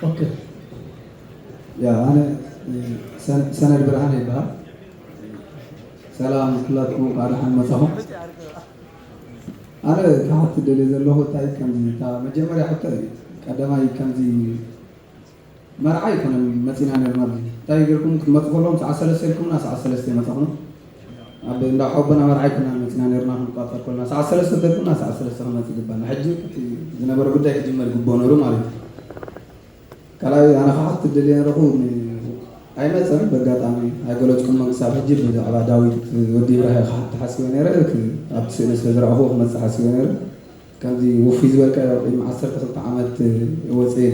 ኦኬ። ያ፣ ኣነ ሰነ-፣ ሰነድ ብርሃን ይበሃል። ሰላም ኩላትኩም፣ እንኳዕ ደሓን መጻኹም። ኣነ ክሓት ደልየ ዘለኹ እንታይ ከምዚ፣ እታ መጀመርያ ሕቶ እዩ። ቀዳማይ ከምዚ መርዓ ኣይኮነን መጺና ነርና ኣብዚ። እንታይ ጌርኩም ክትመጹ ከለኹም ሰዓት ሰለስተ ኢልኩምና ሰዓት ሰለስተ መጻኹም። ኣብ እንዳ ሓቦና መርዓ ኣይኮናን መጺና ነርና ክንቋጸር ከለና ሰዓት ሰለስተ ተልኩምና ሰዓት ሰለስተ ክንመጽእ ይግባና። ሕጂ እቲ ዝነበረ ጉዳይ ክጅመር ይግብኦ ነሩ ማለት እዩ። ካልኣይ ኣነ ክሓት ደልየ ነረኹ ን-፣ ኣይመጸን። በጋጣሚ ኣይገለጽኩሞን ክሳብ ሕጂ። ብዛዕባ ዳዊት ወዲ ብርሃ ክሓት ሓሲበ ነረ፣ ክ-፣ ኣብቲ ስእሊ ስለ ዝረኣኹ ክመጽእ ሓሲበ ነረ። ከምዚ ውፉይ ዝበልካዮ ቅድሚ ዓሰርተ ክልተ ዓመት ወጽየ፣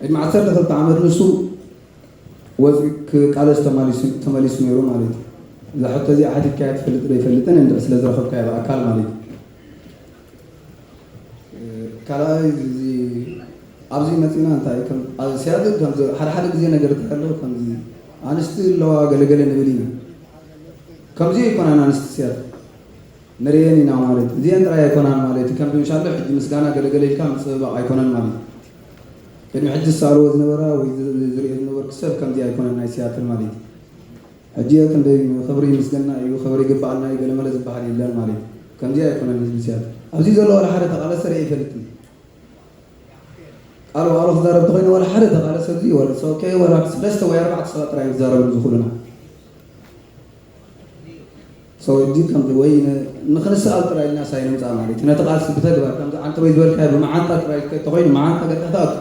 ቅድሚ ዓሰርተ ክልተ ዓመት ንሱ ወጽ-፣ ክቃለስ ተማሊሱ-፣ ተመሊሱ ነይሩ ማለት እዩ። እዛ ሕቶ እዚኣ ሓቲትካያ ትፈልጥ ዶ ኣይፈልጥን እንድዒ ስለ ዝረኸብካያ ብኣካል ማለት እዩ። ካልኣይ እዚ ኣብዚ መጺና እንታይ ከም ኣብ ሲያትል ከም ሓደ ሓደ ግዜ ነገር ኣሎ ከምዚ ኣንስቲ ኣለዋ ገለገለ ንብል ኢና። ከምዚ ኣይኮናን ኣንስቲ ሲያትል ንርእየን ኢና ማለት እዚአን ጥራይ ኣይኮናን ማለት ከም ብንሻሎ ሕጂ ምስጋና ገለገለ ኢልካ ምጽብባቕ ኣይኮነን ማለት ቅድሚ ሕጂ ዝሰኣልዎ ዝነበራ ወይ ዝ-፣ ዝርእየ ዝነበርኩ ሰብ ከምዚ ኣይኮነን ናይ ሲያትል ማለት ሕጂ ክንደይ ክብሪ ይምስገና እዩ፣ ክብሪ ይግበኣና እዩ፣ ገለመለ ዝበሃል የለን ማለት እዩ። ከምዚ ኣይኮነን ህዝቢ ሲያትል። ኣብዚ ዘሎ ዋላ ሓደ ተቓለሰ ርእየ ኣይፈልጥን። ቃል ዋዕሎ ክዛረብ ተኾይነ ዋላ ሓደ ተቓለሰ ኣብዚ ወላ ሰው ከይ ወላ ሰለስተ ወይ ኣርባዕተ ሰባት ጥራይ እዮም ዝዛረቡ ዝኽእሉና። ሰው ሕጂ ከምዚ ወይ ን-፣ ንኽንስኣል ጥራይ ኢልና ሳይ ንምፃእ ማለት እዩ። ነቲ ቃልሲ ብተግባር ከምዚ ዓንተ ወይ ዝበልካዮ ብመዓንጣ ጥራይ ተኾይኑ መዓንጣ ገጥሕታት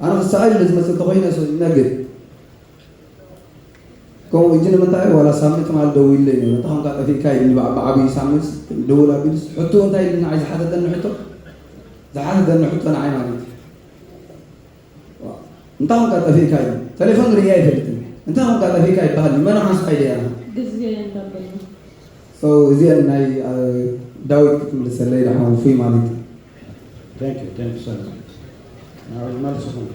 ኣነ ክስኣል ኢለ ዝመፅእ ተኾይነ ሰው ይነግድ ከምኡ እጂ ንምንታይ ዋላ ሳምንት ማለት ደዊለይ ነይሩ። እንታይ ኾንካ ጠፊእካ ኢሉኒ ብዓ-፣ ብዓብዪ ሳምንት ደውል ኣቢሉስ ሕቶ እንታይ ኢሉ ንዓይ ዝሓተተኒ ሕቶ፣ ዝሓተተኒ ሕቶ ንዓይ ማለት እዩ። እንታይ ኾንካ ጠፊእካ ኢሉ። ቴሌፎን ርእየ ኣይፈልጥን። እንታይ ኾንካ ጠፊእካ ይበሃል። መን ሓንስኻ ኢለ እያ። ግዜ እንዳበሉ። So፣ እዚአን ናይ፣ አ፣ ዳዊት ክትምልሰለይ ደሓን ውፉይ ማለት እዩ። Thank you, thank you so much. Now, መልስኹም።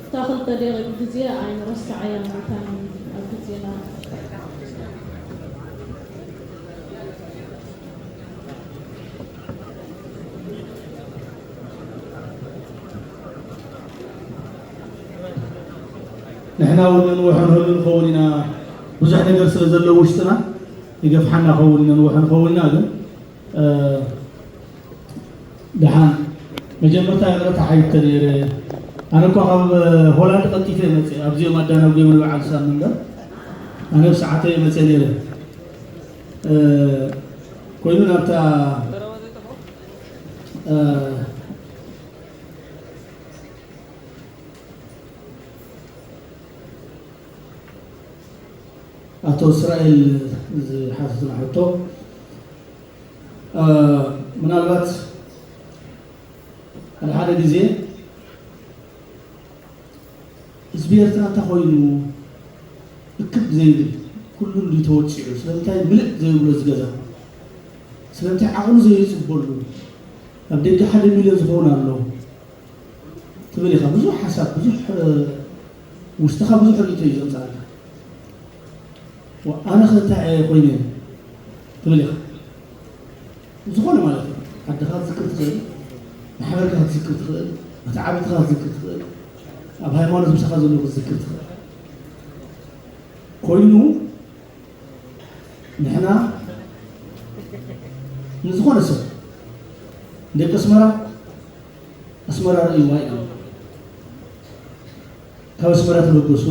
እታ ክልተ ደቂቕ ግዜ ኣይንረስዓያን መታን ኣብ ግዜና። ንሕና እውን ንንውሖ ንህሉ ንኸውን ኢና። ብዙሕ ነገር ስለ ዘለዎ ውሽጥና ይገፍሓና ኸውን ኢና፣ ንንውሖ ንኸውን ኢና። ግን፣ እ፣ ደሓን መጀመርታ ይቕረታ ሓይተ ነይረ። ኣነ እኳ ካብ ሆላንድ ቀልጢፈ እየ መፅእ። ኣብዚኦም ኣዳናጒ እዮም ንበዓል ሳሚ እምበር ኣነ ብሰዓተይ እየ መፅእ ነይረ። እ፣ ኮይኑ ናብታ፣ እ፣ ኣቶ እስራኤል ዝሓተትና ሕቶ፣ እ፣ ምናልባት ሓደ ሓደ ግዜ ህዝቢ ኤርትራ እንታይ ኮይኑ እክብ ዘይብል፣ ኩሉ እንድዩ ተወጺዑ፣ ስለምንታይ ምልእ ዘይብሎ እዚ ገዛ፣ ስለምንታይ ዓቕሉ ዘይጽበሉ፣ ኣብ ደገ ሓደ ሚልዮን ዝኸውን ኣሎ ትብል ኢኻ። ብዙሕ ሓሳብ፣ ብዙሕ፣ እ፣ ውሽጥኻ ብዙሕ ርእይቶ እዩ ዘምጽኣልካ። ዋ፣ ኣነ ኸ እንታይ እየ ኮይነ ትብል ኢኻ። ዝኾነ ማለት እዩ። ዓድኻ ክትዝክር ትኽእል፣ ማሕበርካ ክትዝክር ትኽእል፣ መተዓብትኻ ክትዝክር ትኽእል፣ ኣብ ሃይማኖት ምሳኻ ዘለዉ ክትዝክር ትኽእል። ኮይኑ ንሕና ንዝኾነ ሰብ ደቂ ኣስመራ፣ ኣስመራ ርእይዋ ኢሎም ካብ ኣስመራ ተበገሱ።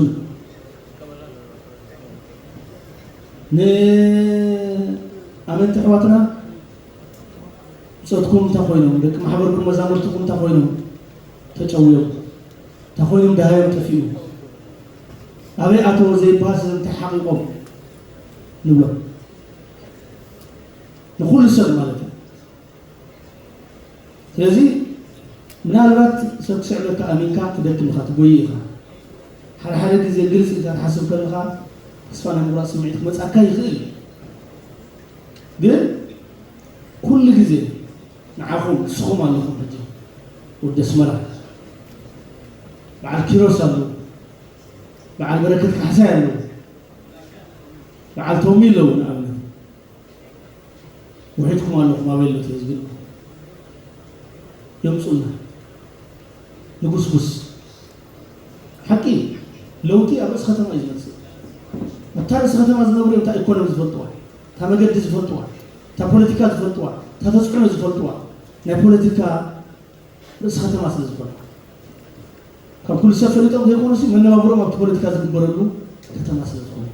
ንኣመንቲ ኣሕዋትና ብጾትኩም እንታይ ኮይኖም፣ ደቂ ማሕበርኩም መዛሙርትኩም እንታይ ኮይኖም ተጨውዮም፣ እንታይ ኮይኖም ደሃዮም ጠፊኡ፣ ኣበይ ኣተወ ዘይበሃል ሰብ እንታይ ሓቒቖም ንብሎ ንኹሉ ሰብ ማለት እዩ። ስለዚ ምናልባት ሰብ ክስዕበካ ኣሚንካ ትደክም ኢኻ፣ ትጎይ ኢኻ። ሓደ ሓደ ግዜ ግልፂ ኢልካ ትሓስብ ከለኻ ተስፋ ናይ ምቑራፅ ስምዒት ክመፃካ ይኽእል እዩ። ግን ኩሉ ግዜ ንዓኹም ንስኹም ኣለኹም። ሕጂ ወዲ ኣስመራ በዓል ኪሮስ ኣሎ፣ በዓል በረከት ካሕሳይ ኣሎ፣ በዓል ቶሚ ኣለዉ ንኣብነት ውሒድኩም ኣለኹም ኣበይ ኣሎ እቲ ህዝቢ? የምፁልና ንጉስጉስ። ሓቂ ለውጢ ኣብ ርእሲ ከተማ እዩ ዝመፅእ። ኣብታ ርእሲ ከተማ ዝነብሩ እዮም እታ ኢኮኖሚ ዝፈልጥዋ፣ እታ መገዲ ዝፈልጥዋ፣ እታ ፖለቲካ ዝፈልጥዋ፣ እታ ተፅዕኖ ዝፈልጥዋ። ናይ ፖለቲካ ርእሲ ከተማ ስለ ዝኾነ፣ ካብ ኩሉ ሰብ ፈሊጦም ዘይኮኑሲ መነባብሮም ኣብቲ ፖለቲካ ዝግበረሉ ከተማ ስለ ዝኾነ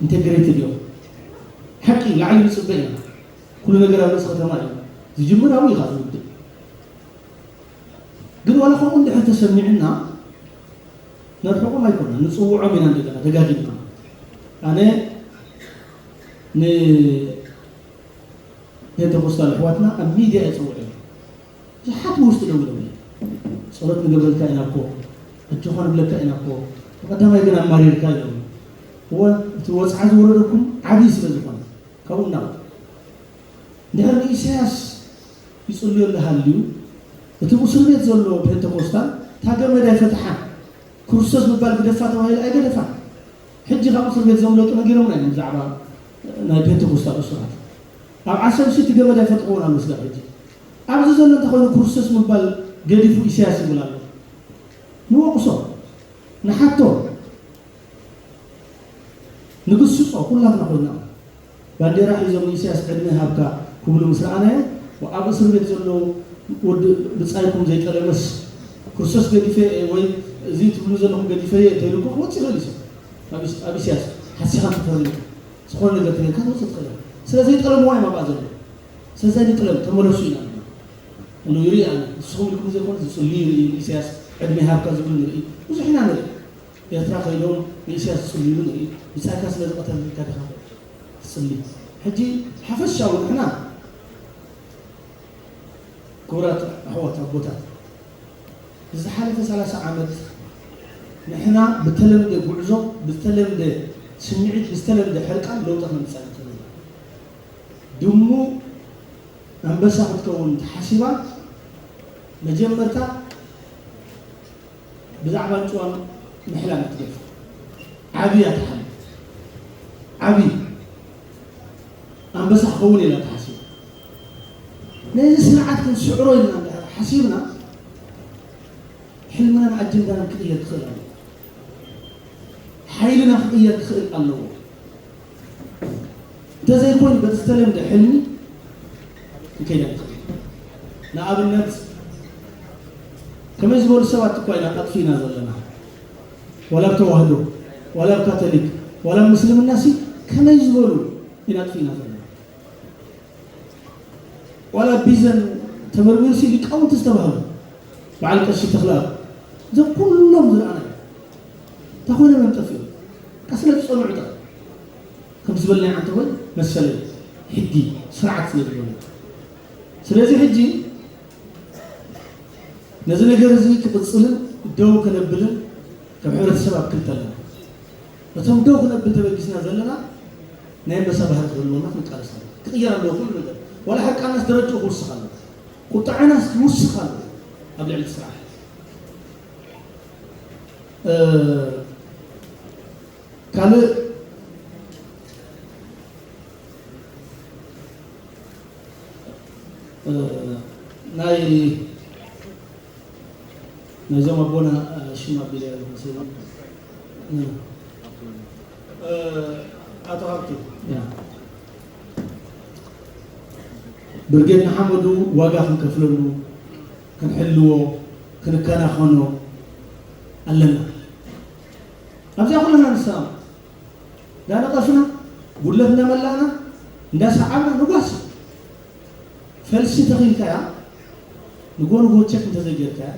ኢንቴግሬትድ እዮም። ሓቂ ላዕሊ ንፅበ ኢና። ኩሉ ነገር ኣብ ርእሲ ከተማ እዩ ዝጅምር፣ ኣብኡ እዩ ከዓ ዝውድእ። ግን ዋላ ከምኡ እንድሕር ተሰሚዕና ነርሕቆም ኣይኮና፣ ንፅውዖም ኢና እንደገና ደጋጊምና። ኣነ ንፔንተኮስታል ኣሕዋትና ኣብ ሚድያ እየ ፀውዐ። ብዙሓት ብውሽጢ ደው ኢሎም እዮም። ጸሎት ንገብረልካ ኢና እኮ፣ ኣጆኻ ንብለካ ኢና እኮ፣ ብቐዳማይ ግን ኣማሪርካ ኢሎም። እወ፣ እቲ ወጽዓ ዝወረደኩም ዓብዪ ስለ ዝኾነ፣ ካብኡ እናው። እንድሕር ንኢሳያስ ይጽልዮ እንዳሃልዩ፣ እቲ ብእስር ቤት ዘሎ ፔንተኮስታል እታ ገመድ ኣይፈትሓን። ክርስቶስ ምባል ግደፋ ተባሂሉ ኣይገደፋን። ሕጂ ካብ እስር ቤት ዘምለጡ ነጊሮምና እዮም ብዛዕባ ናይ ፔንተኮስታል እሱራት። ኣብ ዓሰብ ሲ እቲ ገመድ ኣይፈትሕዎን ኣሎ ስጋብ ሕጂ። ኣብዚ ዘሎ እንተኾይኑ ክርስቶስ ምባል ገዲፉ ኢሳያስ ይብል ኣሎ። ንወቕሶ፣ ንሓቶ፣ ንግስጾ ኩላትና ኮይና። ባንዴራ ሒዞም ንኢሳያስ ዕድመ ይሃብካ ክብሉ ምስ ረኣናዮ፣ ኣብ እስር ቤት ዘሎ ወዲ ብጻይኩም ዘይጠለመስ ክርስቶስ ገዲፈ ወይ እዚ ትብሉ ዘለኹም ገዲፈ እየ እንተኢሉ እኮ ክወጽእ ይኽእል እዩ ሰብ። ኣብ ኢስ-፣ ኣብ ኢሳያስ ሓሲኻ እንተፈሪምካ ዝኾነ ነገር ተገይርካ ትወጽእ ትኽእል ኢኻ። ስለ ዘይጠለምዋ እዮም ኣብኣ ዘለዉ። ስለዚ ኣይንጥለም፣ ተመለሱ ኢና ንብሎም። እሉ ይርኢ ኣነ፣ ንስኹም ኢልኩም ዘይኮነ ዝጽልዩ ይርኢ፣ ንኢሳያስ ዕድመ ይሃብካ ዝብሉ ንርኢ፣ ብዙሕ ኢና ንርኢ። ኤርትራ ከይዶም ንኢሳያስ ዝጽልዩ ንርኢ፣ ብጻይካ ስለ ዝቐተልካ ዲኻ ትጽሊ? ሕጂ ሓፈሻዊ ንሕና ክቡራት ኣሕዋት ኣቦታት፣ ዝሓለፈ ሰላሳ ዓመት ንሕና ብተለምደ ጉዕዞ፣ ብተለምደ ስምዒት፣ ብዝተለምደ ሕርቃን ለውጢ ክነምጽእ ኣይንኽእልን። ድሙ ኣንበሳ ክትከውን ተሓሲባ መጀመርታ ብዛዕባ ኣንጭዋን ምሕላን እያ ትገድፍ። ዓቢ እያ ትሓልም። ዓቢ ኣንበሳ ክኸውን ኢላ ተሓሲቡ። ነዚ ስርዓት ክንስዕሮ ኢልና እንድሕር ሓሲብና፣ ሕልምናን ኣጀንዳናን ክቕየር ክኽእል ኣለዎ። ሓይልና ክቕየር ክኽእል ኣለዎ። እንተዘይኮይኑ በቲ ዝተለምደ ሕልሚ ክንከይድ ኣይንኽእል። ንኣብነት ከመይ ዝበሉ ሰባት እኳ ኢና ኣጥፊእና ዘለና። ዋላ ኣብ ተዋህዶ፣ ዋላ ኣብ ካቶሊክ፣ ዋላ ኣብ ምስልምናሲ ከመይ ዝበሉ ኢና ኣጥፊእና ዘለና። ዋላ ቢዘን ተመርሚሩሲ ሊቃውንቲ ዝተባህሉ በዓል ቀሺ ተኽለኣብ እዞም ኩሎም ዝረኣና እዮም። እንታይ ኮይኖም እዮም ጠፊኦም? በቃ ስለ ዝጸንዑ ጥራይ። ከም ዝበልናዮ ዓንተ ወይ መሰለይ ሕጊ ስርዓት ስለ ዝበሉ። ስለዚ ሕጂ ነዚ ነገር እዚ ክቕጽልን ደው ከነብልን ከም ሕብረተሰብ ኣብ ክልተ ኣለና። ነቶም ደው ክነብል ተበጊስና ዘለና ናይ ኣንበሳ ባህሪ ክህልወና ክንቃለስ ኣለና። ክቕየር ኣለዎ ኩሉ ነገር። ዋላ ሕርቃናስ ደረጅኡ ክውስኽ ኣለዎ። ቁጥዐናስ ክውስኽ ኣለዎ ኣብ ልዕሊ እቲ ስርዓት። እ፣ ካልእ፣ እ፣ ናይ ናይዞም ኣቦና፣ እ፣ ሽም ኣቢለ ዝመስለኒ። እ፣ እ፣ ኣቶ ሃብቱ። ያ። ብርጌድ ንሓመዱ ዋጋ ክንከፍለሉ፣ ክንሕልዎ፣ ክንከናኸኖ ኣለና። ኣብዚኣ ኩልና ንሰማማዕ። እንዳነቐፍና፣ ጉድለት እንዳመላእና፣ እንዳሰዓብና ንጓስ። ፈልሲ ተኺልካያ፣ ንጎ ንጎ ቸክ እንተዘይጌርካያ፣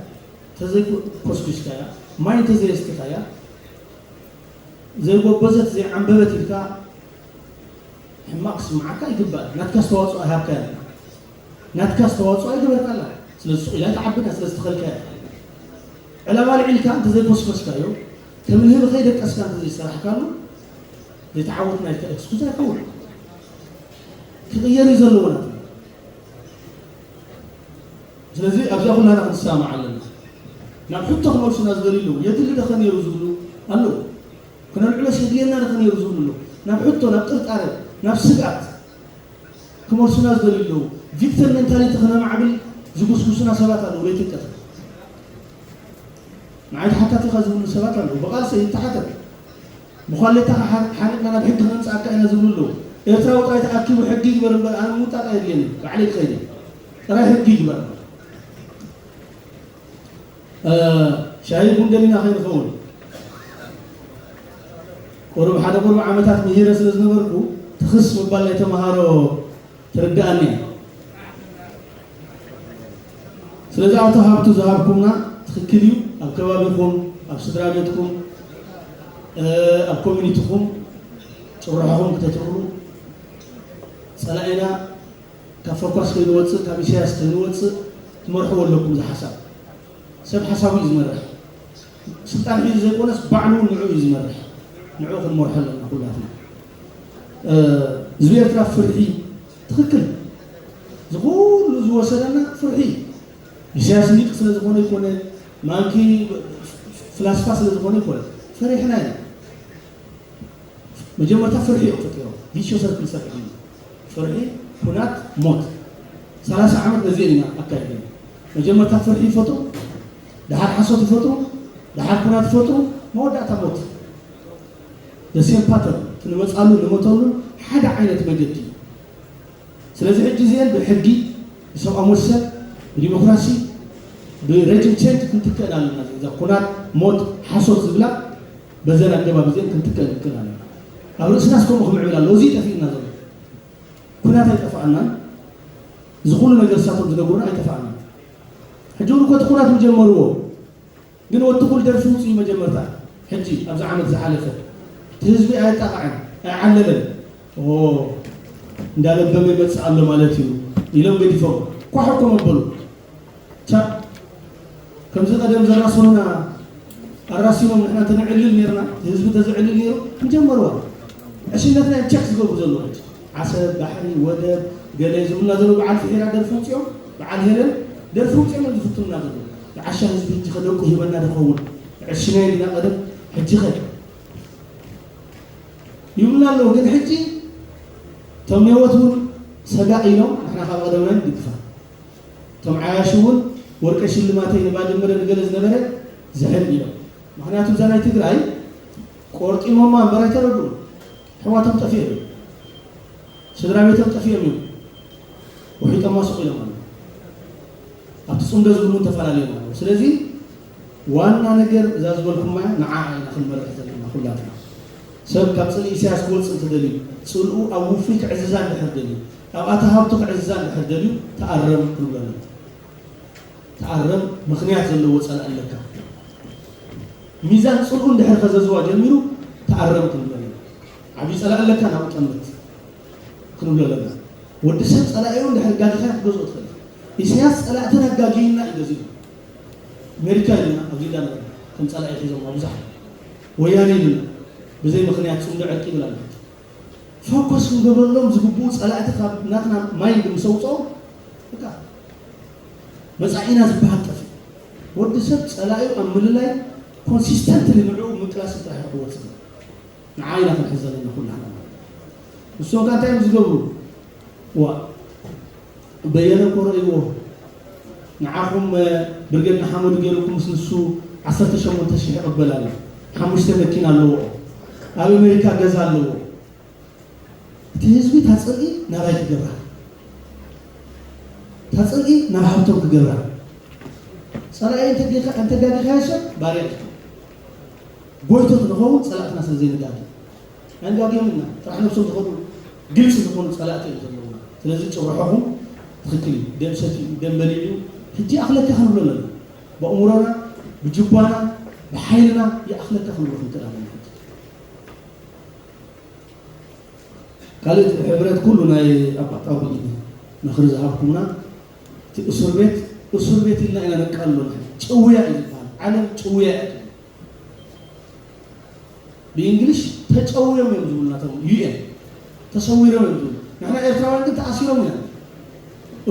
እንተዘይኮስኩስካያ፣ ማይ እንተዘየስትካያ፣ ዘይጎበዘት ዘይዓንበበት ኢልካ ሕማቕ ክስምዓካ ይግባእ። ናትካ ኣስተዋፅኦ ኣይሃብካያ፣ ናትካ ኣስተዋፅኦ ኣይገበርካላ። ስለ ዝስቕ ኢላ ትዓብና፣ ስለ ዝተኸልካያ። ዕላማ ልዒልካ እንተዘይኮስኮስካዮ፣ ተምህብ ከይደቀስካ እንተዘይሰራሕካሉ፣ ዘይተዓወት ናይካ ኤክስኩዝ ኣይከውን። ክቕየር እዩ ዘለዎ ናትና። ስለዚ ኣብዚኣ ኩላና ክንሰማማዕ ኣለና። ናብ ሕቶ ክመልሱና ዝደልዩ ኣለዉ። የድሊ ዶ ከ ነይሩ ዝብሉ ኣለዉ። ክነልዕሎስ የድልየና ዶ ከ ነይሩ ዝብሉ ኣለዉ። ናብ ሕቶ፣ ናብ ጥርጣረ፣ ናብ ስግኣት ክመልሱና ዝደልዩ ኣለዉ። ቪክተር ሜንታሊቲ ክነማዕብል ዝጉስጉሱና ሰባት ኣለዉ። ለይትን ቀትርን ንዓይ ተሓታቲኻ ዝብሉ ሰባት ኣለዉ። ብቓልሲ ይተሓተት። ብኳሌታኻ ሓ- ሓኒቕና ናብ ሕጊ ክነምጽኣካ ኢና ዝብሉ ኣለዉ። ኤርትራዊ ጥራይ ተኣኪቡ ሕጊ ይግበር እምበር ኣነ ምውጣጥ ኣየድልየኒ። ባዕለይ ክኸይድ እየ። ጥራይ ሕጊ ይግበር። እ፣ ሻሂ ቡን ደሊና ከይንኸውን። ቁሩብ ሓደ ቁሩብ ዓመታት ምሂረ ስለ ዝነበርኩ ትኽስ ምባል ናይ ተምሃሮ ትርድኣኒ እያ። ስለዚ ኣብቲ ሃብቱ ዝሃብኩምና ትኽክል እዩ። ኣብ ከባቢኹም፣ ኣብ ስድራ ቤትኩም፣ እ፣ ኣብ ኮሚኒቲኹም ጭርሖኹም ክተትርሩ ጸላኢና ካብ ፈኳስ ከይንወጽእ፣ ካብ ኢሳያስ ከይንወጽእ ትመርሕዎ ኣለኩም። እዚ ሓሳብ ሰብ ሓሳቡ እዩ ዝመርሕ። ስልጣን ሒዙ ዘይኮነስ ባዕሉ ንዑ እዩ ዝመርሕ። ንዑ ክንመርሖ ኣለና ኩላትና። እ፣ ህዝቢ ኤርትራ ፍርሒ ትኽክል፣ ዝኹሉ ዝወሰደና ፍርሒ ኢሳያስ ሊቅ ስለ ዝኾነ ይኮነ፣ ማንኪ ፍላስፋ ስለ ዝኾነ ይኮነ፣ ፈሪሕና ኢና። መጀመርታ ፍርሒ እዮም ፈጢሮም። ቪሽዮ ሰርክል ሰርሖም። ፍርሒ፣ ኩናት፣ ሞት። ሰላሳ ዓመት ነዚአን ኢና ኣካይድና። መጀመርታ ፍርሒ ይፈጥሩ፣ ደሓር ሓሶት ይፈጥሩ፣ ደሓር ኩናት ይፈጥሩ፣ መወዳእታ ሞት። ደሴም ፓተርን ትንመፃሉ ንመተሉ ሓደ ዓይነት መገዲ እዩ። ስለዚ ሕጂ እዚአን ብሕጊ፣ ብሰብኣዊ መሰል፣ ብዲሞክራሲ፣ ብሬጅም ቼንጅ ክንትከእን ኣለና። እዛ ኩናት፣ ሞት፣ ሓሶት ዝብላ በዘን ኣገባብ እዚአን ክንትከእን ክንክእል ኣለና። ኣብ ርእስናስ ከምኡ ክምዕብል ኣለዎ። እዚ ጠፊእና ዘሎ ኩናት ኣይጠፋኣናን። እዚ ኩሉ ነገር ንሳቶም ዝነግሩና ኣይጠፋኣናን። ሕጂ እውን እኮ እቲ ኩናት ምጀመርዎ። ግን ወዲ ኩል ደርፊ ውፅኡ መጀመርታ። ሕጂ ኣብዚ ዓመት ዝሓለፈ እቲ ህዝቢ ኣየጣቕዐን፣ ኣይዓለለን። ኦ፣ እንዳለበመ ይመጽእ ኣሎ ማለት እዩ ኢሎም ገዲፎም ኳሕ እኮ መበሉ። ቻ፣ ከምዚ ቀደም ዘራሰኑና ኣራሲኖም ንሕና እንተነዕልል ነርና፣ ህዝቢ እንተዘዕልል ነይሩ ምጀመርዋ። ዕሽነትና እዮም ቸክ ዝገብሩ ዘለዉ። ዓሰብ፣ ባሕሪ፣ ወደብ፣ ገለ ዝብሉና ዘለዉ በዓል ፍሒራ ደርፊ ውፅኦም፣ በዓል ሄለን ደርፊ ውፅኦም እዮም ዝፍትኑና ዘለዉ። ንዓሻ ህዝቢ ሕጂ ከ ደቁ ሂበና ድኸውን? ዕሽና ኢልና ቀደም፣ ሕጂ ኸ ይብሉና ኣለዉ። ግን ሕጂ እቶም ኔወት እውን ሰጋእ ኢሎም፣ ንሕና ካብ ቀደምና ንድግፋ። እቶም ዓያሹ እውን ወርቀ ሽልማተይ ንባድመ ንገለ ዝነበረ ዝሕል ኢሎም። ምኽንያቱ እዛ ናይ ትግራይ ቆርጢሞማ እምበር ኣይተረድኡን። ኣሕዋቶም ጠፊኦም እዮም። ስድራ ቤቶም ጠፊኦም እዮም። ውሒጦማ ስቕ ኢሎም ኣለዉ። ኣብቲ ጽምዶ ዝብሉ እውን ተፈላለዮም ኣለዉ። ስለዚ ዋና ነገር እዛ ዝበልኩማ እያ፣ ንዓ ኢና ክንመርሕ ዘለና ኩላትና። ሰብ ካብ ጽልኢ ኢሳያስ ክወጽእ እንተደልዩ፣ ጽልኡ ኣብ ውፉይ ክዕዝዛ እንድሕር ደልዩ፣ ኣብ ኣታ ሃብቱ ክዕዝዛ እንድሕር ደልዩ፣ ተኣረም ክንብሎ ኣለና። ተኣረም፣ ምኽንያት ዘለዎ ጸላኢ ኣለካ። ሚዛን ጽልኡ እንድሕር ከዘዝዋ ጀሚሩ፣ ተኣረም ክንብሎ ኣለና። ዓብዪ ጸላኢ ኣለካ፣ ናብኡ ጠምት ክንብሎ ኣለና። ወዲ ሰብ ጸላኢኡ እንድሕር ጋጊኻ ክትገዝኦ ትኽእል ኢኻ። ኢሳያስ ጸላእትና ጋጊና እዩ ገዚኡ። ኣሜሪካ ኢልና ኣብዚ ኢላ ንቕድም ከም ጸላኢ ሒዞም ኣብዛሕ ወያነ ኢልና ብዘይ ምኽንያት ጽምዶ ዕርቂ ይብል ኣሎ። ፎከስ ክንገብረሎም ዝግብኡ ጸላእቲ ካብ ናትና ማይንድ ምስ ኣውፅኦም በቃ መጻኢና ዝበሃል ጠፊኡ። ወዲ ሰብ ጸላኢኡ ኣብ ምልላይ ኮንሲስተንትሊ ንዕኡ ምቅላስ ጥራሕ እዩ ክወጽእ። ንዓይ ኢና ክንሕዝ ዘለና ኩላህና ማለት እዩ። ንሶም ከ እንታይ እዮም ዝገብሩ? ዋ በየነ እኮ ረእይዎ። ንዓኹም ብርጌድ ንሓመዱ ገይሩኩም ምስ ንሱ ዓሰርተ ሸሞንተ ሽሕ ይቕበል ኣሎ። ሓሙሽተ መኪና ኣለዎ። ኣብ ኣሜሪካ ገዛ ኣለዎ። እቲ ህዝቢ እታ ጽልኢ ናባይ ክገብራ፣ እታ ጽልኢ ናብ ሃብቶም ክገብራ። ጸላኢ እንተጌካ- እንተጋጊኻዮ ሰብ ባርያ እዩ። ጎይቶት ንኸውን ጸላእትና ስለ ዘይንጋጊ። ኣይንጋግዮምና ጥራሕ ነብሶም ዝኸዱ ግልፂ ዝኾኑ ጸላእቲ እዮም ዘለውና። ስለዚ ጭርሖኹም ትኽክል እዩ። ደም ሰትዩ ደም በሊዑ ሕጂ ኣኽለካ ክንብሎ ኣለና። ብኣእምሮና ብጅባና ብሓይልና ይኣኽለካ ክንብሎ ክንክእል ኣለና። ካልእ ሕብረት ኩሉ ናይ ኣባጣቡ እዩ። ምኽሪ ዝሃብኩምና እቲ እስር ቤት እስር ቤት ኢልና ኢና ነቃልሎ። ጭውያ እዩ ዝበሃል። ዓለም ጭውያ እያ ትብል። ብእንግሊሽ ተጨውዮም እዮም ዝብሉና እቶም ዩ ኤን ተሰዊሮም እዮም ዝብሉ። ንሕና ኤርትራውያን ግን ተኣሲሮም ኢና።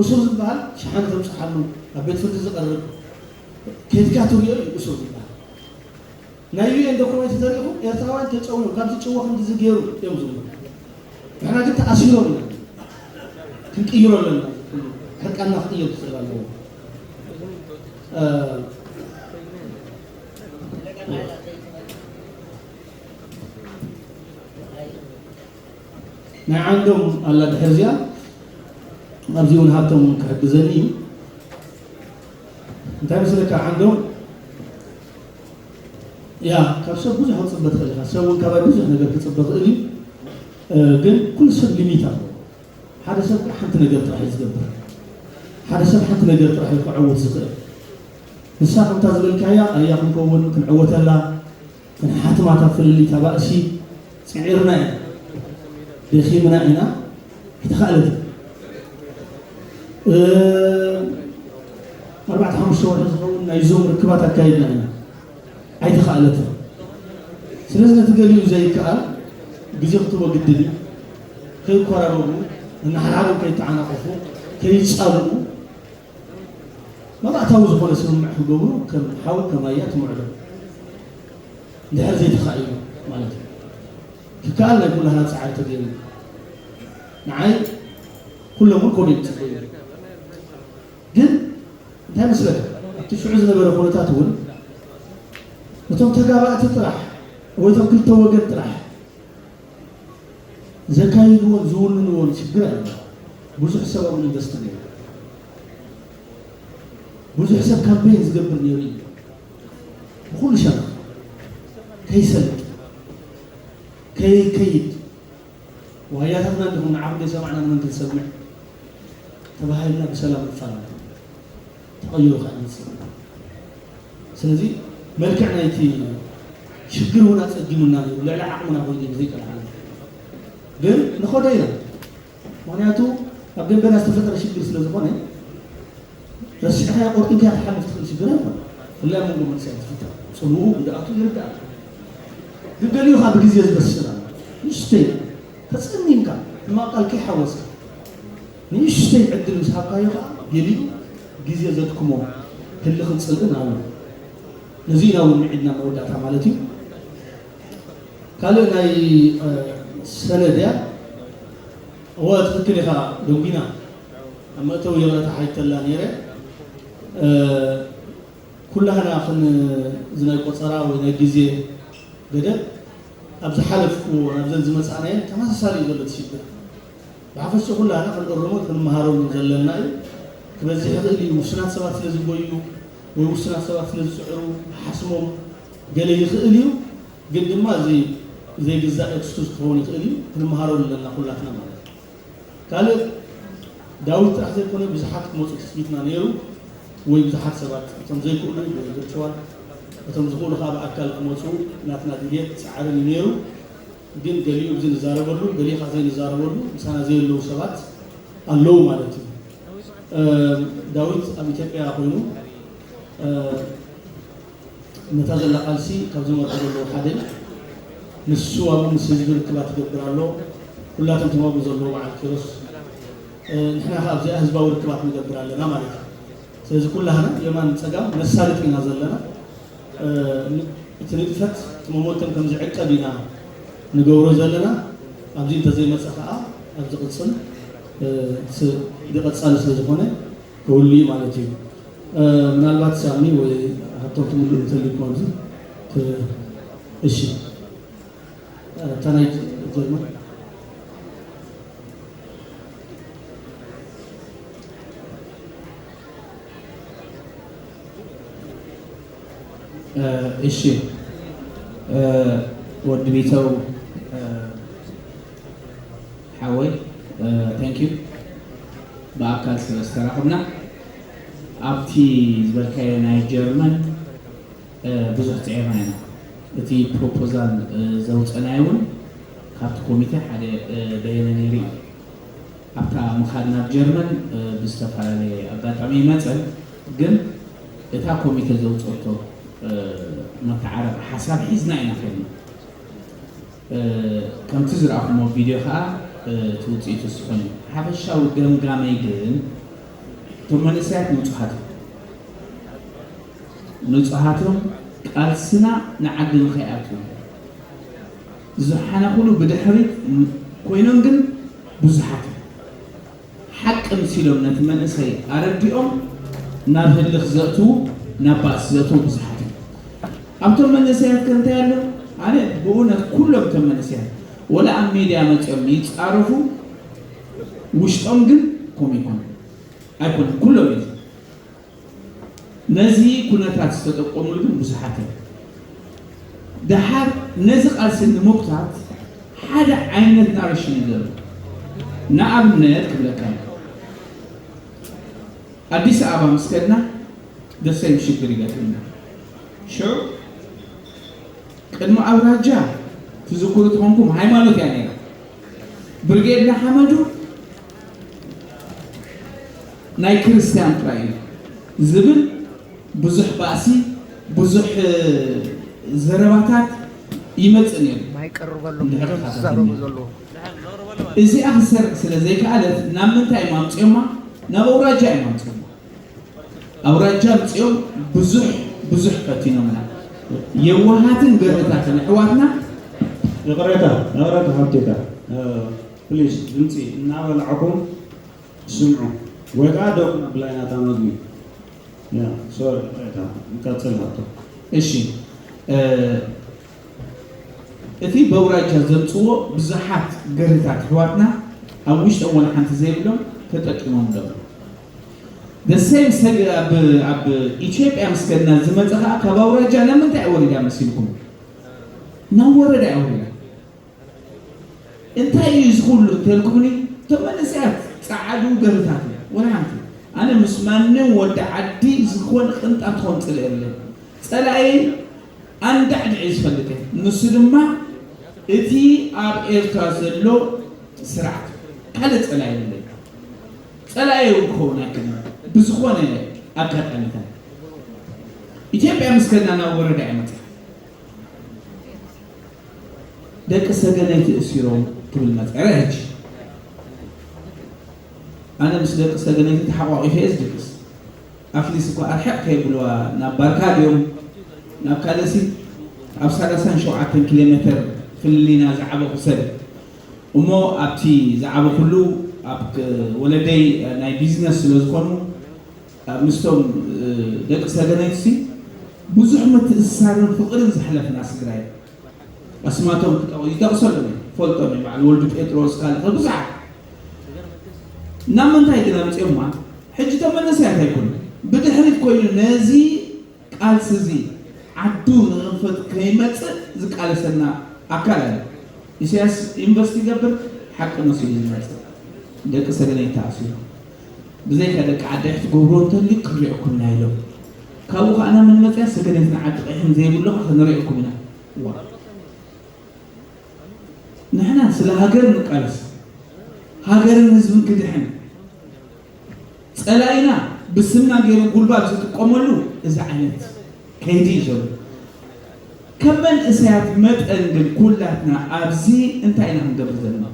እሱር ዝበሃል ሸሓኒ ተብፅሓሉ ኣብ ቤት ፍርዲ ዝቐርብ ኬድካ ትሪኦ እዩ እሱር ዝበሃል። ናይ ዩ ኤን ዶኩመንት ተሪኢኹም ኤርትራውያን ተጨውዮም ካብዚ ጭዎ ክንድዚ ገይሩ እዮም ዝብሉ። ንሕና ግን ተኣሲሮም ኢና። ክንቅይሮ ኣለና። ኩሉ ሕርቃንና ክቕየር ክኽእል ኣለዎ። እ፣ ናይ ዓንዶም ኣላ ድሕር እዚኣ፣ ኣብዚ እውን ሃብቶም ክሕግዘኒ እዩ። እንታይ መስለካ ዓንዶም፣ ያ፣ ካብ ሰብ ብዙሕ ክትጽበ ትኽእል ኢኻ። ሰብ እውን ካባይ ብዙሕ ነገር ክጽበ ክእል እዩ። እ፣ ግን ኩሉ ሰብ ሊሚት ኣለዎ። ሓደ ሰብ ሓንቲ ነገር ጥራሕ እዩ ዝገብር። ሓደ ሰብ ሓንቲ ነገር ጥራሕ እዩ ክዕውት ዝኽእል። ንሳ ከምታ ዝበልካያ ኣያ ክንከውን ክንዕወተላ፣ ክንሓትማ እታ ፍልልይ እታ ባእሲ ጽዒርና ኢና፣ ደኺምና ኢና፣ ኣይተኻእለትን። እ፣ ኣርባዕተ ሓሙሽተ ወርሒ ዝኸውን ናይ ዞም ርክባት ኣካይድና ኢና፣ ኣይተኻእለትን። ስለዚ ነቲ ገሊኡ ዘይከኣል ግዜ ክትቦ ግድን እዩ። ከይኮራረቡ፣ ንሓድሓዶም ከይተዓናቐፉ፣ ከይጻልኡ፣ መባእታዊ ዝኾነ ስምምዕ ክገብሩ ከም ሓው ከም ኣያ ትምዕዶ። እንድሕር ዘይተኻኢሉ ማለት እዩ። ክከኣል ናይ ኩላህና ጻዕሪ ተገይሩ። ንዓይ ኩሎም እውን ከምኡ ይጽበዩ። ግን እንታይ መስለካ? ኣብቲ ሽዑ ዝነበረ ኩነታት እውን እቶም ተጋባእቲ ጥራሕ ወይ እቶም ክልተ ወገን ጥራሕ ዘካይድዎን ዝውንንዎን ሽግር ኣሎ። ብዙሕ ሰብ ኣብኡ ኢንቨስት ነይሩ። ብዙሕ ሰብ ካምፔን ዝገብር ነይሩ እዩ። ብኹሉ ሸነኽ ከይሰልጥ፣ ከይከይድ፣ ዋያታትና እንዲኹም ንዓኹም ዘይሰማዕና ንመን ክንሰምዕ ተባሂልና ብሰላም ንፈላለ። ተቐይሩ ከዓ ይመጽእ። ስለዚ መልክዕ ናይቲ ሽግር እውን ኣጸጊሙና ነይሩ። ልዕሊ ዓቕምና ኮይኑ እዩ ዘይቀልዓና። ግን ንኸዶ ኢና። ምኽንያቱ ኣብ ደንበና ዝተፈጠረ ሽግር ስለ ዝኾነ፣ ረሲዕካያ ቆርጢምካያ ትሓልፍ ትኽእል ሽግር ኣይኮነ። ብፍላይ ኣብ መንጎ መንእሰያት ዝፍጠር ጽልውኡ ጉድኣቱ ይርዳእ። ግን ገሊኡ ከዓ ብግዜ ዝበስል ኣሎ። ንእሽተይ ተጸሚምካ ሕማቕ ቃል ከይሓወስካ ንእሽተይ ዕድል ምስ ሃብካዮ ከዓ ገሊኡ ግዜ ዘድክሞ ህልኽን ጽልእን ኣሎ። ነዚ ኢና እውን ምዒድና መወዳእታ ማለት እዩ። ካልእ ናይ፣ እ፣ ሰነድ እያ። እወ፣ ትኽክል ኢኻ ደንጒና። ኣብ መእተዊ ይቕረታ ሓይተላ ነይረ። እ፣ ኩላህና ክን-፣ እዚ ናይ ቆጸራ ወይ ናይ ግዜ ገደብ ኣብ ዝሓለፍኩዎ ናብዘን ዝመጻእናየን ተመሳሳሊ እዩ ዘሎ እቲ ሽግር። ብሓፈሽኡ ኩላህና ክንእርሞን ክንመሃረሉን ዘለና እዩ። ክበዝሕ ይኽእል እዩ፣ ውሱናት ሰባት ስለ ዝጎዩ ወይ ውሱናት ሰባት ስለ ዝስዕሩ ሓስሞም ገለ ይኽእል እዩ። ግን ድማ እዚ ዘይግዛእ ኤክስኩዝ ክኸውን ይኽእል እዩ። ክንመሃረሉ ኣለና ኩላትና ማለት እዩ። ካልእ ዳዊት ጥራሕ ዘይኮነ ብዙሓት ክመፁ ትፅቢትና ነይሩ፣ ወይ ብዙሓት ሰባት እቶም ዘይክእሉ ብቨርቹዋል፣ እቶም ዝኽእሉ ከዓ ብኣካል ክመፁ ናትና ድልየት ፃዕርን እዩ ነይሩ። ግን ገሊኡ እዚ ንዛረበሉ፣ ገሊኡ ከዓ ዘይንዛረበሉ ምሳና ዘየለዉ ሰባት ኣለዉ ማለት እዩ። እ፣ ዳዊት ኣብ ኢትዮጵያ ኮይኑ፣ እ፣ ነታ ዘላ ቃልሲ ካብ ዝመርሑ ዘለዉ ሓደ እዩ። ንሱ ኣብኡ ምስ ህዝቢ ርክባት ይገብር ኣሎ። ኩላቶም እቶም ኣብኡ ዘለዉ በዓል ኪሮስ፣ እ፣ ንሕና ከዓ ኣብዚኣ ህዝባዊ ርክባት ንገብር ኣለና ማለት እዩ። ስለዚ ኩላህና የማን ጸጋም ነሳልጥ ኢና ዘለና። እ፣ ን-፣ እቲ ንጥፈት እቲ ሞመንተም ከም ዝዕቀብ ኢና ንገብሮ ዘለና። ኣብዚ እንተዘይመጸ ከዓ ኣብ ዝቕጽል፣ እ፣ ስ-፣ ብቐጻሊ ስለ ዝኾነ ክህሉ እዩ ማለት እዩ። እ፣ ምናልባት ሳሚ ወይ ሃብቶም ትምልኡ እንተልዩኩም ኣብዚ ክ-፣ እሺ። እ፣ እታ ናይ ጀርመን። እ፣ እሺ። እ፣ ወዲ ቢተው፣ እ፣ ሓወይ፣ እ፣ thank you ብኣካል ስለ ዝተራኸብና። ኣብቲ ዝበልካዮ ናይ ጀርመን፣ እ፣ ብዙሕ ጽዒርና ኢና። እቲ ፕሮፖዛል፣ እ፣ ዘውጸናዮ እውን ካብቲ ኮሚቴ ሓደ፣ እ፣ በየነ ነይሩ እዩ። ኣብታ ምኻድ ናብ ጀርመን፣ እ፣ ብዝተፈላለየ ኣጋጣሚ ይመጸን፣ ግን እታ ኮሚቴ ዘውጸቶ፣ እ፣ መተዓረቒ ሓሳብ ሒዝና ኢና ከድና። እ፣ ከምቲ ዝረኣኹሞ ቪድዮ ከኣ፣ እ፣ እቲ ውጽኢቱ እሱ ኮይኑ። ሓፈሻዊ ገምጋመይ ግን እቶም መንእሰያት ንጹሃት እዮም። ንጹሃት እዮም። ቃልስና ንዓዲ ንኸይኣትዉ ዝሓነኹሉ ብድሕሪት ኮይኖም ግን ብዙሓት እዮም። ሓደ ቅምስ ኢሎም ነቲ መንእሰይ ኣረዲኦም ናብ ህልኽ ዘእትዉ፣ ናብ ባእሲ ዘእትዉ ብዙሓት እዮም። ኣብቶም መንእሰያት ከ እንታይ ኣሎ? ኣነ ብእውነት ኩሎም እቶም መንእሰያት ወላ ኣብ ሜድያ መፂኦም ይፃረፉ፣ ውሽጦም ግን ከምኡ ይኮኑ ኣይኮኑን። ኩሎም እዮም ነዚ ኩነታት ዝተጠቀሙሉ ግን ብዙሓት እዮም። ደሓር ነዚ ቃልሲ ንምጉታት ሓደ ዓይነት ናሬሽን እዩ ዘሎ። ንኣብነት ክብለካ እየ። ኣዲስ ኣበባ ምስ ከድና ደሰይም ሽግር ይገጥምና። ሽዑ ቅድሚ ኣውራጃ ትዝክሩ ተኾንኩም ሃይማኖት እያ ነይራ። ብርጌድ ንሓመዱ ናይ ክርስቲያን ጥራይ እዩ ዝብል ብዙሕ ባእሲ፣ ብዙሕ ዘረባታት ይመጽእ ነይሩ። ማይ ቀርበሎም እንድሕር እዞም ዝዛረቡ ዘለዉ። እዚኣ ክሰርሕ ስለ ዘይከኣለት ናብ ምንታይ እዮም ኣምፅኦማ? ናብ ኣውራጃ እዮም ኣምፅኦማ። ኣውራጃ ኣምፅኦም ብዙሕ ብዙሕ ፈቲኖምና። የዋሃትን ገርህታትን ኣሕዋትና ይቕሬታ፣ ይቕሬታ ሓብቴታ፣ ፕሊዝ ድምፂ እናበላዕኩም ስምዑ። ወይ ከዓ ደው ብላይና እታ መግቢ። ያ፣ ሶሪ፣ ይቕሬታ፣ ንቀፅል ሃብቶ። እሺ፣ እ፣ እቲ በውራጃ ዘምፅዎ ብዙሓት ገርህታት ኣሕዋትና ኣብ ውሽጦም ዋላ ሓንቲ ዘይብሎም ተጠቂሞም ኣለዉ። The same ሰግ ኣብ ኣብ ኢትዮጵያ ምስ ከድና ዝመፀ ከዓ ካብ ኣውራጃ ናብ ምንታይ ወሪዳ መሲልኩም? ናብ ወረዳ እያ ወሪዳ። እንታይ እዩ እዚ ኩሉ እንተልኩምኒ፣ እቶም መንእሰያት ጸዓዱ ገርታት እዮም። ወላ ሓንቲ ኣነ ምስ ማንም ወዲ ዓዲ ዝኾነ ቅንጣብ ትኾን ጽልእ የለን። ጸላኢ ኣንዳዕድዕ እዩ ዝፈልጥ እየ። ንሱ ድማ እቲ ኣብ ኤርትራ ዘሎ ስርዓት፣ ካልእ ጸላኢ የለን። ጸላኢ እውን ክኸውን ኣይክእልን። ብዝኾነ ኣጋጣሚታት ኢትዮጵያ ምስ ከድና ናብ ወረዳ እያ መጽያ። ደቂ ሰገነይቲ እሲሮም ክብል መጸረ። ሕጂ ኣነ ምስ ደቂ ሰገነይቲ ተሓቋቒፈ እየ ዝድቅስ። ኣትሊስ እኳ ኣርሕቕ ከይብልዋ ናብ ባርካ ድዮም ናብ ካልእሲ ኣብ ሰላሳን ሸውዓተን ኪሎ ሜተር ፍልልይና ዝዓበኹ ሰብ እሞ ኣብቲ ዝዓበኹሉ ኣብ ክ- ወለደይ ናይ ቢዝነስ ስለ ዝኾኑ ኣብ ምስቶም እ፣ ደቂ ሰገነይቲ ብዙሕ ምትእስሳርን ፍቕርን ዘሕለፍና ስድራ እዮም። ኣስማቶም ክጠቕ- ይጠቕሰሎም እየ፣ ፈልጦም እየ። በዓል ወልዱ ጴጥሮስ ካልእ ብዙሓት። ናብ ምንታይ ግን ኣምፅኦማ? ሕጂ እቶም መንእሰያት ኣይኮኑን። ብድሕሪት ኮይኑ ነዚ ቃልሲ እዚ ዓዱ ንኽንፈት ከይመፅእ ዝቃለሰና ኣካል ኣሎ። ኢሳያስ ኢንቨስት ይገብር፣ ሓቂ መሲሉ ዝመፅእ ደቂ ሰገነይቲ ተኣሲሩ። ብዘይካ ደቂ ዓዲ ትገብሮ እንተልዩ ክንሪኦኩም ኢና ኢሎም። ካብኡ ከኣ ናብ መን መፅያ? ሰገነይትን ዓዲ ቀይሕን ዘይብሉ ከኣ ክንሪኦኩም ኢና። ዋ። ንሕና ስለ ሃገር ንቃለስ፣ ሃገርን ህዝብን ክድሕን። ጸላኢና ብስምና ገይሩ ጉልባብ ዝጥቀመሉ እዚ ዓይነት ከይዲ እዩ ዘሎ። ከም መንእሰያት መጠን ግን ኩላትና ኣብዚ እንታይ ኢና ክንገብር ዘለና?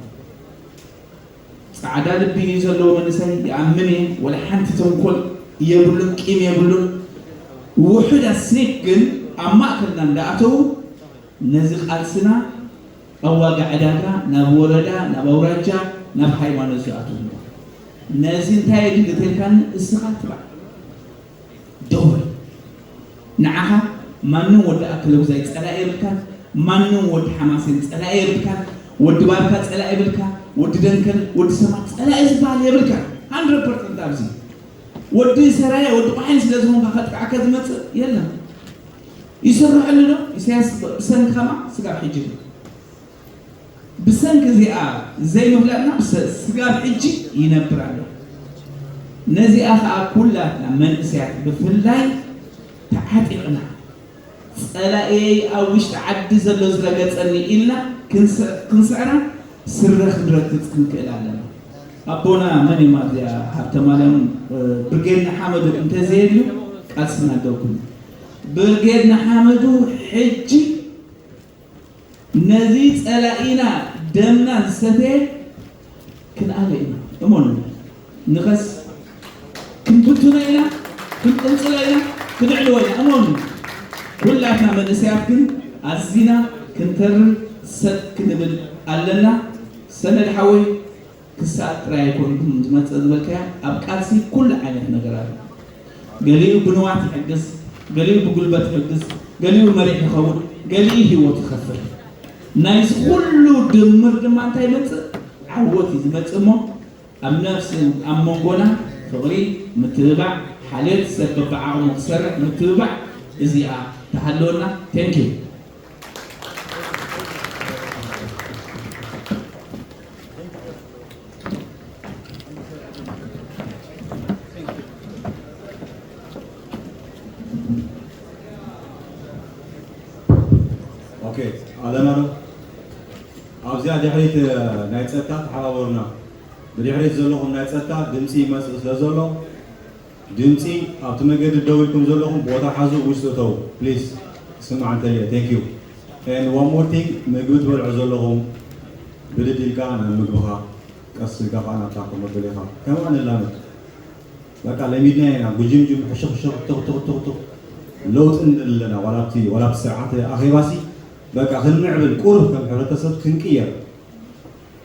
ጻዕዳ ልቢ እዩ ዘለዎ መንእሰይ፣ ይኣምን እየ። ወላ ሓንቲ ተንኮል የብሉን፣ ቂም የብሉን። ውሑዳት ስኒክ ግን ኣብ ማእከልና እንዳኣተዉ ነዚ ቃልስና ኣብ ዋጋ ዕዳጋ፣ ናብ ወረዳ፣ ናብ ኣውራጃ፣ ናብ ሃይማኖት ዝኣትዉ ኣለዉ። ነዚ እንታይ የድሊ ተልካኒ፣ እስኻ ትባዕ ደወል። ንዓኻ ማንም ወዲ ኣከለጉዛይ ጸላኢ የብልካን፣ ማንም ወዲ ሓማሴን ጸላኢ የብልካን፣ ወዲ ባርካ ጸላኢ የብልካ፣ ወዲ ደንከል፣ ወዲ ሰማት ጸላኢ ዝበሃል የብልካን። ሃንድረድ ፐርሰንት ኣብዚ ወዲ ሰራየ፣ ወዲ ቋሒን ስለ ዝኾንካ ከጥቅዓካ ዝመጽእ የለን። ይስርሐሉ ዶ? ኢሳያስ ብሰንኪ ከማ ስጋብ ሕጂ ግን ብሰንኪ እዚኣ ዘይምፍላጥና ብሰ- ስጋብ ሕጂ ይነብር ኣሎ። ነዚኣ ኸዓ ኩላትና መንእሰያት ብፍላይ ተዓጢቕና ጸላእየይ ኣብ ውሽጢ ዓዲ ዘሎ ዝረገጸኒ ኢልና ክንስ- ክንስዕራ ስረ ክንረግጽ ክንክእል ኣለና። ኣቦና መን እዮም ኣብዚኣ ሃብተ ማርያም እ፣ ብርጌድ ንሓመዱ እንተዘየልዩ ቃልስና ደው ክብል። ብርጌድ ንሓመዱ ሕጂ ነዚ ጸላኢና ደምና ዝሰተየ ክንኣለ ኢና። እመኑ። ንኸስ ክንብትኖ ኢና፣ ክንቅንጽሎ ኢና፣ ክድዕልዎ ኢና። እመኑ። ኩላትና መንእሰያት ግን ኣዚና ክንተርር ሰጥ ክንብል ኣለና። ሰነድ ሓወይ ሰዓት ጥራይ ኣይኮንኩም ዝመጽእ ዝበልካያ ኣብ ቃልሲ ኩሉ ዓይነት ነገር ኣሎ። ገሊኡ ብንዋት ይሕግዝ፣ ገሊኡ ብጉልበት ይሕግዝ፣ ገሊኡ መሪሕ ይኸውን፣ ገሊኡ ህይወት ይኸፍል። ናይዚ ኩሉ ድምር ድማ እንታይ ይመጽእ? ዓወት እዩ ዝመጽእ እሞ ኣብ ነፍሲ ኣብ መንጎና ፍቕሪ፣ ምትብባዕ፣ ሓልዮት ሰብ በብዓቕሙ ክሰርሕ ምትብባዕ እዚኣ ትሃልወና። Thank you። ኦኬ ኣለና ዶ ኣብዚኣ ድሕሪት ናይ ፀጥታ ተሓባበሩና። ብድሕሪት ዘለኹም ናይ ፀጥታ ድምፂ ይመፅእ ስለ ዘሎ ድምፂ ኣብቲ መገዲ ደው ኢልኩም ዘለኹም ቦታ ሓዙ ውሽጢ እተው please። ክስማዕ እንተልየ thank you and one more thing ምግቢ ትበልዑ ዘለኹም ብድድ ኢልካ ናብ ምግብኻ ቀስ ኢልካ ከዓ ናብታ ኮፍ መበሊኻ ከምኣ ንላመድ። በቃ ለሚድና ኢና ጉጅምጅም ሕሽኽሽኽ ትኽትኽትኽትኽ ለውጢ ንደሊ ኣለና ዋላ ኣብቲ ዋላ ኣብቲ ስርዓት ኣኼባሲ በቃ ክንምዕብል ቁሩብ ከም ሕብረተሰብ ክንቅየር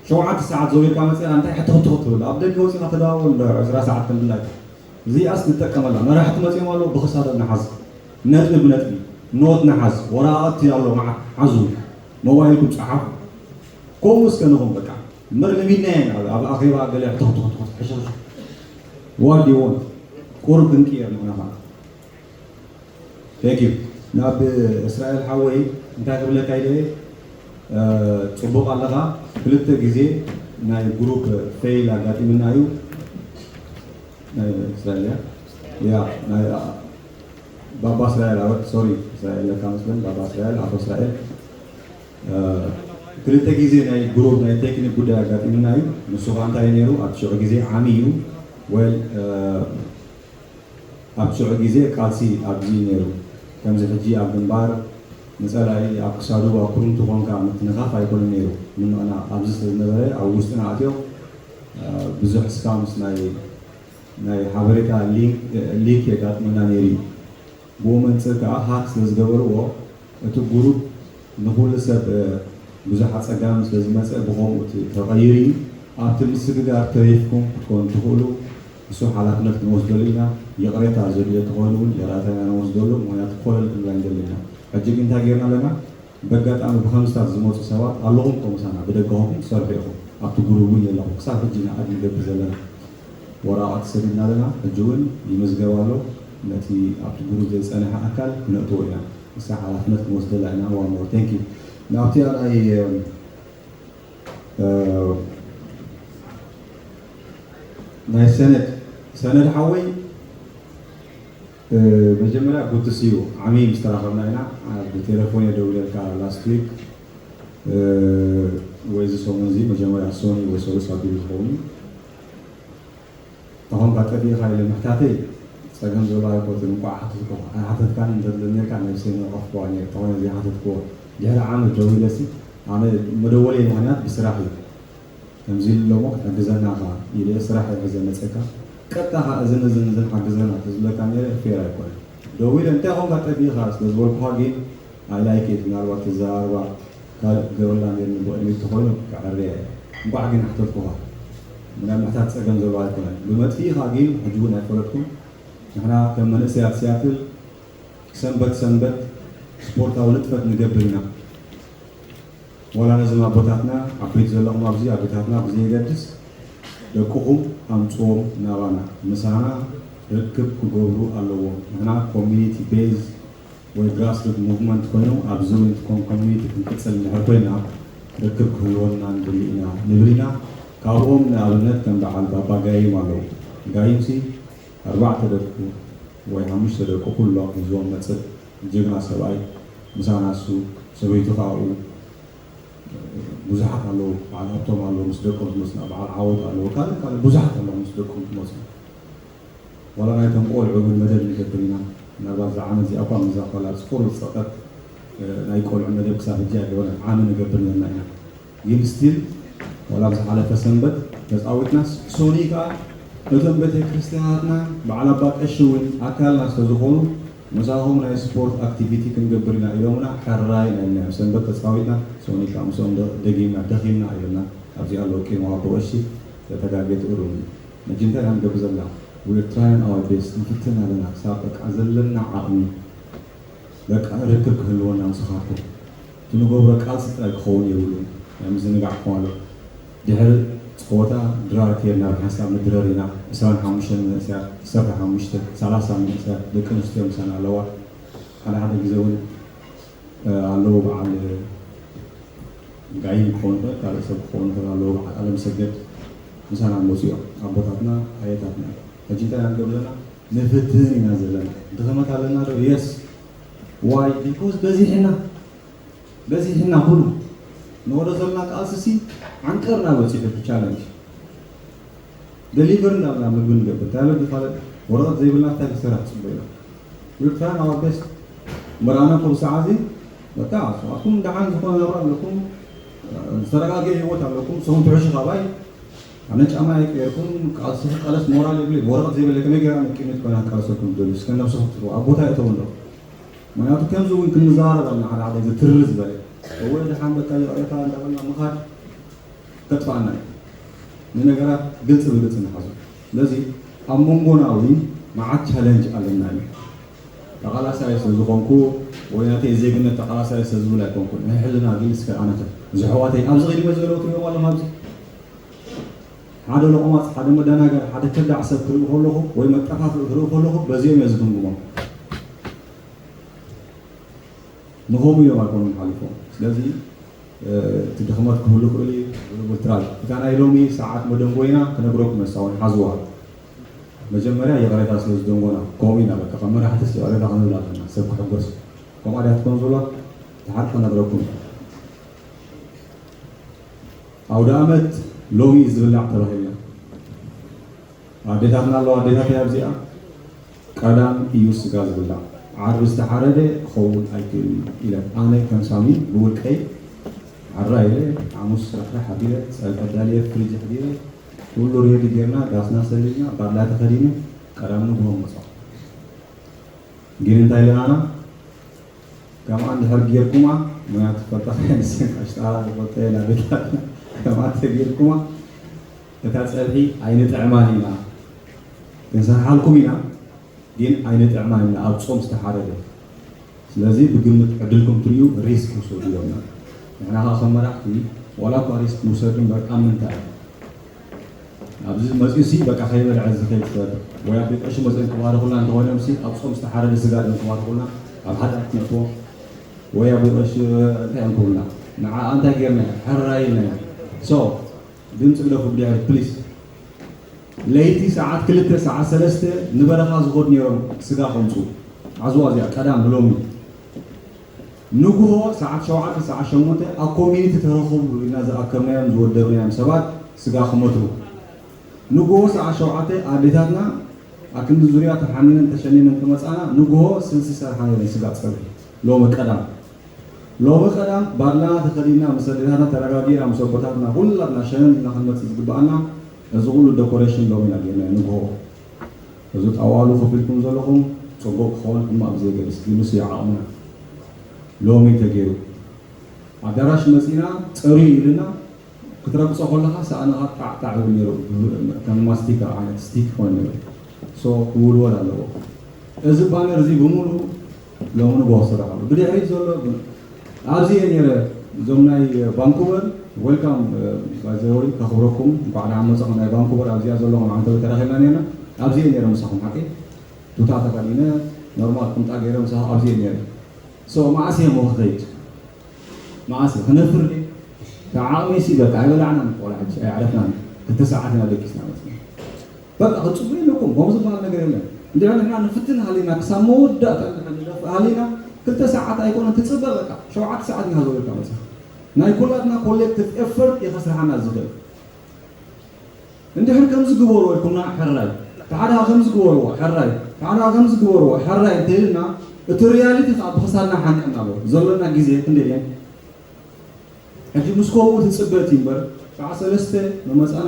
ሸውዓተ ሰዓት ዘዊርካ መፅእና እንታይ ሕትኽትኽ ትብል ኣብ ደገ ወፂኻ ተደዋወል እንዶ ዕስራ ሰዓት ክንድላይ እዚኣስ ንጠቀመላ መራሕቲ መፂኦም ኣለዉ ብክሳዶም ንሓዝ ነጥቢ ብነጥቢ ኖት ንሓዝ ወረቓቕቲ ኣሎ መዓ ሓዙ ሞባይልኩም ፀሓፉ ከምኡ እስከ ንኹን በቃ እምበር ለሚድና ኢና ኣብ ኣኼባ ገለ ሕትኽትኽትኽትኽ ሕሽኽሽ what do you want ቁሩብ ክንቅየር ንሕና ከዓ Thank you ናብ እስራኤል ሓወይ እንታይ ክብለካ ኢለ እየ ፅቡቕ ኣለኻ ክልተ ግዜ ናይ group fail ኣጋጢምና እዩ ናይ እስራኤል እያ ያ ናይ ባባ እስራኤል ኣወ sorry እስራኤል ለካ መስለን ባባ እስራኤል ኣቶ እስራኤል ክልተ ግዜ ናይ group ናይ ቴክኒክ ጉዳይ ኣጋጢምና እዩ ንሱ ከዓ እንታይ ነይሩ ኣብቲ ሽዑ ግዜ ዓሚ እዩ well ኣብቲ ሽዑ ግዜ ቃልሲ ኣብዚ እዩ ነይሩ። ከምዚ ሕጂ ኣብ ግንባር ንጸላኢ ኣብ ክሳዱ ኣብ ኩርምቱ ኮንካ ምትንኻፍ ኣይኮነን ነይሩ። ንምቕናእ ኣብዚ ስለ ዝነበረ ኣብ ውሽጥና ኣትዮም ብዙሕ scams ናይ ናይ ሓበሬታ link የጋጥመና ነይሩ እዩ። ብኡ መንጽር ከኣ hack ስለ ዝገበርዎ እቲ group ንኹሉ ሰብ ብዙሕ ኣጸጋሚ ስለ ዝመጸ ብኸምኡ ተቐይሩ እዩ። ኣብቲ ምስግጋር ተሪፍኩም ክትኮኑ ትኽእሉ። ንሱ ሓላፍነት ክንወስደሉ ኢና። ይቕሬታ ዘድልዮ ተኾይኑ እውን ይቕሬታ ኢና ንወስደሉ። ምኽንያቱ ኮለል ክንብል ኣይንደልን ኢና። ሕጂ ግን እንታይ ጌርና ኣለና? በጋጣሚ ብኸምስታት ዝመፁ ሰባት ኣለኹም እኮ ምሳና ብደገኹም ትሰርሑ ኢኹም ኣብቲ group እውን ዘለኹም ክሳብ ሕጂ ኢና ኣድ ንገብር ዘለና ወረቓቕቲ ሰዲድና ኣለና ሕጂ እውን ይምዝገብ ኣሎ ነቲ ኣብቲ group ዘይፀንሐ ኣካል ክነእትዎ ኢና ንሳ ሓላፍነት ክንወስደላ ኢና one more thank you ናብቲ ናይ ናይ ሰነድ ሰነድ ሓወይ መጀመርያ good to see you ዓሚ ምስ ተራኸብና ኢና ብቴሌፎን እየ ደዊለልካ last week ወይ እዚ ሰሙን እዚ መጀመርያ ሶኒ ወይ ሰሉስ ኣቢሉ ዝኸውን እዩ ተኾንካ ጠፊእኻ ኢለ ምሕታተይ ፀገም ዘሎ ኣይኮትን እንቋዕ ሓተትኩኻ ኣይሓተትካኒ እንተትብል ነርካ ነብሰይ ምነቐፍኩዋ ነይረ ተኾነ ዘይሓተትክዎ ድሕሪ ዓመት ደዊለሲ ኣነ መደወለይ ምኽንያት ብስራሕ እዩ ከምዚ ኢሉ እሞ ክትሕግዘና ኢኻ ኢለ ስራሕ እየ ሒዘ መፀካ ቀጥታ ኸዓ እዝን እዝን እዝን ሓግዘና ተዝብለካ ነይረ ፌር ኣይኮነን ደዊለ እንታይ ኾንካ ጠፊእኻ ስለ ዝበልኩኻ ግን I like it ምናልባት ተዘራርባ ካልእ ክገብረላ ነይርኒ ብቕድሚት ተኾይኑ ከዕርያ እየ እንቋዕ ግን ኣሕተትኩኻ ምናል ምሕታት ፀገም ዘለዎ ኣይኮነን ብመጥፊእኻ ግን ሕጂ እውን ኣይፈለጥኩን ንሕና ከም መንእሰያት ሲያትል ሰንበት ሰንበት ስፖርታዊ ንጥፈት ንገብር ኢና ዋላ ነዞም ኣቦታትና ዓበይቲ ዘለኹም ኣብዚ ኣዴታትና ብዘየገድስ ደቅኹም ኣምፅዎም ናባና ምሳና ርክብ ክገብሩ ኣለዎም ንሕና community based ወይ grassroot movement ኮይኑ ኣብዚ እውን እቲ community ክንቅፅል እንድሕር ኮይና ርክብ ክህልወና ንደሊ ኢና ንብል ኢና ካብኦም ንኣብነት ከም በዓል ባባ ጋይም ኣለዉ ጋይምሲ ኣርባዕተ ደቁ ወይ ሓሙሽተ ደቁ ኩሎም ሒዝዎም መፅእ ጅግና ሰብኣይ ምሳና እሱ ሰበይቱ ከዓ ኣብኡ ብዙሓት ኣለዉ በዓል ሃብቶም ኣለዉ ምስ ደቆም ዝመፁና በዓል ዓወት ኣለዉ ካልእ ካልእ ብዙሓት ኣለዉ ምስ ደቆም ዝመፁ ዋላ ናይቶም ቆልዑ እውን መደብ ንገብር ኢና ምናልባት እዛ ዓመት እዚኣ እኳ ምስዛ ኳላ ፅቁር ዝፀቐት ናይ ቆልዑ መደብ ክሳብ ሕጂ ኣይገበርናን ዓሚ ንገብር ነርና ኢና ግን ስቲል ዋላ ኣብ ዝሓለፈ ሰንበት ተፃዊትና ሶኒ ከዓ እቶም ቤተ ክርስትያናትና በዓል ኣባ ቀሺ እውን ኣካልና ስለ ዝኾኑ ምሳኹም ናይ ስፖርት ኣክቲቪቲ ክንገብር ኢና ኢሎምና ሕራይ ኢና ኢልና ሰንበት ተፃዊትና ሶኒ ከዓ ምስኦም ደጊምና ደኺምና ኢሎምና ኣብዚ ኣለዉ ቂሞ ኣቦ ቀሺ ተጋጌት እሩም። ሕጂ እንታይ ኢና ንገብር ዘለና? We are trying our best፣ ንፍትን ኣለና ክሳብ በቃ ዘለና ዓቕሚ በቃ ርክብ ክህልወና ምስኻትኩም። እቲ ንገብሮ ቃልሲ ጥራይ ክኸውን የብሉን። ናይ ምዝንጋዕ ክኾን ኣሎ። ድሕሪ ጸወታ ድራር ከይድና ብሓንሳብ ንድረር ኢና። ዕስራን ሓሙሽተን መንእሰያት፣ ዕስራን ሓሙሽተ፣ ሰላሳ መንእሰያት ደቂ ኣንስትዮ ምሳና ኣለዋ። ሓደ ሓደ ግዜ እውን ኣለዉ በዓል ጋይም ክኸውን ይኽእል፣ ካልእ ሰብ ክኸውን ይኽእል፣ ኣለዉ በዓል ኣለምሰገድ ምሳና መፁ እዮም። ኣቦታትና ኣየታትና እዮም። ሕጂ እንታይ ኢና ንገብር ዘለና? ንፍትን ኢና ዘለና። ድኽመት ኣለና ዶ? የስ። ዋይ? ቢኮዝ በዚሕና በዚሕና ኩሉ ንወዶ ዘለና ቃልሲ ሲ ዓንቀርና በፂሑ እቲ ቻለንጅ ደሊቨር እንዳልና ምግቢ ንገብር እንታይ በል ካልእ ወረቐት ዘይብልና እንታይ ክሰራ ትፅበ ኢና። We try our best። እምበር ኣነ ክብ ሰዓት እዚ በቃ ኣስዋትኩም ደሓን ዝኾነ ናብራ ኣለኩም፣ ዝተረጋገ ህይወት ኣለኩም። ንስኹም ትሕሹ ካባይ ኣነ ጫማ ኣይቀየርኩም። ቃልሲ ቀለስ ሞራል የብለይ። ወረቐት ዘይብለይ ከመይ ገይራ ንቅድሚት ኮይና ክቃለሰኩም ትደልዩ? እስከ ነብስኹም ትርኡ ኣብ ቦታ የእተው እንዶ። ምክንያቱ ከምዚ እውን ክንዘራረብ ኣለና ሓደ ሓደ እዚ ትርር ዝበለ እወ ደሓን በቃ ይቕሬታ እንዳበልና ምኻድ ከጥፋኣና እዩ። ንነገራት ግልፂ ብግልፂ ንሓዞ። ስለዚ ኣብ መንጎና እውን መዓት ቻለንጅ ኣለና እዩ። ተቓላሳይ ስለ ዝኾንኩ ወይ ናተይ ዜግነት ተቓላሳይ ስለ ዝብል ኣይኮንኩን። ናይ ሕልና ግን እስከ ኣነኸ እዚ ኣሕዋተይ ኣብዚ ቐዲመ ዘለዉ ትሪኦም ኣለኹም ኣብዚ ሓደ ሎቕማፅ፣ ሓደ መደናገር፣ ሓደ ከዳዕ ሰብ ክርኢ ከለኹ ወይ መጠፋፍኢ ክርኢ ከለኹ በዚኦም እየ ዝግምግሞም። ንኸምኡ እዮም ኣይኮኑን ሓሊፎም። ስለዚ እቲ ድኽመት ክህሉ ይኽእል እዩ። ብትራል እታ ናይ ሎሚ ሰዓት መደንጎይና ክነግረኩም እየ፣ ሳውን ሓዝዋ። መጀመርያ ይቕሬታ ስለ ዝደንጎና ከምኡ ኢና በቃ ከም መራሕትስ ይቕሬታ ክንብል ኣለና፣ ሰብ ክሕጎስ። ከምኣ ድያ ትኮን ዘሎ? እቲ ሓቂ ክነግረኩም እየ። ኣውደ ኣመት ሎሚ እዩ ዝብላዕ ተባሂልና። ኣዴታትና ኣለዋ፣ ኣዴታተይ ኣብዚኣ ቀዳም እዩ ስጋ ዝብላዕ፣ ዓርቢ ዝተሓረደ ክኸውን ኣይክእልን እዩ ኢለን። ኣነ ከም ሳሚ ብውልቀይ ዓራ ኢለ ሓሙስ ስራሕ ኣቢለ ጸብሒ ኣዳልየ ፍሪጅ ኣሕዲረ ኩሉ ሬዲ ጌርና ዳስና ሰሊልና ባድላ ተኸዲነ ቀዳም ንግሆ መጻኹ። ግን እንታይ ኢለናና? ከምኣ እንድሕር ጌርኩማ፣ ምኽንያቱ ትፈልጣ ንስን ኣሽጣራ ዝፈልጠ ኢና ቤታትና። ከምኣ እንተጌርኩማ፣ እታ ጸብሒ ኣይንጥዕማን ኢና። ክንሰርሓልኩም ኢና፣ ግን ኣይንጥዕማን ኢና፣ ኣብ ጾም ዝተሓረደ። ስለዚ ብግምት ዕድልኩም ትርእዩ፣ ሪስክ ውሰዱ ኢሎምና። ንሕና ኸኣ ከም መራሕቲ፣ ዋላ እኳ ሪስክ ንውሰድ እምበር፣ ኣብ ምንታይ? ኣብዚ መጺኡ ሲ በቃ ከይበልዐ ዝኸይድ ሰብ ወይ ኣብ ቤት ዕሹ መጺኦም ክባርኹልና እንተኾይኖም ሲ ኣብ ጾም ዝተሓረደ ስጋ ድዮም ክባርኹልና ኣብ ሓጢኣት ክነእትዎ ወይ ኣብ ቤት ዕሹ እንታይ እዮም ክብሉና ንዓ እንታይ ጌርና ሕራይ ኢልና ሶ ድምፂ ግደፉ ብድሕሪት ፕሊስ ለይቲ ሰዓት ክልተ ሰዓት ሰለስተ ንበረኻ ዝኾድ ነይሮም ስጋ ከምፁ ዓዝዋ እዚኣ ቀዳም ሎሚ ንግሆ ሰዓት ሸውዓተ ሰዓት ሸሞንተ ኣብ ኮሚኒቲ ተረኸቡ ኢልና ዝኣከብናዮም ዝወደብናዮም ሰባት ስጋ ክመትሩ። ንግሆ ሰዓት ሸውዓተ ኣዴታትና ኣብ ክንዲ ዙርያ ተሓኒነን ተሸኒነን ክመጻና ንግሆ ስልሲ ሰርሓ ነይረን ስጋ ጸብሒ። ሎሚ ቀዳም ሎሚ ቀዳም ባድላና ተኸዲንና ምስ ኣዴታትና ተረጋጊእና ምስ ኣቦታትና ኩላትና ሸነን ኢልና ክንመጽእ ዝግብኣና እዚ ኩሉ ደኮሬሽን ሎሚ ኢና ጌርናዮ ንግሆ። እዚ ጣዋሉ ከፊልኩም ዘለኹም ጽቡቕ ክኸውን ሕማቕ ብዘየገድስ ግን ንሱ እዩ ዓቕምና። ሎሚ ተገይሩ ኣዳራሽ መጺና ጸርዩ ኢልና ክትረግጾ ከለኻ ሳእንኻ ጣዕጣዕ ይብል ነይሩ ከም ማስቲካ ዓይነት ስቲክ ይኾን ነይሩ ሶ ክውልወል ኣለዎ እዚ ባነር እዚ ብምሉ ሎሚ ንግሆ ክስራሕ ኣሎ ብድሕሪት ዘሎ ኣብዚ እየ ነይረ እዞም ናይ ቫንኩቨር ዌልካም ባይዘወይ ከኽብረኩም እንኳዕ ደሓን መጻኹም ናይ ቫንኩቨር ኣብዚኣ ዘለኹም ዓንተዊ ተራኺብና ነርና ኣብዚ እየ ነይረ ምሳኹም ሓቂ ቱታ ተኸዲነ ኖርማል ቁምጣ ገይረ ምሳኹም ኣብዚ እየ ነይረ ሶ መዓስ እየ ሞ ክኸይድ መዓስ እየ ክነፍር ድየ ካብ ዓቕመይ ሲ በቃ ኣይበላዕናን ቆልዓ ሕጂ ኣይዕረፍናን ክልተ ሰዓት ኢና ደቂስና መፅና በቃ ክትፅቡ የለኩም ከምኡ ዝበሃል ነገር የለን እንድሕር ንሕና ንፍትን ሃሊና ክሳብ መወዳእታ እንድሕር ንደፍእ ሃሊና ክልተ ሰዓት ኣይኮነን ትፅበ በቃ ሸውዓተ ሰዓት ኢና ዝበልካ መፅኻ ናይ ኩላትና ኮሌክቲቭ ኤፈርት እዩ ከስርሓና ዝኽእል እንድሕር ከምዚ ግበርዎ ኢልኩምና ሕራይ ታሓዳ ከምዚ ግበርዎ ሕራይ ታሓዳ ከምዚ ግበርዎ ሕራይ እንተኢልና እቲ ሪያሊቲ ከዓ ብክሳድና ሓኒቕና ኣሎ ዘለና ግዜ ክንደይ እየን ሕጂ ምስ ከምኡ ትፅበ እቲ እምበር ከዓ ሰለስተ መመፃና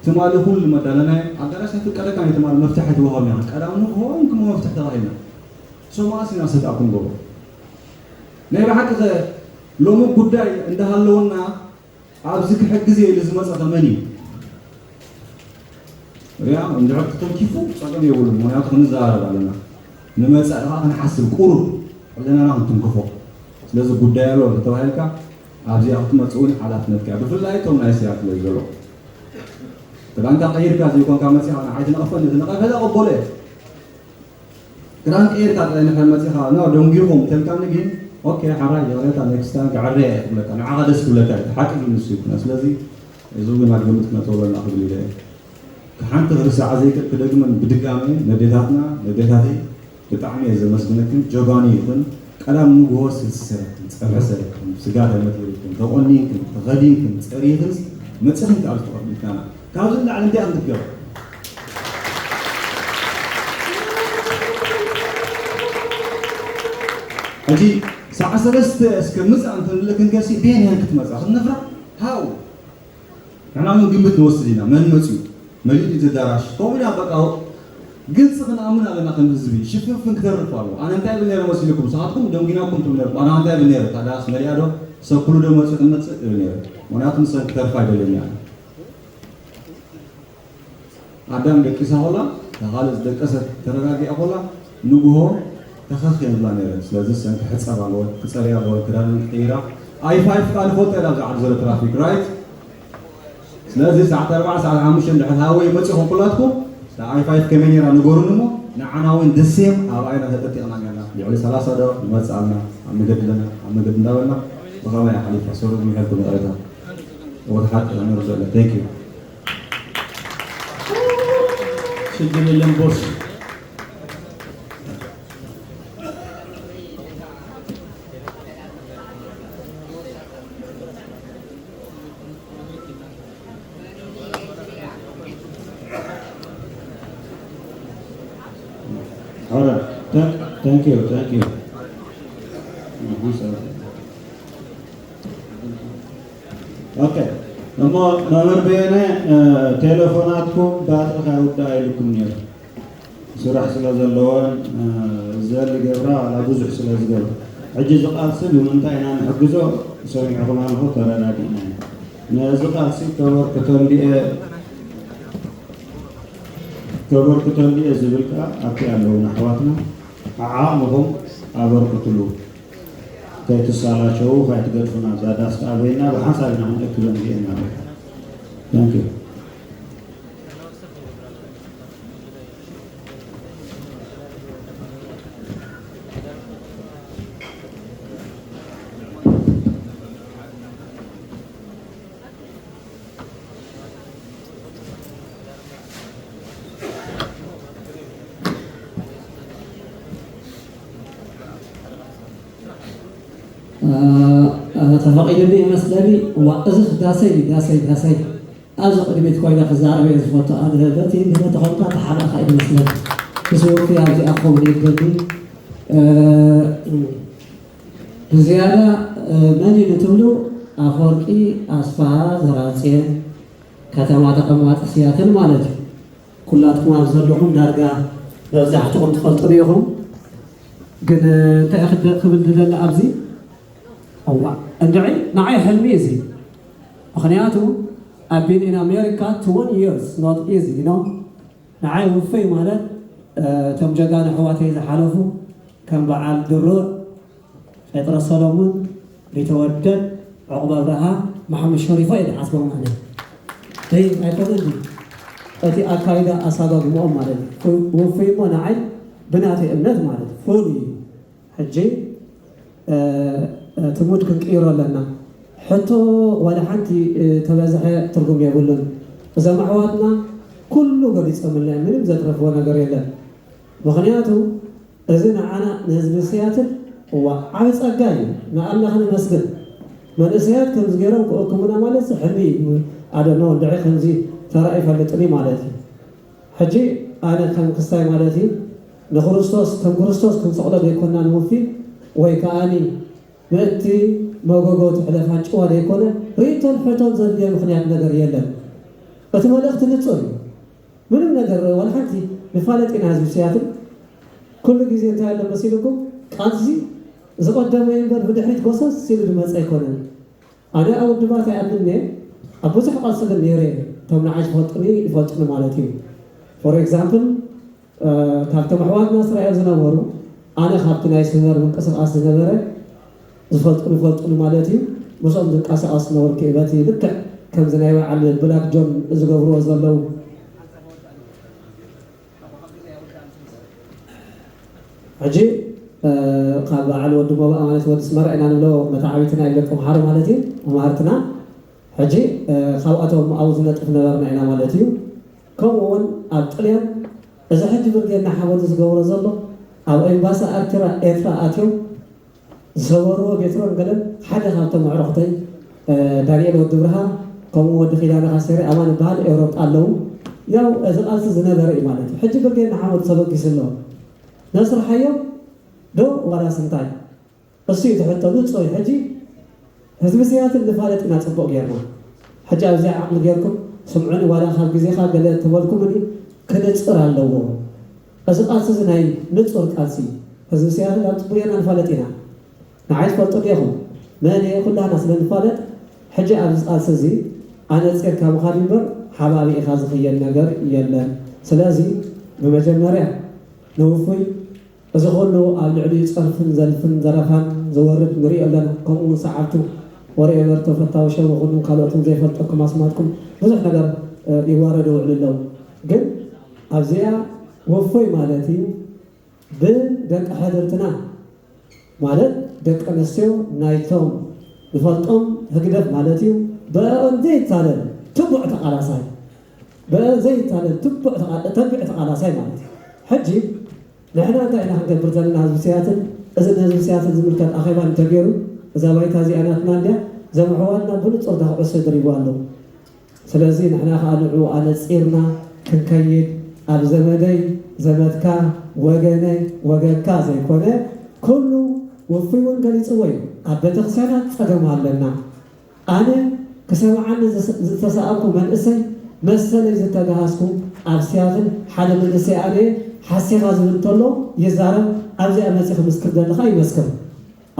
ትማሊ ኩሉ መዳለናዮ ኣዳራሽ ኣይፍቀደካ ናይ ትማሊ መፍትሕ ኣይትወሃብና ቀዳሚ ንግሆ እንክሞ መፍትሕ ተባሂልና ሶማስ ኢና ሰጣኩም ገበሩ ናይ ብሓቂ ከ ሎሚ ጉዳይ እንዳሃለወና ኣብዚ ክሕግዝ እየ ኢሉ ዝመጸ ከ መን እዩ? ሪኣ እንድሕር ተተንኪፉ ጸገም የብሉን። ምኽንያቱ ክንዘራረብ ኣለና። ንመጻኢ ኸዓ ክንሓስብ ቁሩብ ሕልናና ክንትንክፎ። ስለዚ ጉዳይ ኣሎ እንተተባሂልካ ኣብዚኣ ክትመጽእ እውን ሓላፍነትካ እያ። ብፍላይ እቶም ናይ ሲያትል ዘለኹም። ክዳንካ ቀይርካ ዘይኮንካ መጺኻ ንዓይ ትነቕፈኒ፣ ዝነቐፈ ዘቐበሎ እየ። ክዳን ቀይርካ ጥራይ ንድሕር መጺኻ፣ ኖ፣ ደንጊኹም ተልካኒ ግን፣ ኦኬ፣ ሓራይ፣ ይቕሬታ፣ ኔክስት ታይም ክዕረ እየ ክብለካ፣ ንዓኻ ደስ ክብለካ እዩ። ሓቂ ግን ንሱ ይኩነ። ስለዚ፣ እዚ እውን ኣብ ግምት ክነእትወሉ ኣለና ክብል ኢለ እየ። ሓንቲ ክርስዓ ዘይክእል ክደግመን ብድጋሜ ነዴታትና፣ ነዴታተይ፣ ብጣዕሚ እየ ዘመስግነክን፣ ጀጋኑ ኢኽን። ቀዳም ንግሆ ስልሲ ሰሪሕክን፣ ጸብሒ ሰሪሕክን፣ ስጋ ተመቲርክን፣ ተቖኒንክን፣ ተኸዲንክን፣ ጸሪኽንስ መጺኽን ካብ ዝተቐድምካና። ካብዚ ንላዕሊ እንታይ እዮም ክትገብሩ? ሕጂ ሰዓት ሰለስተ እስከ ምጻእ እንተንብለክን ከሲ ቤን እየን ክትመጻ ክትነፍራ? ሃው ንሕና እውን ግምት ንወስድ ኢና። መን መጽዩ? መሊኡ እቲ ኣዳራሽ። ከምኡ ኢና በቃ ግልጺ ክንኣምን ኣለና ከም ህዝቢ። ሽፍንፍን ክተርፍ ኣለዎ። ኣነ እንታይ እብል ነይረ መሲልኩም? ንስኻትኩም ደንጊናኩም ትብሉ ነይርኩም። ኣነ እንታይ እብል ነይረ? እታ ዳስ መሊኣ ዶ? ሰብ ኩሉ ዶ መጽዩ ክንመጽእ እብል ነይረ። ምኽንያቱ ንሰን ክተርፋ ኣይደልን እያ። ኣዳም ደቂሳ ኮላ፣ እታ ካልእ ዝደቀሰት ተረጋጊኣ ኮላ፣ ንግሆ ተኸኽ እየን ዝብላ ነይረን። ስለዚ ሰን ክሕጸብ ኣለወን፣ ክጸርያ ኣለወን፣ ክዳነን ክቕይራ። ኣይ ፋይፍ ከኣ ንፈልጦ ኢና ኣብዚ ዓዲ ዘሎ ትራፊክ፣ ራይት? ስለዚ ሰዓት ኣርባዓ፣ ሰዓት ሓሙሽተ እንድሕር ሃወይ መጺኹም ኩላትኩም፣ እታ ኣይ ፋይፍ ከመይ ነይራ ንገሩኒ እሞ፣ ንዓና እውን ደሴም ኣብኣይና ተጠጢቕና ነርና። ልዕሊ ሰላሳ ዶ ንመጽእ ኣለና፣ ኣብ መገዲ ኣለና፣ ኣብ መገዲ እንዳበልና፣ ብኸመይ ሓሊፋ? ሰሩ ምሕልኩም ይቕሬታ። ወደ ሓቂ ነርዶ ኣለ። Thank you። ሽግር የለም ቦስ። All right. Thank, thank you, thank you. Mhm, so- ኦኬ፣ እሞ መምህር በየነ፣ እ፣ ቴሌፎናትኩም ባትሪ ከይውዳእ ኢሉኩም ነይሩ። ስራሕ ስለ ዘለወን፣ እ፣ ዘል ገብራ ዋላ ብዙሕ ስለ ዝገብራ። ሕጂ እዚ ቃልሲ ብምንታይ ኢና ንሕግዞ ሰሚዕኹም ኣለኹ፣ ተረዳዲእና ኢና። ነዚ ቃልሲ ከበርክተሉ እየ፣ ከበርክተሉ እየ ዝብል ከኣ ኣብቲ ኣለዉ ኣሕዋትና ዓዓቕምኹም ኣበርክትሉ። ከይትሳላሸዉ፣ ከይትገድፉና፣ ኣብዛ ዳስ ከኣ በይና ብሓንሳብ ኢና ክንእክበን እዚኤን ማለት እዩ። Thank you። እ፣ እ፣ ተፈቒዱኒ ይመስለኒ። እዋ፣ እዚ ዳሰይ፣ ዳሰይ፣ ዳሰይ። ኣብዚ ቅድሚት ኮይነ ክዛረብ እየ ዝፈቱ። ኣነ በቲ እንግሊዝ ተኾንካ ተሓላኻ እዩ ዝመስለኒ። ምስ ወፍሪ ኣብዚኣ ክኸውን ይግበኒ። እ፣ ብዝያዳ፣ እ፣ መን እዩ ንትብሉ፣ ኣፈወርቂ ኣስፍሃ ዘራጽዮን፣ ከተማ ተቐማጢ ሲያትል ማለት እዩ። ኩላትኩም ኣብ ዘለኹም ዳርጋ መብዛሕትኹም ትፈልጡኒ ኢኹም። ግን እንታይ ክደ-፣ ክብል ዝደሊ ኣብዚ? እዋ፣ እንድዒ ንዓይ ሕልሚ እዚ። ምኽንያቱ፣ I've been in America twenty years, not easy, you know? ንዓይ ውፉይ ማለት፣ እ፣ እቶም ጀጋኑ ኣሕዋተይ ዝሓለፉ ከም በዓል ድሩዕ፣ ጴጥሮስ ሰሎሙን፣ ቢተወደድ፣ ዑቕበ ኣብርሃ፣ መሓመድ ሸሪፎ እየ ዝሓስቦም ኣነ። ደይ ኣይኮነን ድዩ? እቲ ኣካይዳ ኣሳጋግምኦም ማለት እዩ። ፉ-፣ ውፉይ እሞ ንዓይ ብናተይ እምነት ማለት እዩ። ፍሉይ እዩ። ሕጂ፣ እ፣ እ፣ እቲ ሙድ ክንቅይሮ ኣለና። ሕቶ ዋላ ሓንቲ፣ እ፣ ተበዝሐ ትርጉም የብሉን። እዞም ኣሕዋትና ኩሉ ገሊጾምልና እዮም። ምንም ዘትረፍዎ ነገር የለን። ምኽንያቱ እዚ ንዓና ንህዝቢ ሲያትል፣ እዋ፣ ዓቢ ጸጋ እዩ። ንኣምላኽ ነመስግን። መንእሰያት ከምዚ ገይሮም ክእክቡና ማለት እዚ ሕልሚ እዩ። ኣደኖ እንድዒ ከምዚ ተራእዩ ይፈልጥን እዩ ማለት እዩ። ሕጂ ኣነ ከም ክስታይ ማለት እዩ፣ ንክርስቶስ፣ ከም ክርስቶስ ክንሰቕሎ ዘይኮንና ንውፊ፣ ወይ ከኣኒ ምእንቲ መጎጎ ትሕለፍ ኣንጭዋ ዘይኮነ፣ ርእይቶን ሕቶን ዘድልዮ ምኽንያት ነገር የለን። እቲ መልእኽቲ ንጹር እዩ። ምንም ነገር ዋላ ሓንቲ ንፋለጥ ኢና ህዝቢ ሲያትል። ኩሉ ግዜ እንታይ ኣሎ መሲልኩም? ቃልሲ ዝቐደመ እምበር ብድሕሪት ጎሰስ ኢሉ ዝመጸ ኣይኮነን። ኣነ ኣብ ውድባት ኣይኣምንን እየ። ብዙሕ ቃልሲ ግን ነይረ። እቶም ንዓይ ዝፈልጡኒ ይፈልጡኒ ማለት እዩ። For example፣ ካብቶም ኣሕዋትና ስራኤል ዝነበሩ፣ ኣነ ካብቲ ናይ ስመር ምንቅስቃስ ዝነበረ ዝፈልጡኒ ይፈልጡኒ ማለት እዩ። ምስኦም ዝንቀሳቀስ ዝነበርኩ እየ። በቲ ልክዕ ከምዚ ናይ በዓል ብላክ ጆን ዝገብርዎ ዘለዉ ሕጂ ካብ በዓል ወዲ ሞባእ ማለት ወዲ ስመራ ኢና ንብሎ፣ መታዓቢትና ይብለኩም ሓሮ ማለት እዩ። መማህርትና ሕጂ ካብኣቶም ኣብኡ ዝነጥፍ ነበርና ኢና ማለት እዩ። ከምኡ እውን ኣብ ጥልያን እዚ ሕጂ ብርጌድ ንሓመዱ ዝገብሮ ዘሎ፣ ኣብ ኤምባሲ ኣርትራ ኤርትራ ኣትዮም ዝሰበርዎ ቤትሮን ገለን ሓደ ካብቶም ኣዕሩኽተይ ዳንኤል ወዲ ብርሃን፣ ከምኡ ወዲ ኪዳነ ካሴሪ ኣማን ይበሃል፣ ኤውሮጳ ኣለዉ። ያው እዚ ቃልሲ ዝነበረ እዩ ማለት እዩ። ሕጂ ብርጌድ ንሓመዱ ተበጊሱ ኣሎ። ነስርሓዮ ዶ ዋላስ እንታይ? እሱ እዩ እቲ ሕቶ ንጹር። ሕጂ ህዝቢ ሲያትል ንፋለጥ ኢና ጽቡቕ ጌርና። ሕጂ ኣብዚኣ ዓቕሊ ጌርኩም ስምዑኒ፣ ዋላ ካብ ግዜኻ ገለ ተበልኩምኒ፣ ክንጽር ኣለዎ። እዚ ቃልሲ እዚ ናይ ንጹር ቃልሲ እዩ። ህዝቢ ሲያትል ኣብ ጽቡቕ ጌርና ንፋለጥ ኢና። ንዓይ ትፈልጡ ዲኹም? መን እየ? ኩላህና ስለ ንፋለጥ፣ ሕጂ ኣብዚ ቃልሲ እዚ ኣነጺርካ ምኻድ እምበር ሓባቢእኻ ዝኽየድ ነገር የለን። ስለዚ ብመጀመርያ ንውፉይ እዚ ኩሉ ኣብ ልዕሊኡ ጸርፍን ዘልፍን ዘረፋን ዝወርድ ንሪኦ ኣለና። ከምኡ እውን ሰዓብቱ ወርኤበር ተፈታዊ ሸበኹንን ካልኦትን ዘይፈልጠኩም ኣስማትኩም ብዙሕ ነገር ይዋረዱ ይውዕሉ ኣለዉ። ግን ኣብዚኣ ወፎይ ማለት እዩ ብደቂ ሕድርትና ማለት ደቂ ኣንስትዮ ናይቶም ንፈልጦም ህግደፍ ማለት እዩ። ብአኦም ዘይታለል ትቡዕ ተቓላሳይ፣ ብአኦም ዘይታለል ትቡዕ ተቓ-፣ ተቢዕ ተቓላሳይ ማለት እዩ። ሕጂ ንሕና እንታይ ኢና ክንገብር ዘለና? ህዝቢ ሲያትል፣ እዚ ንህዝቢ ሲያትል ዝምልከት ኣኼባ እንተገይሩ፣ እዛ ባይታ እዚኣ ናትና እንድያ፣ እዞም ኣሕዋትና ብንጹር እታ ኩዕሶ ይድርብዋ ኣለዉ። ስለዚ ንሕና ከኣ ንዕኡ ኣነጺርና ክንከይድ፣ ኣብ ዘመደይ ዘመድካ፣ ወገነይ ወገንካ ዘይኮነ፣ ኩሉ ውፉይ እውን ገሊጽዎ እዩ። ኣብ ቤተክርስትያናት ጸገም ኣለና። ኣነ ክሰምዓኒ ዝስ-፣ ዝተሳእንኩ መንእሰይ መሰለይ ዝተጋሃስኩ ኣብ ሲያትል ሓደ መንእሰይ ኣነ ሓሲኻ ዝብል እንተሎ ይዛረብ፣ ኣብዚኣ መጺ ክምስክር ዘለኻ ይመስክር።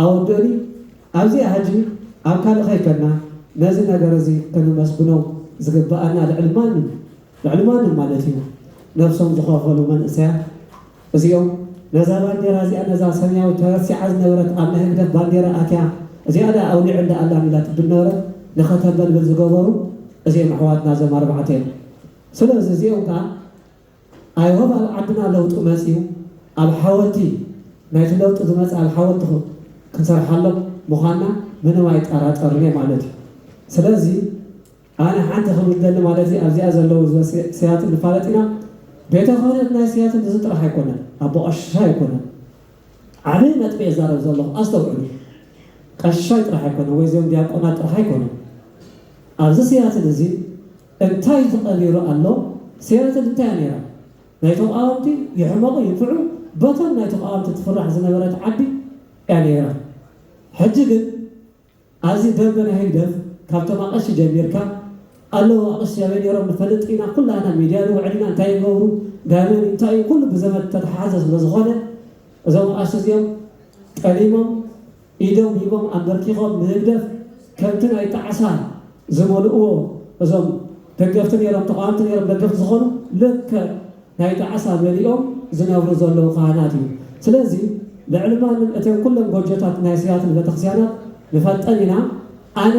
ኣወደኒ ኣብዚኣ ሕጂ ኣብ ካልእ ከይከና ነዚ ነገር እዚ ከነመስግኖ ዝግብኣና ልዕሊ ማንም፣ ልዕሊ ማንም ማለት እዩ ነብሶም ዝኸፈሉ መንእሰያት እዚኦም ነዛ ባንዴራ እዚኣ፣ ነዛ ሰማያዊት ተረሲዓ ዝነበረት ኣብ ናይ ህግደፍ ባንዴራ ኣትያ እዚኣ ደኣ ኣውሊዑ እንዳ ኣላሚላ ትብል ነበረት ንኸተንበልብል ዝገበሩ እዚኦም ኣሕዋትና እዞም ኣርባዕተ እዮም። ስለዚ እዚኦም ከኣ ኣይሆብ ኣብ ዓድና ለውጢ መፅዩ ኣብ ሓወልቲ ናይቲ ለውጢ ዝመፅእ ኣብ ሓወልቲ ክንሰርሓሎም ምዃንና ምንም ኣይጠራጠርን እየ ማለት እዩ። ስለዚ ኣነ ሓንቲ ክብል ደሊ ማለት እዩ ኣብዚኣ ዘለዉ ህዝበ ሲ-፣ ሲያትል ንፋለጥ ኢና። ቤተ ክህነት ናይ ሲያትል እዚ ጥራሕ ኣይኮነን፣ ኣቦ ቀሽሻ ኣይኮነን። ዓብዪ ነጥቢ እየ ዛረብ ዘለኹ ኣስተውዕሉ። ቀሽሻይ ጥራሕ ኣይኮነን ወይ እዚኦም ዲያቆናት ጥራሕ ኣይኮነን። ኣብዚ ሲያትል እዚ እንታይ ተቐቢሩ ኣሎ? ሲያትል እንታይ እያ ነይራ? ናይ ተቓወምቲ ይሕመቑ ይንፍዑ፣ በቶም ናይ ተቓወምቲ ትፍራሕ ዝነበረት ዓዲ እያ ነይራ። ሕጂ ግን ኣብዚ ደንበ ናይ ህግደፍ ካብቶም ኣቐሺ ጀሚርካ ኣለዉ። ኣቐሺ ኣበይ ነይሮም ንፈልጥ ኢና፣ ኩላና ሚድያ ንውዕል ኢና፣ እንታይ ይገብሩ፣ ጋመን እንታይ እዩ፣ ኩሉ ብዘመድ ተተሓሓዘ ስለ ዝኾነ እዞም ኣቐሺ እዚኦም ጠሊሞም ኢዶም ሂቦም ኣንበርኪኾም ንህግደፍ ከምቲ ናይ ጣዕሳ ዝመልእዎ እዞም ደገፍቲ ነይሮም፣ ተቓወምቲ ነይሮም፣ ደገፍቲ ዝኾኑ ልክዕ ናይ ጣዕሳ መሊኦም ዝነብሩ ዘለዉ ካህናት እዩ። ስለዚ ልዕሊ ማንም እተን ኩለን ጎጆታት ናይ ሲያትል ቤተክርስትያናት ንፈልጠን ኢና። ኣነ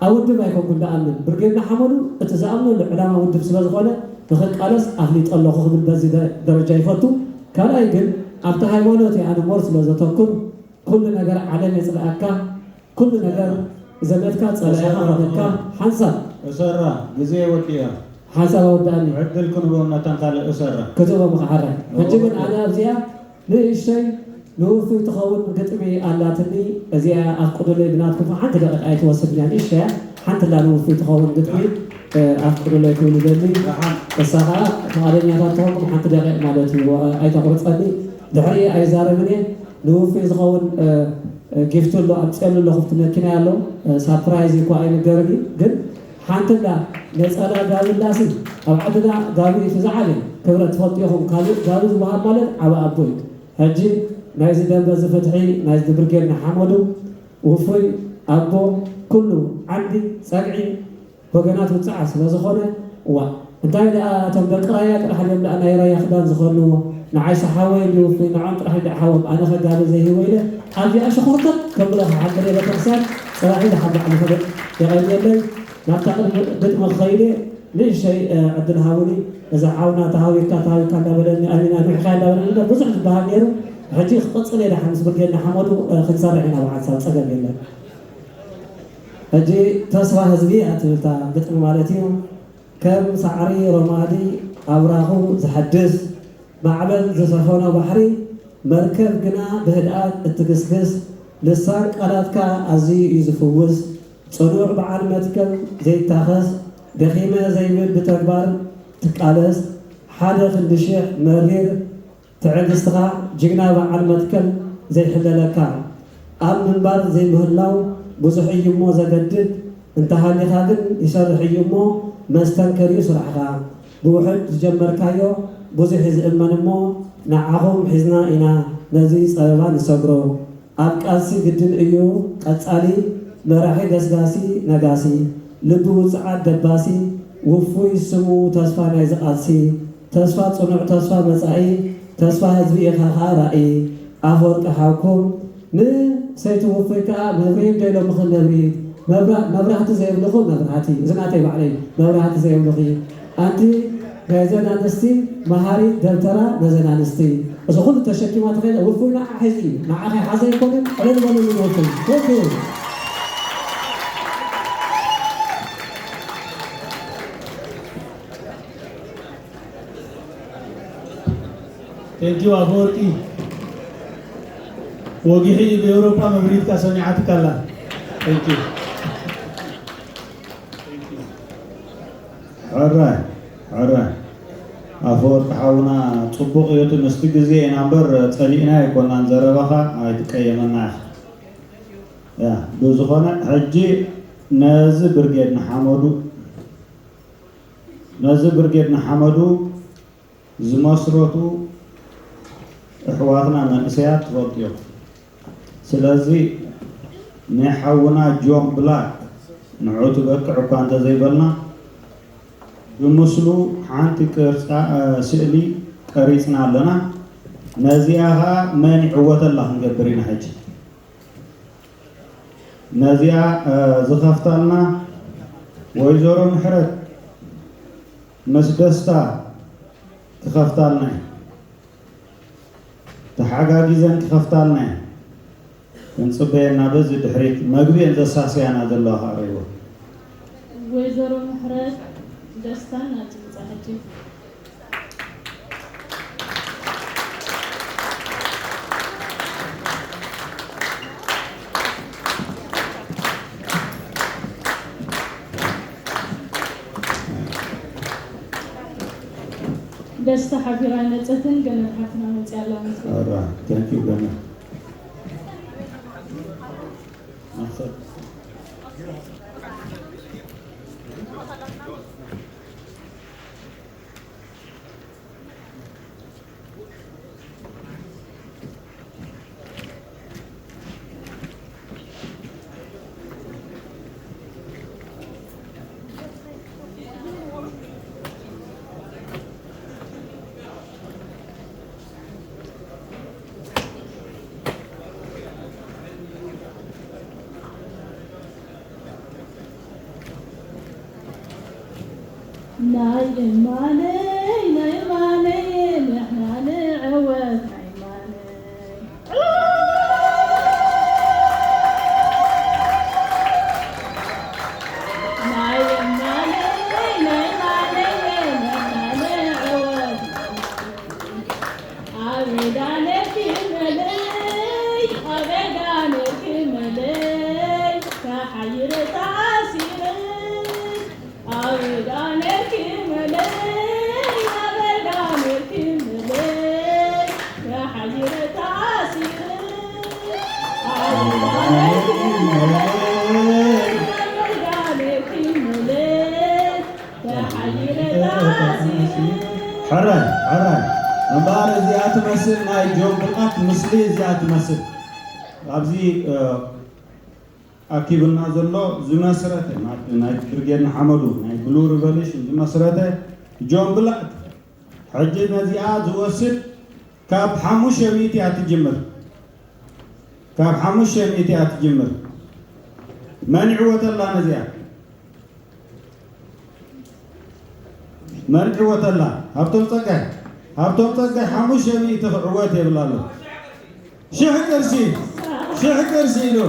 ኣብ ውድብ ኣይኮንኩን ደኣምን፣ ብርጌድ ንሓመዱ እቲ ዝኣምነሉ ዕላማ ውድብ ስለ ዝኾነ ንኽቃለስ ኣፍሊጠ ኣለኹ ክብል በዚ ደ-፣ ደረጃ ይፈቱ። ካልኣይ ግን ኣብቲ ሃይማኖት ኣነ ሞር ስለ ዘተኩር ኩሉ ነገር ዓለም የጽልኣካ፣ ኩሉ ነገር ዘመድካ ጸላኢኻ እሰራ። ኮነካ። ሓንሳብ እሰራ፣ ግዜ ወዲኣ። ሓንሳብ ኣወዳእኒ። ዕድል ክንቦም ነተን ካልእ እሰራ። ክትቦም ከሓራይ። ሕጂ ግን ኣነ ኣብዚኣ ንእሽተይ ንውፉይ ትኸውን ግጥሚ ኣላትኒ። እዚኣ ኣፍቅዱለይ ብናትኩም ሓንቲ ደቂቃ ኣይትወስድን እያ። ንእሽተያ ሓንቲ ላ ንውፉይ ትኸውን ግጥሚ፣ እ፣ ኣፍቅዱለይ ክብል ይደሊ። ደሓን። እሳ ኸዓ ፍቓደኛታት ተኾንኩም ሓንቲ ደቂቕ ማለት እዩ። እ፣ ኣይተቑርጸኒ። ድሕሪ ኣይዛረብን እየ። ንውፉይ ዝኸውን፣ እ፣ እ፣ ጊፍቲ ኣሎ፣ ኣምፅኤሉ ኣለኹ፣ ኣብቲ መኪና ኣሎ። እ፣ ሳፕራይዝ እኳ ኣይንገርን እዩ። ግን ሓንቲ እንዳ ነፀላ ጋቢ ላሲ ኣብ ዓድና ጋቢ እቲ ዝዓበየ ክብረት ትፈልጡ ኢኹም። ካልእ ጋቢ ዝበሃል ማለት ዓቢ ኣቦ እዩ። ሕጂ ናይዚ ደንበ እዚ ፍትሒ፣ ናይዚ ብርጌድ ንሓመዱ፣ ውፉይ ኣቦ፣ ኩሉ ዓንዲ፣ ጸግዒ፣ ወገናት ውፅዓት ስለ ዝኾነ፣ እዋ እንታይ ደኣ እቶም ደቂ ራያ ጥራሕ ድዮም ደኣ ናይ ራያ ክዳን ዝኾንዎ? ንዓይ ሰሓወይ እንዲ ውፉይ ንዖም ጥራሕ እንዲ ሓዎም ኣነ ከጋብር ዘይህቦ ኢለ ኣብዚኣ ሽኹርተት ከብሎ ክሓድር እየ። ቤተክርስትያን ፅባሕ ኢለ ካብ ላዕሊ ክብል የቐንየለይ። ናብታ ቅድሚ ግጥሚ ክኸይድ እየ። ንእሽተይ ዕድል ሃቡኒ። እዚ ሓውና ተሃዊካ ተሃዊካ እንዳበለኒ ኣሚና ኒሕካ እንዳበለኒ ብዙሕ ዝበሃል ነይሩ። ሕጂ ክቕፅል እየ። ደሓን ምስ ብርጌድ ንሓመዱ ክንሰርሕ ኢና ብሓንሳብ፣ ፀገም የለን። ሕጂ ተስፋ ህዝቢ እያ ትብል እታ ግጥሚ ማለት እዩ። ከም ሳዕሪ ሮማዲ ኣብራኹ ዝሐድስ፣ ማዕበል ዝሰፈኖ ባሕሪ፣ መርከብ ግና ብህድኣት እትግስግስ። ልሳን ቃላትካ ኣዝዩ እዩ ዝፍውስ፣ ጽኑዕ በዓል መትከል ዘይታኸስ፣ ደኺመ ዘይብል ብተግባር ትቃለስ፣ ሓደ ክንዲ ሽሕ መሪር ትዕግስትኻ ጅግና በዓል መትከል ዘይሕለለካ፣ ኣብ ምንባር ዘይምህላው ብዙሕ እዩሞ ዘገድድ፣ እንተሃሊኻ ግን ይሰርሕ እዩሞ መስተንከር እዩ ስራሕኻ። ብውሑድ ዝጀመርካዮ ብዙሕ እዩ ዝእመንሞ ንዓኹም ሒዝና ኢና ነዚ ጸበባ ንሰግሮ። ኣብ ቃልሲ ግድን እዩ ቀጻሊ፣ መራሒ ገስጋሲ ነጋሲ፣ ልቢ ውጽዓት ደባሲ፣ ውፉይ ስሙ ተስፋ ናይዚ ቃልሲ፣ ተስፋ ጽኑዕ ተስፋ መጻኢ፣ ተስፋ ህዝቢ ኢኻ ኸኣ ራኢ። ኣፈወርቂ ሓውኩም ንሰይቲ ውፉይ ከኣ መብርሂት ዶ ኢሎምኺ መብርሂት፣ መብራ-፣ መብራህቲ ዘይብልኹ መብራህቲ፣ እዚ ናተይ ባዕለይ መብራህቲ ዘይብልኺ ኣንቲ ናይዘን ኣንስቲ መሃሪት ደብተራ ነዘን ኣንስቲ። እዚ ኩሉ ተሸኪማ ትኸይድ ውፉይ ንዓ ሒዙ እዩ። ንዓኺ ሓዘ ኣይኮነን፣ ዕልል በሉሉ ንውፉይ። Thank you። Thank you ኣፈወርቂ። ወጊሒ ብኤውሮጳ መብሪትካ ሰሚዓትካ ኣላ። Thank you። ሕራይ፣ ሕራይ። ኣፈወርቂ ሓውና፣ ጽቡቕ እዩ እቲ ምስቲ ግዜ ኢና እምበር ጸሊእና ኣይኮናን፣ ዘረባኻ ኣይትቀየመና ኢኻ። ያ፣ ብዝኾነ ሕጂ ነዚ ብርጌድ ንሓመዱ፣ ነዚ ብርጌድ ንሓመዱ ዝመስረቱ ኣሕዋትና መንእሰያት ትፈልጡ ኢኹም። ስለዚ ናይ ሓውና ጆን ብላክ ንዑ ትበቅዕ እኳ እንተዘይበልና፣ ብምስሉ ሓንቲ ቅርጻ፣ እ፣ ስእሊ ቀሪጽና ኣለና። ነዚኣ ኸኣ መን ይዕወተላ ክንገብር ኢና ሕጂ። ነዚኣ፣ እ፣ ዝኸፍታልና ወይዘሮ ምሕረት ምስ ደስታ ክኸፍታልና እዩ። ተሓጋጊዘን ክኸፍታልና እዩ። ክንጽበየና በዚ ድሕሪት መግቢ እየን ዘሳስያና ዘለዋ ከዓ ርእይዎ። ወይዘሮ ምሕረት ደስታን ናብዚ ምጻ ሕጂ። ደስታ ሓቢራ መጸትን ገነት ሓፍትና መጽያ ኣላ መስለኒ። ኣራ፣ thank you ገነት። ናይ እማነይ፣ ናይ እማነይ፣ ንሕና ንዕወት፣ ናይ እማነይ። ናይ እማነይ፣ ናይ እማነይ፣ ንሕና ንዕወት። ኣበይ ዳ ነርኪ መለይ፣ ኣበይ ዳ ነርኪ መለይ፣ ተሓይረ ተኣሲረ። ኣበይ ዳ ነርኪ መለይ፣ ኣበይ ዳ ነርኪ መለይ፣ ተሓይረ ተኣሲረ። ኣበይ ዳ ነርኪ መለይ፣ ኣበይ ዳ ነርኪ መለይ፣ ተሓይረ ተኣሲረ። ሕራይ፣ ሕራይ። እምበኣር እዚኣ ትመስል ናይ ጆን ብርቓት ምስሊ እዚኣ ትመስል። ኣብዚ፣ እ፣ ኣኪብና ዘሎ ዝመስረተ፣ ናይ ብርጌድ ንሓመዱ ናይ ብሉ ሪቨሉሽን ዝመስረተ ጆን ብላክ፣ ሕጂ ነዚኣ ዝወስድ ካብ ሓሙሽተ ሚእቲ እያ ትጅምር። ካብ ሓሙሽተ ሚእቲ እያ ትጅምር። መን ይዕወተላ ነዚኣ? መን ይዕወተላ? ሃብቶም ጸጋይ። ሃብቶም ጸጋይ ሓሙሽተ ሚእቲ ክዕወት የብላ ኣሎ። ሽሕ ቅርሺ፣ ሽሕ ቅርሺ ኢሉ።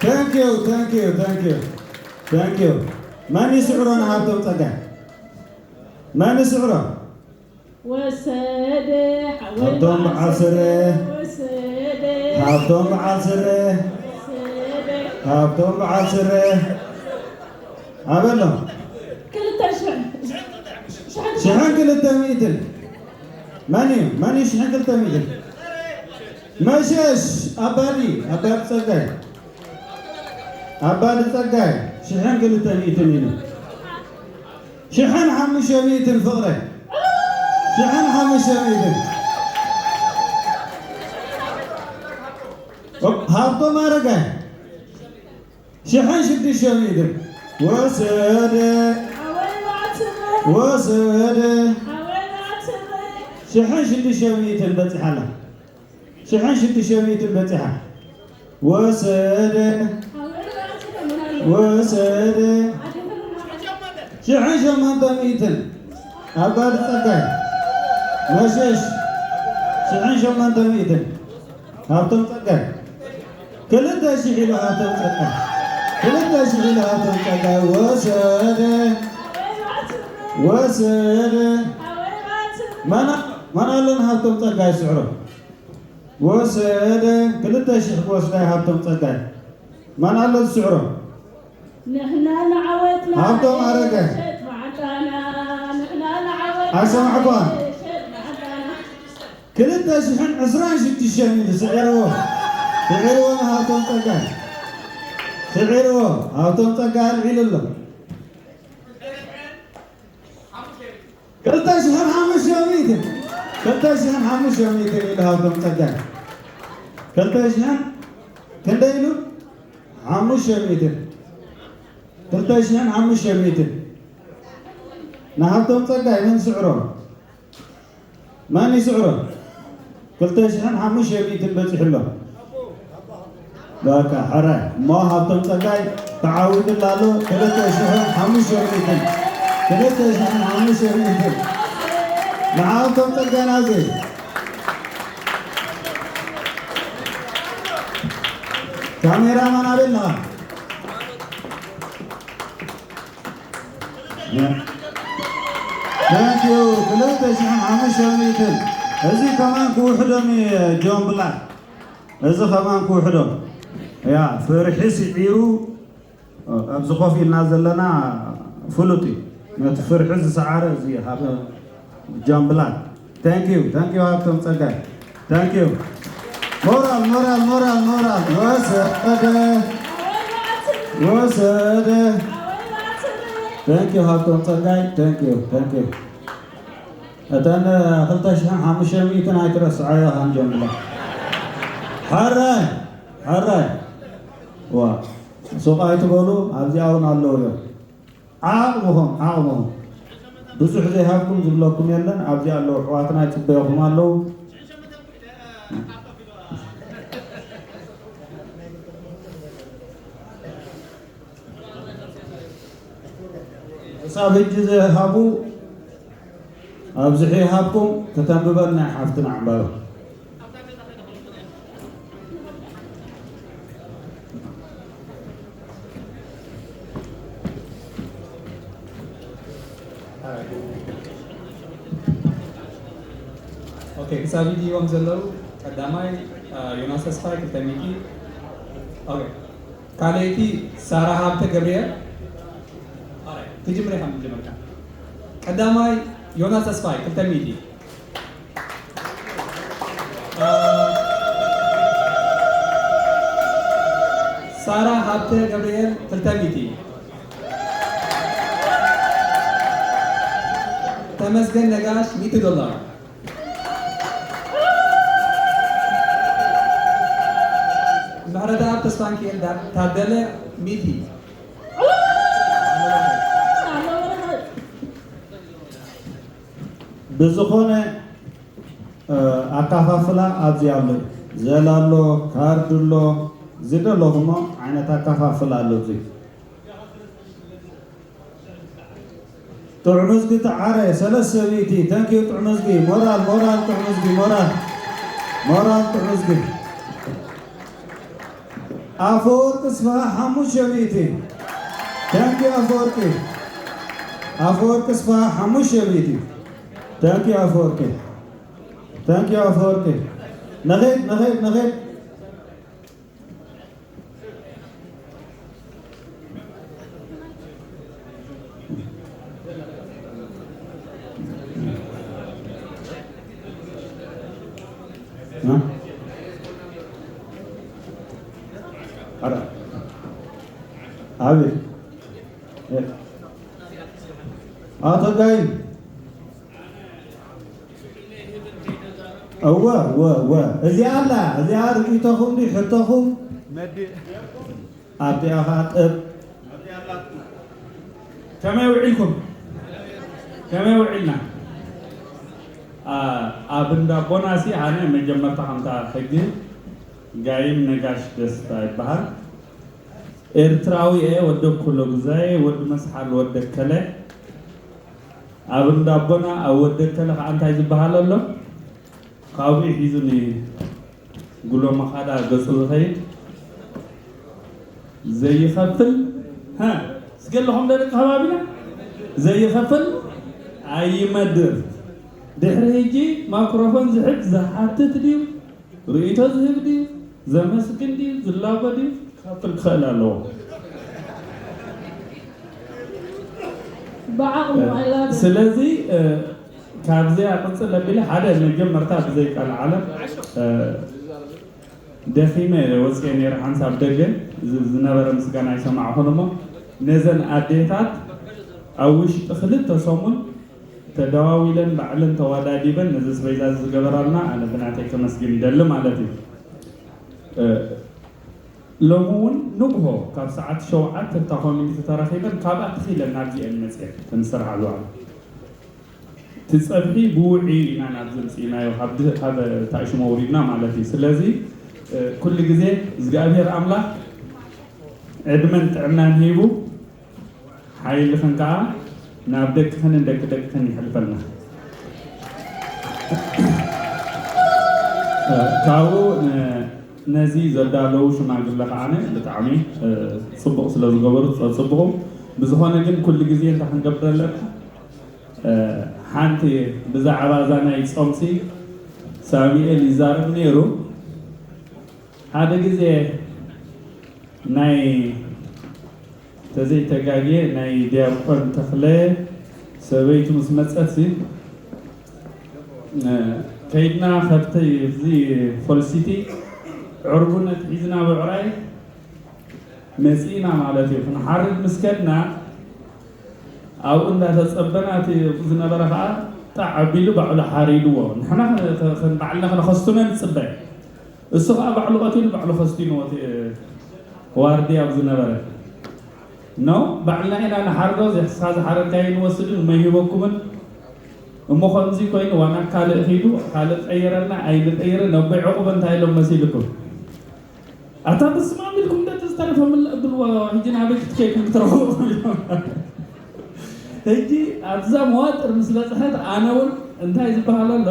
Thank you, thank you, thank you, thank you. መን ይስዕሮ ንሃብቶም ጸጋይ? መን ይስዕሮ? ወሰደ ሓወይ ሃብቶም በዓል ስረ። ወሰደ ሃብቶም በዓል ስረ። ወሰደ ሃብቶም በዓል ስረ። ኣበሎ። ክልተ ሽሕ። ሽሕን ክልተ ሚእትን። መን እዩ? መን እዩ ሽሕን ክልተ ሚእትን? መሸሽ ኣባዲ፣ ኣባዲ ጸጋይ። ኣባዲ ጸጋይ፣ ሽሕን ክልተ ሚእትን ኢሉ። ሽሕን ሓሙሽተ ሚእትን ፍቕረ። ሽሕን ሓሙሽተ ሚእትን። ሃብቶም ኣረጋይ። ሽሕን ሽዱሽተ ሚእትን። ወሰደ። ወሰደ። ሽሕን ሽዱሽተ ሚእትን በጺሓ ኣላ። ሽሕን ሽዱሽተ ሚእትን በጺሓ። ወሰደ። ወሰደ። ሽሕን ሸሞንተ ሚእትን። ኣባዲ ጸጋይ። መሸሽ። ሽሕን ሸሞንተ ሚእትን። ሃብቶም ጸጋይ። ክልተ ሽሕ ኢሉ ሃብቶም ጸጋይ። ክልተ ሽሕ ኢሉ ሃብቶም ጸጋይ። ወሰደ። ወሰደ። መን፣ መን ኣለን ሃብቶም ጸጋይ ስዕሮ? ወሰደ። ክልተ ሽሕ ክወስዳ ሃብቶም ጸጋይ። መን ኣሎ ዝስዕሮ? ንሕና ንዓወትና ሃብቶም ኣረገ። ሸጥ መዓንጣና፣ ንሕና ንዓወትና ኣይሰማዕኳን። ሸጥ መዓንጣና። ክልተ ሽሕን ዕስራን ሽዱሽተን ኢሉ ስዒርዎ። ስዒርዎ ንሃብቶም ጸጋይ። ስዒርዎ። ሃብቶም ጸጋይ ኣልዒሉ ኣሎ። ክልተ ሽሕን ሓሙሽተ ሚእትን። ክልተ ሽሕን ሓሙሽተ ሚእትን ኢሉ ሃብቶም ጸጋይ። ክልተ ሽሕን ክንደይ ኢሉ? ሓሙሽተ ሚእትን። ክልተ ሽሕን ሓሙሽተ ሚእትን። ንሃብቶም ጸጋይ መን ስዕሮ? መን ይስዕሮ? ክልተ ሽሕን ሓሙሽተ ሚእትን በጺሑ ኣሎ። በቃ፣ ሕራይ። እሞ ሃብቶም ጸጋይ ተዓዊትላ ኣሎ። ክልተ ሽሕን ሓሙሽተ ሚእትን። ክልተ ሽሕን ሓሙሽተ ሚእትን። ንሃብቶም ጸጋይ ናዘይ። ካሜራማን ኣበይ ኣለኻ? Thank you። ክልተ ሽሕን ሓሙሽተ ሚእትን። እዚ ከማን ክውሕዶም እዩ ጆን ብላክ። እዚ ከማን ክውሕዶም። ያ፣ ፍርሒ ስዒሩ ኣብዚ ኮፍ ኢልና ዘለና ፍሉጥ እዩ። ነቲ ፍርሒ ዝሰዓረ እዚ እዩ። ሃብ ጆን ብላክ። Thank you፣ thank you ሃብቶም ጸጋይ። Thank you። ሞራል፣ ሞራል፣ ሞራል፣ ሞራል። ወሰደ፣ ወሰደ። Thank you ሃብቶም ጸጋይ። Thank you፣ thank you። እተን ክልተ ሽሕን ሓሙሽተ ሚእትን ኣይትረስዓዮ ሃንጆም ብላ። ሕራይ፣ ሕራይ። ዋ፣ ሱቕ ኣይትበሉ፣ ኣብዚኣ እውን ኣለዉ እዮም። ዓቕምኹም፣ ዓቕምኹም። ብዙሕ ዘይሃብኩም ዝብለኩም የለን። ኣብዚ ኣለዉ ኣሕዋትና ይጽበዩኹም ኣለዉ። ክሳብ ሕጂ ዘይሃቡ ኣብዝሑ ይሃብኩም። ከተንብበልና ሓፍትና ዕምባባ። ኦኬ፣ ክሳብ ሕጂ እዮም ዘለዉ። ቀዳማይ፣ አ፣ ዮናስ ተስፋይ ክልተ ሚእቲ። ኦኬ፣ ካልኣይቲ ሳራ ሃብተ ገብርኤል። ኣረ፣ ትጅምር ኢኻ፣ ትጅምር ኢኻ። ቀዳማይ ዮናስ ተስፋይ ክልተ ሚእቲ። ሳራ ሃብተ ገብርኤል ክልተ ሚእቲ። ተመስገን ነጋሽ ሚእቲ ዶላር። ኣረዳ ኣብ ተስፋንኪኤል ዳ-፣ ታደለ ሚቲ። ብዝኾነ፣ እ፣ ኣካፋፍላ ኣብዚ ኣሎ። ዘላ ኣሎ፣ ካርድ ኣሎ፣ ዝደለኹሞ ዓይነት ኣካፋፍላ ኣሎ እዚ። ጥዑም ህዝቢ ተዓረ፣ ሰለስተ ሚእቲ። ተንኪዩ ጥዑም ህዝቢ። ሞራል፣ ሞራል ጥዑም ህዝቢ፣ ሞራል። ሞራል ጥዑም ህዝቢ። ኣፈወርቂ ስፍሃ ሓሙሽተ ሚእቲ። ተንኪዩ ኣፈወርቂ። ኣፈወርቂ ስፍሃ ሓሙሽተ ሚእቲ። ተንኪዩ ኣፈወርቂ። ተንኪዩ ኣፈወርቂ። ንኺድ፣ ንኺድ፣ ንኺድ። እ? ኣረ። ኣቤት። እ። ኣቶ ጋይም። እወ፣ እወ፣ እወ። እዚኣ ኣላ፣ እዚኣ ርእይቶኹም ድዩ ሕቶኹም? ኣብዚኣ ኸዓ ጥብ። ከመይ ውዒልኩም? ከመይ ውዒልና? ኣ-፣ ኣብ እንዳቦናሲ ኣነ መጀመርታ ከምታ ሕጊ ጋይም ነጋሽ ደስታ ይበሃል። ኤርትራዊ እየ፣ ወዲ ኩሎ ግዛየ፣ ወዲ መስሓል፣ ወዲ ከለ። ኣብ እንዳቦና፣ ኣብ ወዲ ከለ ኸዓ እንታይ ዝበሃል ኣሎ? ካብኡ ሒዙ ንጉሎ መኻዳ ገጹ ዝኸይድ ዘይኸፍል፣ ሃ፣ እስኪ ኣለኹም ዶ ደቂ ከባቢና? ዘይኸፍል ኣይመድር። ድሕሪ ሕጂ ማይክሮፎን ዝሕዝ ዝሓትት ድዩ? ርእይቶ ዝህብ ድዩ? ዘመስግን ድዩ? ዝላቦ ድዩ? ክኸፍል ክኽእል ኣለዎ። ብዓቕሙ ኣይላቦ። ስለዚ፣ እ፣ ካብዚኣ ቅጽል ኣቢለ ሓደ መጀመርታ ብዘይ ቃል ዓለም፣ እ፣ ደኺመ ኢለ ወጽየ ነይረ ሓንሳብ ደገ ዝ-፣ ዝነበረ ምስጋና ኣይሰማዕኹን እሞ ነዘን ኣዴታት ኣብ ውሽጢ ክልተ ሰሙን ተደዋዊለን ባዕለን ተዋዳዲበን ነዚ ኣስቤዛ እዚ ዝገበራልና ኣነ ብናተይ ከመስግን ይደሊ ማለት እዩ። እ፣ ሎሚ እውን ንግሆ ካብ ሰዓት ሸውዓተ እታ ኮሚኒቲ ተራኺበን ካብኣ ተኺለን ናብዚአን መፅየን እተን ዝሰርሓ ዝዋዕላ። እቲ ፀብሒ ብውዒ ኢና ናብዚ ምፅኢናዮ፣ ካብ ድ-፣ ካብ ታእሽሞ ውሪድና ማለት እዩ። ስለዚ፣ እ፣ ኩሉ ግዜ እግዚኣብሔር ኣምላኽ ዕድመን ጥዕናን ሂቡ ሓይልኽን ከዓ ናብ ደቅኽንን ደቂ ደቅኽን ይሕልፈልና። እ፣ ካብኡ ን-፣ ነዚ ዘዳለዉ ሽማግለ ከዓ ብጣዕሚ፣ እ፣ ፅቡቕ ስለ ዝገበሩ ፀብፅብኹም። ብዝኾነ ግን ኩሉ ግዜ እንታይ ክንገብር ኣለና? እ፣ ሓንቲ ብዛዕባ እዛ ናይ ጾምሲ ሳሙኤል ይዛረብ ነይሩ። ሓደ ግዜ ናይ፣ ተዘይተጋግየ፣ ናይ ዲያቆን ተኽለ ሰበይቱ ምስ መጸትሲ፣ እ፣ ከይድና ከብቲ እዚ ፎልሲቲ ዕርቡነት ሒዝና ብዕራይ መጺእና ማለት እዩ። ክንሓርድ ምስ ከድና ኣብኡ እንዳተጸበና እቲ ዝነበረ ከኣ ጣዕ ኣቢሉ ባዕሉ ሓሪድዎ። ንሕና ኸ-፣ ኸ-፣ ኸ-፣ ባዕልና ኸነኸስትኖ ንጽበ። እሱ ኸኣ ባዕሉ ቀቲሉ ባዕሉ ኸስቲንዎ እቲ ዋርድያ ኣብ ዝነበረ። ኖ፣ ባዕልና ኢና ንሓርዶ፣ እዚ ንስኻ ዝሓረድካዮ ንወስድን መይህበኩምን። እሞ ከምዚ ኮይኑ ዋና ካልእ ኺዱ፣ ካልእ ቀይረልና፣ ኣይንቀይርን፣ ኣቦይ ዕቑብ እንታይ ኢሎም መሲልኩም? ኣታ በስመ ኣብ ኢልኩም እንደ ዝተረፈ ምልእ እብልዎ፣ ሕጂ ናበይ ክትከይድ ክትረኽቡ? ሕጂ ኣብዛ መዋጥር ምስ በጽሐት ኣነ እውን እንታይ ዝበሃል ኣሎ?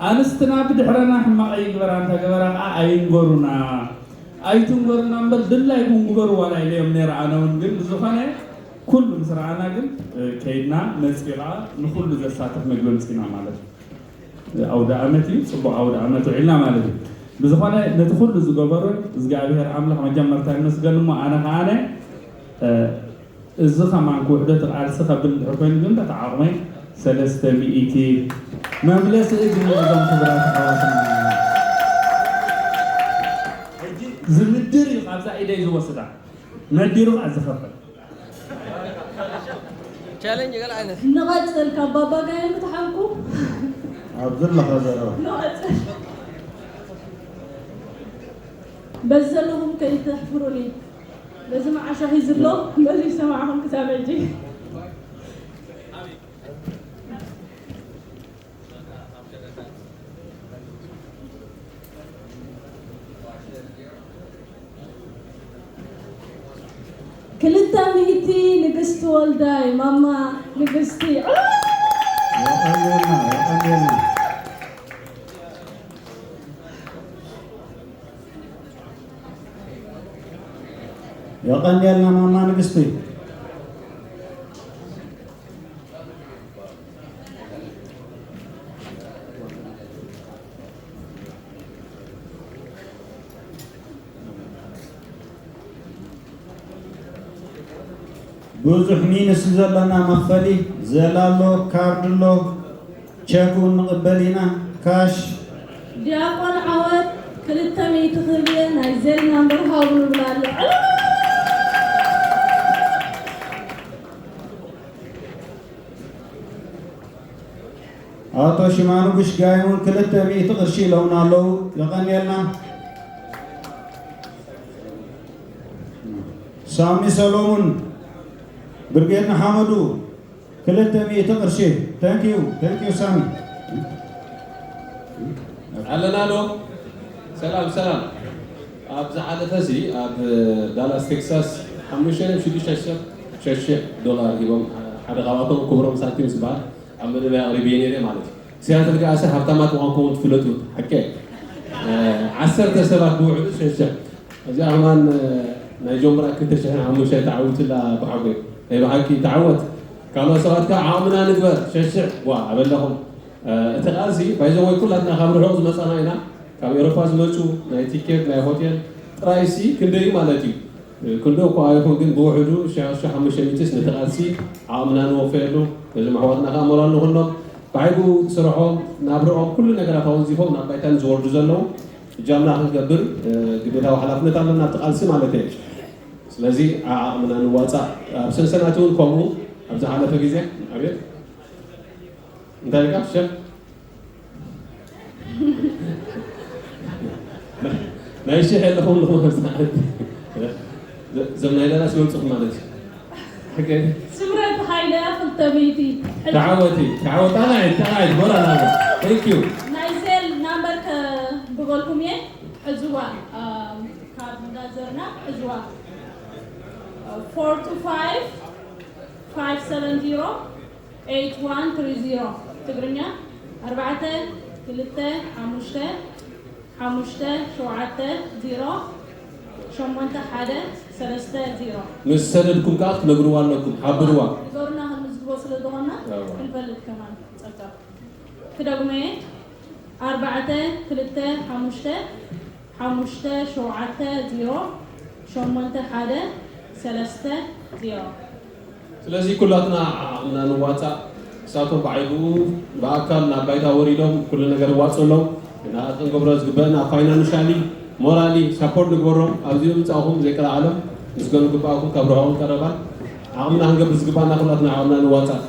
ኣንስትና ብድሕረና ሕማቕ ኣይግበራ፣ እንተ ገበራ ከዓ ኣይንገሩና። ኣይትንገሩና እምበር ድላይኩም ግበሩ ዋላ ኢለዮም ነይረ። ኣነ እውን ግን ብዝኾነ ኩሉ ምስ ረኣና ግን፣ እ፣ ከይድና መጺኡ ከዓ ንኹሉ ዘሳትፍ ምግቢ ኣምጺእና ማለት እዩ። ኣውደ ኣመት እዩ፣ ጽቡቕ ኣውደ ኣመት ውዒልና ማለት እዩ። ብዝኾነ ነቲ ኩሉ ዝገበሩን እግዚኣብሔር ኣምላኽ መጀመርታ ይመስገን እሞ ኣነ ከኣነ፣ እ፣ እዚ ከማን ክውሕዶ እቲ ቃልሲ ከብል እንድሕር ኮይኑ ግን በቲ ዓቕመይ ሰለስተ ሚእቲ መምለሲ እግሪ ነዞም ክቡራት ኣሕዋትና። ሕጂ ዝምድር እዩ ካብዛ ኢደይ ዝወስዳ። መዲሩ ከዓ ዝኸፍል። ቻለንጅ ገለ ዓይነት። ንቐጽል፣ ካብ ባባ ጋይም ክትሓንኩ። ኣብ ዘለኻ ዘረባ። ንቐጽል። በዚ ዘለኹም ከይተሕፍሩኒ። በዚ መዓሻ ሒዙ ኣሎ፣ በዚ ይሰማዕኹም ክሳብ ሕጂ። ክልተ ሚእቲ ንግስቲ ወልዳይ፣ ማማ ንግስቲ። የቐንየልና፣ የቐንየልና። የቐንየልና ማማ ንግስቲ። ብዙሕ ሚንስ ዘለና መኽፈሊ፣ ዘላ ኣሎ፣ ካርድ ኣሎ፣ ቸክ እውን ንቕበል ኢና፣ ካሽ። ዲያቆን ዓወት ክልተ ሚእቲ ክህብ እየ፣ ናይ ዜል ናምበር ሃቡ ንብል ኣሎ። ኣቶ ሽማንጉሽ ጋይሙን ክልተ ሚእቲ ቅርሺ ኢሎምና ኣለዉ። የቐንየልና። ሳሚ ሰሎሙን፣ ብርጌድ ንሓመዱ፣ ክልተ ሚእቲ ቅርሺ። Thank you, thank you ሳሚ። ኣለና ዶ? ሰላም፣ ሰላም። ኣብ ዝሓለፈ እዚ ኣብ ዳላስ ቴክሳስ ሓሙሽተ ሽዱሽተ ሽዱሽተ ዶላር ሂቦም፣ ሓደ ካብኣቶም ክብሮም ሳንቲም ዝበሃል ኣብ መደበይ ኣቕሪበዮ ነይረ ማለት እዩ። ሲያትል ከኣሰ ሃብታማት ምዃንኩም ትፍለጡ፣ ሓቂ። እ፣ ዓሰርተ ሰባት ብውዕሉ ሽዱሽተ። እዚኣ ከማን፣ እ፣ ናይ ጆምብራ ክልተ ሽሕን ሓሙሽተ ተዓዊቱላ ብሓጎይ። ናይ ብሓቂ ተዓወት። ካልኦት ሰባት ከኣ ዓቕምና ንግበር፣ ሸሽዕ፣ ዋ፣ ኣበለኹም። እ፣ እቲ ቃልሲ፣ ባይዘወይ ኩላትና ካብ ርሑቕ ዝመጻና ኢና። ካብ ኤውሮፓ ዝመጹ ናይ ቲኬት፣ ናይ ሆቴል ጥራይሲ ክንደይ ማለት እዩ? ክንዶ እኳ ኣይኹን ግን ብውሕዱ ሽሕ፣ ሽሕ ሓሙሽተ ሚእቲስ ነቲ ቃልሲ ዓቕምና ንወፈየሉ። ነዞም ኣሕዋትና ከኣ ሞራል ንኹኖም። ብዓይቡ ስርሖም፣ ናብርኦም፣ ኩሉ ነገራት ኣወንዚፎም ናብ ባይታ ንዝወርዱ ዘለዉ እጃምና ክንገብር፣ እ፣ ግዴታዊ ሓላፍነት ኣለና ኣብቲ ቃልሲ ማለት እየ። ስለዚ ዓቕምና ንዋጻእ። ኣብ ሰንሰናት እውን ከምኡ ኣብ ዝሓለፈ ግዜ። ኣቤት። እንታይ ኢልካ ሸፍ? ናይ ሽሕ የለኹም ኣለኹም መብዛሕትኡ። ዘም ናይ ደራሲ መምጽኹም ማለት እዩ። ሓቂ። ስምረት ሃይለ ክልተ ሚእቲ። ተዓወቲ፣ ተዓወቲ፣ ተቓዒት፣ ተቓዒት፣ ሞራል ሃባ። Thank you። ናይ ዜል ናምበር ከንብበልኩም እየ። ሕዝዋ፣ እ፣ ካርድ እንዳዘርና ሕዝዋ። ፎር ቱ ፋይቭ ፋይቭ ሰቨን ዚሮ ኤይት ዋን ትሪ ዚሮ። ትግርኛ፣ ኣርባዕተ ክልተ ሓሙሽተ ሓሙሽተ ሸውዓተ ዚሮ ሸሞንተ ሓደ ሰለስተ ዚሮ። ምስ ሰደድኩም ከኣ ክትነግርዋ ኣለኩም። ሓብርዋ። ንገሩና፣ ክንምዝግቦ ስለ ዝኾንና እዋ። ክንፈልጥ ከማን ጸጋ። ክደግሞ እየ። ኣርባዕተ ክልተ ሓሙሽተ ሓሙሽተ ሸውዓተ ዚሮ ሸሞንተ ሓደ ሰለስተ ዚሮ። ስለዚ ኩላትና ዓቕምና ንዋጻእ። ንሳቶም ብዓይቡ ብኣካል ናብ ባይታ ወሪዶም ኩሉ ነገር ይዋጽኡ ኣለዉ። ንኣት ክንገብሮ ዝግበአና ፋይናንሻሊ፣ ሞራሊ ሳፖርት ንግበሮም። ኣብዚ ምምጻእኹም ዘይቀልዓለም ምስጋና ይግብኣኩም። ካብ ርሑቕን ቀረባን ዓቕምና ክንገብር ዝግባና ኩላትና ዓቕምና ንዋጻእ።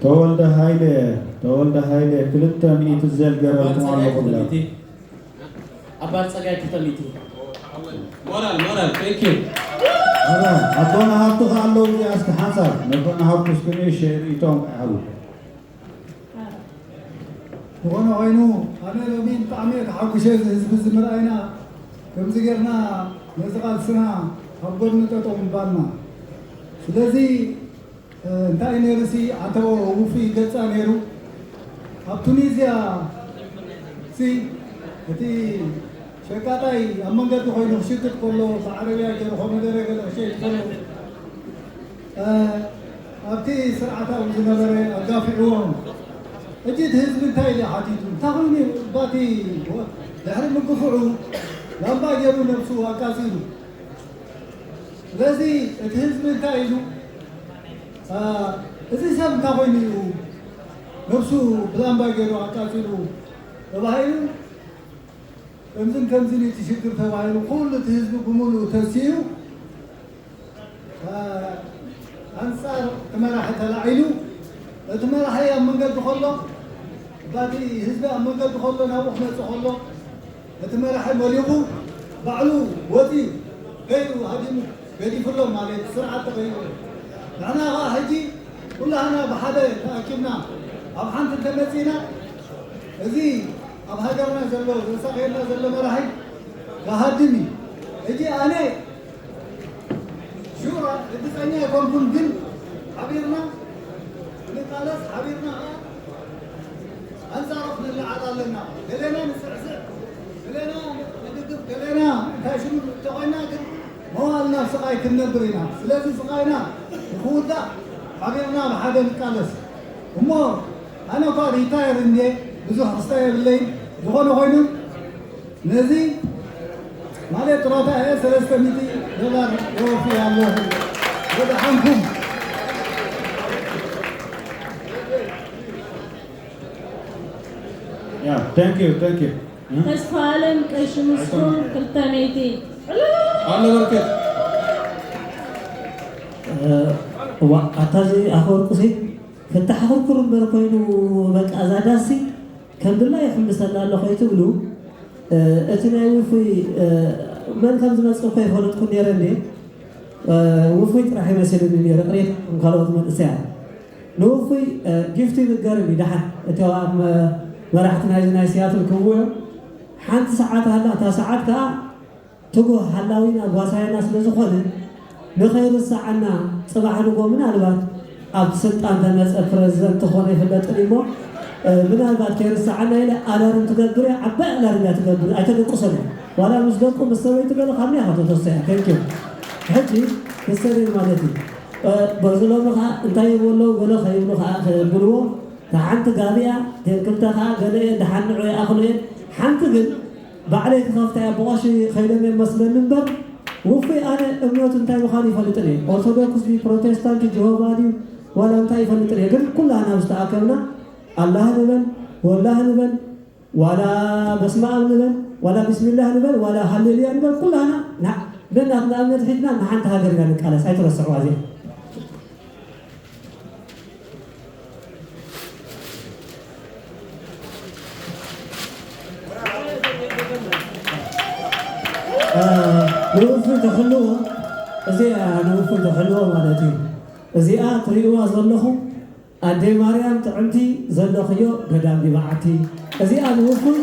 ተወልደ ሃይለ፣ ተወልደ ሃይለ፣ ክልተ ሚእቲ ዘልገረልኩም ኣለኹም። ኣባል ጸጋይ ክልተ ሚእቲ። ሞራል፣ ሞራል፣ thank you። ኧረ፣ ኣቦና ሃብቱ ከ ኣለዉ እዚኣ እስኪ ሓንሳብ፣ ነቦና ሃብቱ እስኪ ንእሽተይ ርእይቶኦም ከይሃቡ። ዝኾነ ኮይኑ፣ ኣነ ሎሚ ብጣዕሚ እየ ተሓጒሰ፣ እዚ ህዝቢ እዚ ምርኣይና፣ ከምዚ ጌርና ነዚ ቃልስና ኣብ ጎድኒ ጠጠው ምባልና። ስለዚ፣ እ፣ እንታይ ነይሩ ሲ፣ ኣቶ ውፉይ ገልጻ ነይሩ። ኣብ ቱኒዝያ ሲ፣ እቲ ሸቃጣይ ኣብ መንገዲ ኮይኑ ክሽቅጥ ከሎ፣ ብዓረብያ ገይሩ ኮሚደረ ገለ ክሸይጥ ከሎ፣ እ፣ ኣብቲ ስርዓት ኣብኡ ዝነበረ ኣጋፊዕዎም። ሕጂ እቲ ህዝቢ እንታይ ኢሉ ሓቲቱ? እንታይ ኮይኑ ባቲ ድሕሪ ምግፍዑ ላምባ ገይሩ ነብሱ ኣቃጺሉ። ስለዚ እቲ ህዝቢ እንታይ ኢሉ? አ፣ እዚ ሰብ እንታይ ኮይኑ እዩ ነብሱ ብላምባ ገይሩ ኣቃጺሉ ተባሂሉ፣ ከምዝን ከምዝን እቲ ሽግር ተባሂሉ ኩሉ እቲ ህዝቢ ብምሉእ ተሲኡ፣ አ፣ ኣንጻር እቲ መራሒ ተላዒሉ፣ እቲ መራሒ ኣብ መንገዲ ከሎ፣ ባቲ ህዝቢ ኣብ መንገዲ ከሎ፣ ናብኡ ክመጽእ ከሎ፣ እቲ መራሒ መሊቑ ባዕሉ ወጺኡ ገይሩ ሃዲሙ ገዲፍሎም ማለት ስርዓት ተቐይሩ። ንሕና ኸዓ ሕጂ ኩላህና ብሓደ ተኣኪብና ኣብ ሓንቲ እንተመጺእና፣ እዚ ኣብ ሃገርና ዘሎ ዘሳቕየና ዘሎ መራሒ ክሃድም እዩ። ሕጂ ኣነ ሹር ርግጸኛ ኣይኮንኩን፣ ግን ሓቢርና ንቃለስ፣ ሓቢርና ኸዓ ኣንጻሩ ክንለዓል ኣለና። ገሌና ንስዕስዕ፣ ገሌና ንድግፍ፣ ገሌና እንታይ ሽሙ እንተኾይና ግን መዋልና ኣብ ስቓይ ክንነብር ኢና። ስለዚ ስቓይና ንክውዳእ ሓቢርና ብሓደ ንቃለስ። እሞ ኣነ እኳ ሪታየር እንድየ፣ ብዙሕ ክስታይ የብለይን። ዝኾነ ኮይኑ ነዚ ማለት ጥሮታ እየ ሰለስተ ሚእቲ ዶላር የወፊ ኣለኹ። ወደሓንኩም። Yeah, thank you, thank you. ተስፋ ኣለም ቀሺ ምስጉን ክልተ ሚእቲ። ኣሎ በርከት። እዋ ኣታ እዚ ኣፈወርቁ ሲ ፍታሕ ኩርኩር እምበር ኮይኑ በቃ እዛ ዳሲ ከም ድላ ይሕምሰላ ኣሎ ከይትብሉ እቲ ናይ ውፉይ መን ከም ዝመፅእ እኮ ይፈለጥኩ ነይረ እንዴ ውፉይ ጥራሕ ይመስልኒ ነይረ ጥሬት ካልኦት መንእሰያት ንውፉይ ጊፍቱ ይንገርኒ ደሓን እቶም መራሕቲ ናይዚ ናይ ሲያትል ክብዎ እዮም ሓንቲ ሰዓት ኣላ እታ ሰዓት ከዓ ትጉህ ሓላዊና ጓሳይና ስለ ዝኾነ ንኸይርሰዓና ፅባሕ ንጎ ምናልባት ኣብቲ ስልጣን ተመፀ ፕረዚደንት ትኾነ ይፍለጥን እሞ ምናልባት ከይርሰዓና ኢለ ኣላርም ትገብር እያ ዓባይ ኣላርም እያ ትገብር ኣይተደቅሶን እያ ዋላ ምስ ደቁ ምስ ሰበይቱ ገለ ካብ ኒያ ከተተሰያ ተንኪ ሕጂ ተሰሪ ማለት እዩ በዚ ሎሚ ከዓ እንታይ ይብሉ ኣለዉ ገለ ከይብሉ ከዓ ከየብልዎ እታ ሓንቲ ጋቢ እያ እተን ክልተ ከዓ ገለ እየን ደሓን ንዑ ይኣኽሉ እየን ሓንቲ ግን ባዕለይ ክኸፍታ እያ ብቐሺ ከይደም የመስለኒ እምበር ውፉይ ኣነ እምነቱ እንታይ ምዃኑ ይፈልጥን እየ ኦርቶዶክስ ድዩ ፕሮቴስታንት ጅሆቫ ድዩ ዋላ እንታይ ይፈልጥን እየ ግን ኩላና ዝተኣከብና ኣላህ ንበል ወላህ ንበል ዋላ በስመኣብ ንበል ዋላ ቢስሚላህ ንበል ዋላ ሃሌሉያ ንበል ኩላና ነናትና እምነት ሒዝና ንሓንቲ ሃገር ኢና ንቃለስ ኣይትረስዕዋ እዚኣ ንውፉይ ተሕልዎ እዚኣ ንውፉይ ተሕልዎ ማለት እዩ እዚኣ ትሪእዋ ዘለኹም ኣደ ማርያም ጥዕምቲ ዘለኽዮ ገዳም ይበዓቲ እዚኣ ንውፉይ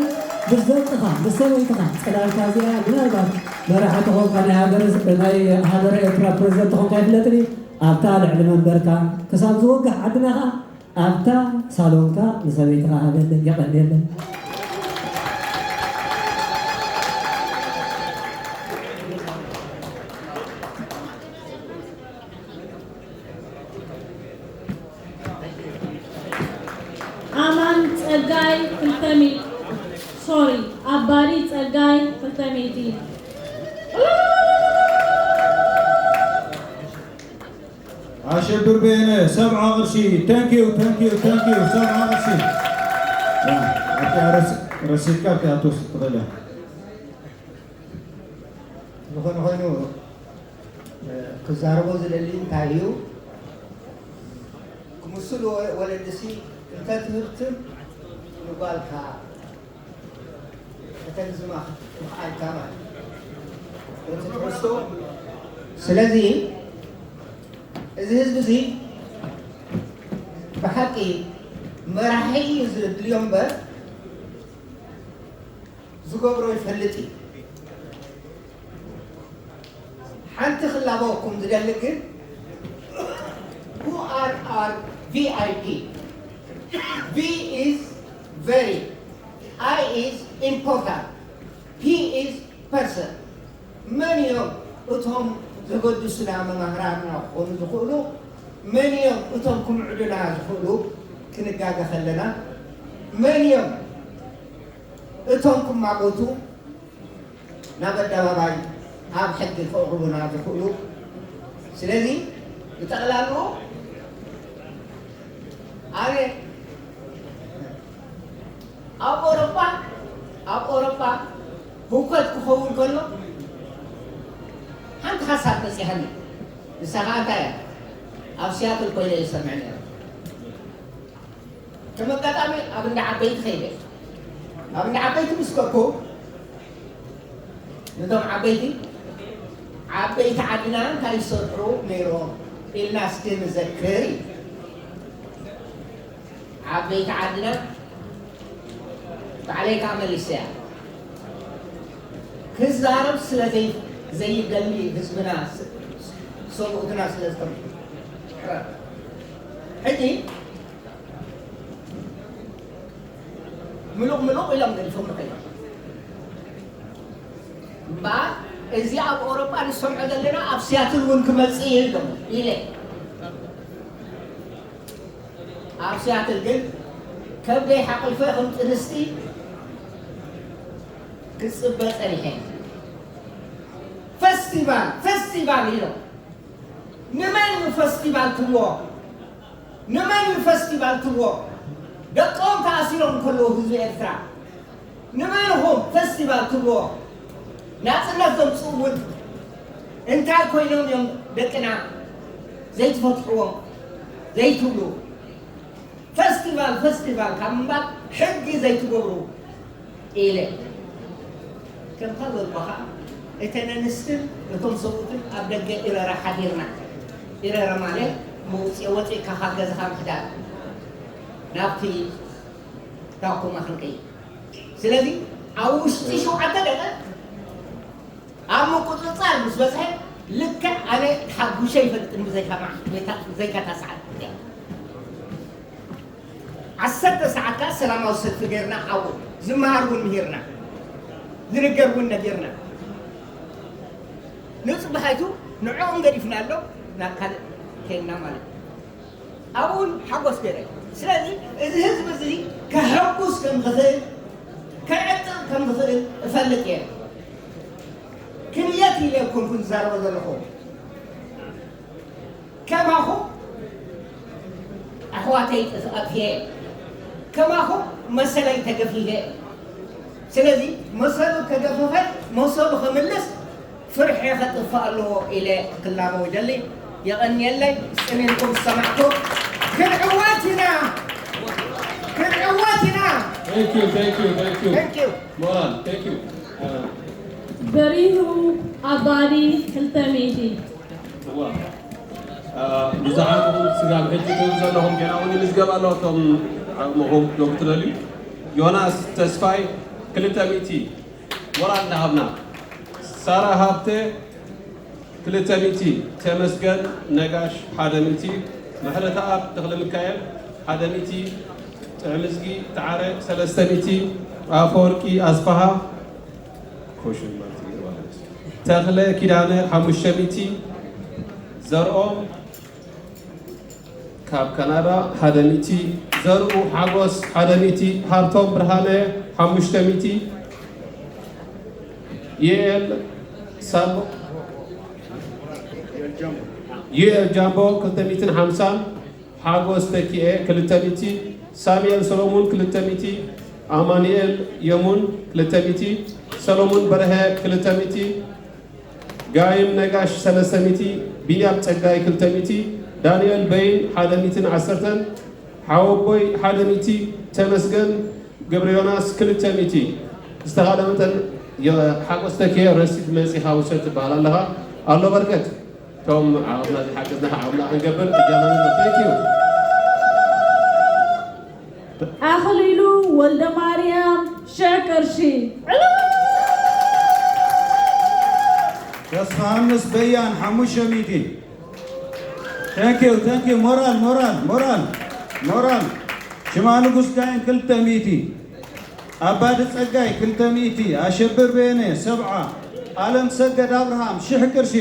ምስ ደቅኻ ምስ ሰበይትኻ ፅላልካ እዚኣ ምናልባት መራሒ ተኾንካ ናይ ሃገረ ናይ ሃገረ ኤርትራ ፕረዚደንት ተኾንካ ይፍለጥኒ ኣብታ ልዕሊ መንበርካ ክሳብ ዝወግሕ ዓድና ኸዓ ኣብታ ሳሎንካ ንሰበይትኻ ሃበለይ የቐንየለይ። ኣማን ጸጋይ ክልተ ሚእቲ ሶሪ ኣባዲ ጸጋይ ክልተ ሚእቲ ኣሸብር በየነ ሰብዓ ቅርሺ thank you thank you thank you ሰብዓ ቅርሺ ኣብቲኣ ረሲድካ ኣብቲኣ ትወስድ ትኽእል እያ ዝኾነ ኮይኑ ክዛረቦ ዝደሊ እንታይ እዩ ክምስሉ ወለድሲ እንተትህብትም ንጓልካ ከተልዝማ ክትክኣልካ ማለት እዩ። ስለዚ እዚ ህዝቢ እዚ ብሓቂ መራሒ እዩ ዝድልዮ እምበር ዝገብሮ ይፈልጥ እዩ። ሓንቲ ክላበወኩም ዝደሊ ግን who are our V I P? V is very, I is important, P is person. መን እዮም እቶም ዘገድሱና መማህራንና ክኾኑ ዝኽእሉ? መን እዮም እቶም ክምዕዱና ዝኽእሉ? ክንጋገ ከለና መን እዮም እቶም ክማጎቱ ናብ ኣደባባይ ኣብ ሕጊ ከቕርቡና ዝኽእሉ። ስለዚ ብጠቕላሉ ኣነ ኣብ ኣውሮፓ ኣብ ኣውሮፓ ህውከት ክኸውን ከሎ ሓንቲ ሓሳብ መፂሃኒ። ንሳ ከዓ እንታይ እያ? ኣብ ሲያትል ኮይነ እየ ዝሰምዕ ነይረ። ከም ኣጋጣሚ ኣብ እንዳ ዓበይቲ ከይደ። ኣብ እንዳ ዓበይቲ ምስ ከድኩ፣ ነቶም ዓበይቲ፣ ዓበይቲ ዓድና እንታይ ይሰርሑ ነይሮም ኢልና እስኪ ንዘክር እዩ። ዓበይቲ ዓድና ባዕለይ ከዓ መሊሰያ። ክዛረብ ስለ ዘይ-፣ ዘይደሊ ህዝብና ስ-፣ ሰብኡትና ስለ ዝኮነ። ሕጂ ምሉቕ ምሉቕ ኢሎም ገዲፎም ንኸይዶም። እምበኣር እዚ ኣብ ኣውሮጳ ንሰምዖ ዘለና ኣብ ሲያትል እውን ክመጽእ እዩ ኢሎም ኢለ። ኣብ ሲያትል ግን ከብደይ ሓቒፈ ከም ጥንስቲ ክጽበ ጸኒሐ። ፈስቲቫል፣ ፈስቲቫል ኢሎም። ንመን እዩ ፈስቲቫል ትብልዎ? ንመን እዩ ፈስቲቫል ትብልዎ? ደቆም ተኣሲሮም እንከለዉ ህዝቢ ኤርትራ ንመን ኢኹም ፈስቲቫል ትብልዎ? ናጽነት ዘምጽኡ እውን እንታይ ኮይኖም እዮም ደቅና ዘይትፈትሕዎም ዘይትብሉ? ፈስቲቫል ፈስቲቫል ካብ ምባል ሕጊ ዘይትገብሩ ኢለ። ከምታ ዘልኳ ከዓ እተን ኣንስትን እቶም ሰብኡትን ኣብ ደገ ኢረራ ሓዲርና። ኢረራ ማለት መውፅኢ ወፂእካ ካብ ገዛኻ ምሕዳር ናብቲ ታኩማ ክንከይድ። ስለዚ ኣብ ውሽጢ ሸውዓተ ደቂቕ ኣብ ምቁፅፃር ምስ በፅሐ ልክዕ ኣነ ተሓጉሸ ይፈልጥን ብዘይካ ማ-፣ ብዘይካ፣ ብዘይካ እታ ሰዓት እያ። ዓሰርተ ሰዓት ከዓ ሰላማዊ ሰልፊ ገይርና ኣብኡ ዝመሃር እውን ምሂርና ዝንገር እውን ነጊርና ንፅባሓይቱ ንዕኦም ገዲፍና ኣሎ ናብ ካልእ ከይድና ማለት እዩ። ኣብኡን ሓጎስ ገይረ። ስለዚ እዚ ህዝቢ እዚ ከሐጉስ ከም ዝኽእል ከዕጥቕ ከም ዝኽእል እፈልጥ እየ። ክንየት ኢለ ኣይኮንኩን ዝዛረቦ ዘለኹ። ከማኹም ኣሕዋተይ ኣጥፍኤ፣ ከማኹም መሰለይ ተገፊፈ። ስለዚ መሰሉ ከገፈፈ መሰሉ ከምልስ ፍርሒ ከጥፍእ ኣለዎ ኢለ ክላቦ ይደሊ። የቐንየለይ። ጽን ኢልኩም ዝሰማዕኩም። ክንዕወት ኢና። ክንዕወት ኢና። Thank you, thank you, thank you. Thank you. ሞራል፣ thank you. በሪሁ ኣባዲ ክልተ ሚእቲ። እዋ። አ፣ ብዙሓት ስጋብ ሕጂ ትብል ዘለኹም ገና እውን ይምዝገብ ኣሎ። እቶም ዓቕምኹም ዶ ክትደልዩ? ዮናስ ተስፋይ ክልተ ሚእቲ ሞራል እናሃብና። ሳራ ሃብተ ክልተ ሚእቲ፣ ተመስገን ነጋሽ ሓደ ሚእቲ፣ ምሕረተኣብ ተኽለሚካኤል ሓደ ሚእቲ፣ ጥዕምዝጊ ተዓረ ሰለስተ ሚእቲ፣ ኣፈወርቂ ኣስፍሃ ኮሽን ማለት እዩ ማለት እዩ። ተኽለ ኪዳነ ሓሙሽተ ሚእቲ፣ ዘርኦም ካብ ካናዳ ሓደ ሚእቲ፣ ዘርኡ ሓጎስ ሓደ ሚእቲ፣ ሃብቶም ብርሃነ ሓሙሽተ ሚእቲ፣ ዩኤል ሳሞ፣ ዩኤል ጃምቦ ክልተ ሚእትን ሓምሳን፣ ሓጎስ ተኪኤ ክልተ ሚእቲ፣ ሳሙኤል ሰሎሙን ክልተ ሚእቲ፣ ኣማኑኤል የሙን ክልተ ሚእቲ፣ ሰሎሙን በርሀ ክልተ ሚእቲ፣ ጋይም ነጋሽ ሰለስተ ሚእቲ፣ ቢንያም ጸጋይ ክልተ ሚእቲ፣ ዳንኤል በይን ሓደ ሚእትን ዓሰርተን፣ ሓወቦይ ሓደ ሚእቲ፣ ተመስገን ገብረ ዮናስ ክልተ ሚእቲ። ዝተኻለ መጠን የ-፣ ሓጎስ ተኪኤ ረሲት መጺኻ ውሰድ ትበሃል ኣለኻ። ኣሎ በርከት። እቶም ዓቕምና ዝሓገዝና ከዓ ዓቕምና ክንገብር እጃምና ንግበር። Thank you። ኣኽሊሉ ወልደ ማርያም ሽሕ ቅርሺ። ተስፋሃንስ በያን ሓሙሽተ ሚእቲ። Thank you, thank you። ሞራል፣ ሞራል፣ ሞራል፣ ሞራል። ሽማ ንጉስ ጋይም ክልተ ሚእቲ። ኣባዲ ጸጋይ ክልተ ሚእቲ። ኣሸብር በየነ ሰብዓ። ኣለም ሰገድ ኣብርሃም ሽሕ ቅርሺ።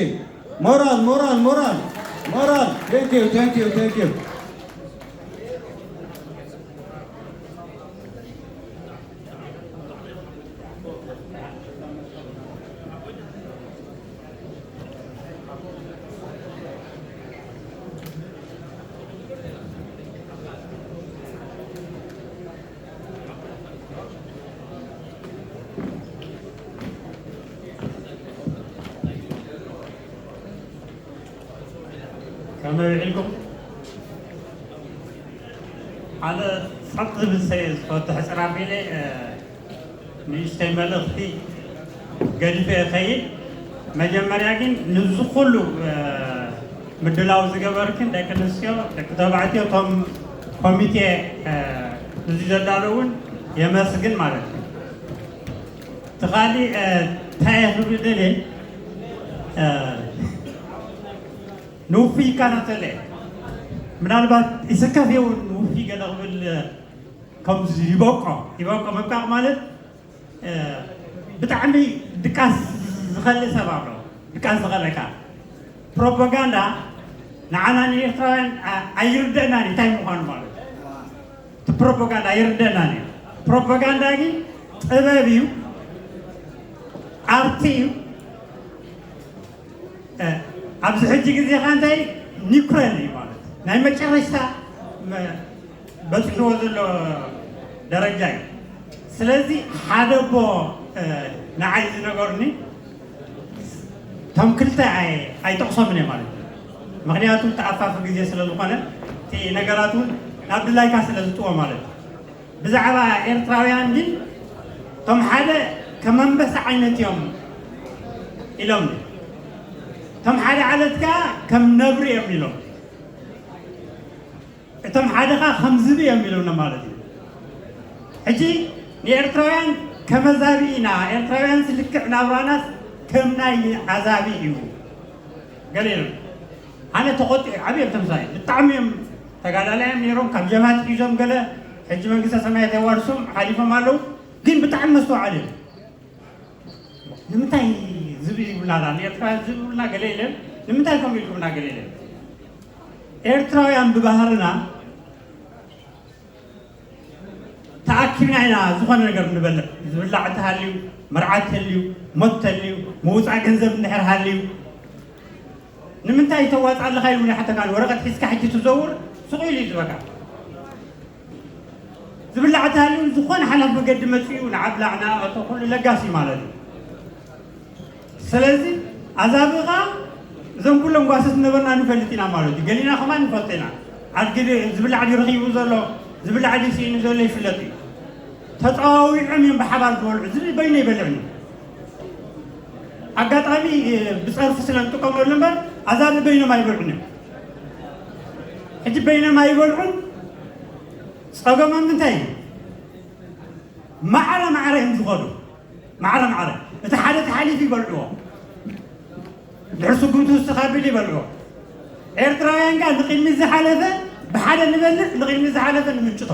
ሞራል፣ ሞራል፣ ሞራል፣ ሞራል። Thank you, thank you, thank you። መብዒልኩም ሓደ ጸጥ ዝብል ሰ ዝፈትሕ ጽራፍ ኢለ ንእሽተይ መልእኽቲ ገዲፈ ይኸይድ። መጀመርያ ግን ንዚ ኩሉ ምድላው ዝገበርክን ደቂ ኣንስትዮ፣ ደቂ ተባዕትዮ፣ እቶም ኮሚቴ እዚ ዘዳለውን የመስግን ማለት እዩ። እቲ ካሊእ እንታይ እየ ክብል ደልየ ንውፉይ ይከታተል እየ። ምናልባት ይስከፍ እውን ንውፉይ ገለ ክብል ከምዚ ይበቆ ይበቆ ምብቃቕ ማለት ብጣዕሚ ድቃስ ዝኸልእ ሰብ ኣሎ። ድቃስ ዝኸለካ ፕሮፓጋንዳ ንዓና ንኤርትራውያን ኣይርደእናን እንታይ ምዃኑ ማለት እቲ ፕሮፓጋንዳ ኣይርደእናን እዩ። ፕሮፓጋንዳ ግን ጥበብ እዩ፣ ኣርቲ እዩ። ኣብዚ ሕጂ ግዜኻ እንታይ ኒኩረል እዩ ማለት ናይ መጨረሽታ በፂሕዎ ዘሎ ደረጃ እዩ። ስለዚ ሓደ ኣቦ ንዓይ ዝነገሩኒ እቶም ክልተ ኣይጠቕሶምን እየ ማለት እዩ። ምክንያቱ ተኣፋፊ ግዜ ስለ ዝኾነ እቲ ነገራት እውን ናብ ድላይካ ስለ ዝጥዎ ማለት እዩ። ብዛዕባ ኤርትራውያን ግን እቶም ሓደ ከም ኣንበሳ ዓይነት እዮም ኢሎም፣ እቶም ሓደ ዓለት ከኣ ከም ነብሪ እዮም ኢሎም፣ እቶም ሓደ ከኣ ከም ዝብኢ እዮም ኢሎምና ማለት እዩ። ሕጂ ንኤርትራውያን ከመዛቢ ኢና፣ ኤርትራውያን ስልክዕ ናብራናስ ከም ናይ ኣዛቢ እዩ ገለ ኢሎም። ኣነ ተቆጢ ዓብዮም ተምሳይ ብጣዕሚ እዮም ተጋዳላይ እዮም ነይሮም ካብ ጀብሃ ሒዞም ገለ ሕጂ መንግስተ ሰማያት የዋርሶም ሓሊፎም ኣለዉ። ግን ብጣዕሚ መስተውዓል እዮም። ንምንታይ ዝብኢ ይብላና ንኤርትራ ዝብሉና ገለ የለን። ንምንታይ ከምኡ ኢልኩምና ገለ የለን። ኤርትራውያን ብባህርና ተኣኪብና ኢና ዝኾነ ነገር ንበልዕ። ዝብላዕ እንተሃልዩ፣ መርዓ እንተልዩ፣ ሞት እንተልዩ፣ ምውፃእ ገንዘብ እንድሕር ሃልዩ ንምንታይ ተዋፅእ ኣለኻ ኢሉ ንሓተካ ወረቐት ሒዝካ ሕጂ ትዘውር ስቕ ኢሉ እዩ ዝበካ። ዝብላዕ እንተሃልዩ ዝኾነ ሓላፍ መገዲ መፅኡ ንዓብላዕ ንኣቶ ኩሉ ለጋሲ ማለት እዩ። ስለዚ ኣዛብኻ እዞም ኩሎም ጓሶት ዝነበርና ንፈልጥ ኢና ማለት እዩ። ገሊና ከማን ንፈልጥ ኢና። ኣድጊ ዝብላዕ ድዩ ረኺቡ ዘሎ ዝብላዕ ድዩ ስኢኑ ዘሎ ይፍለጥ እዩ። ተፀዋዊዖም እዮም ብሓባር ዝበልዑ። ዝብኢ በይኑ ኣይበልዕን እዩ። ኣጋጣሚ ብፀርፊ ስለ ንጥቀመሉ እምበር ኣዛብእ በይኖም ኣይበልዑን እዮም። ሕጂ በይኖም ኣይበልዑን። ፀገሞም እንታይ እዩ? ማዕረ ማዕረ እዮም ዝኸዱ። ማዕረ ማዕረ እቲ ሓደ ተሓሊፉ ይበልዕዎ። ድሕር ስጉምቲ ውስኻ ቢል ይበልዕዎ። ኤርትራውያን ጋር ንቅድሚት ዝሓለፈ ብሓደ ንበልዕ ንቅድሚት ዝሓለፈ ንምንጭቶ።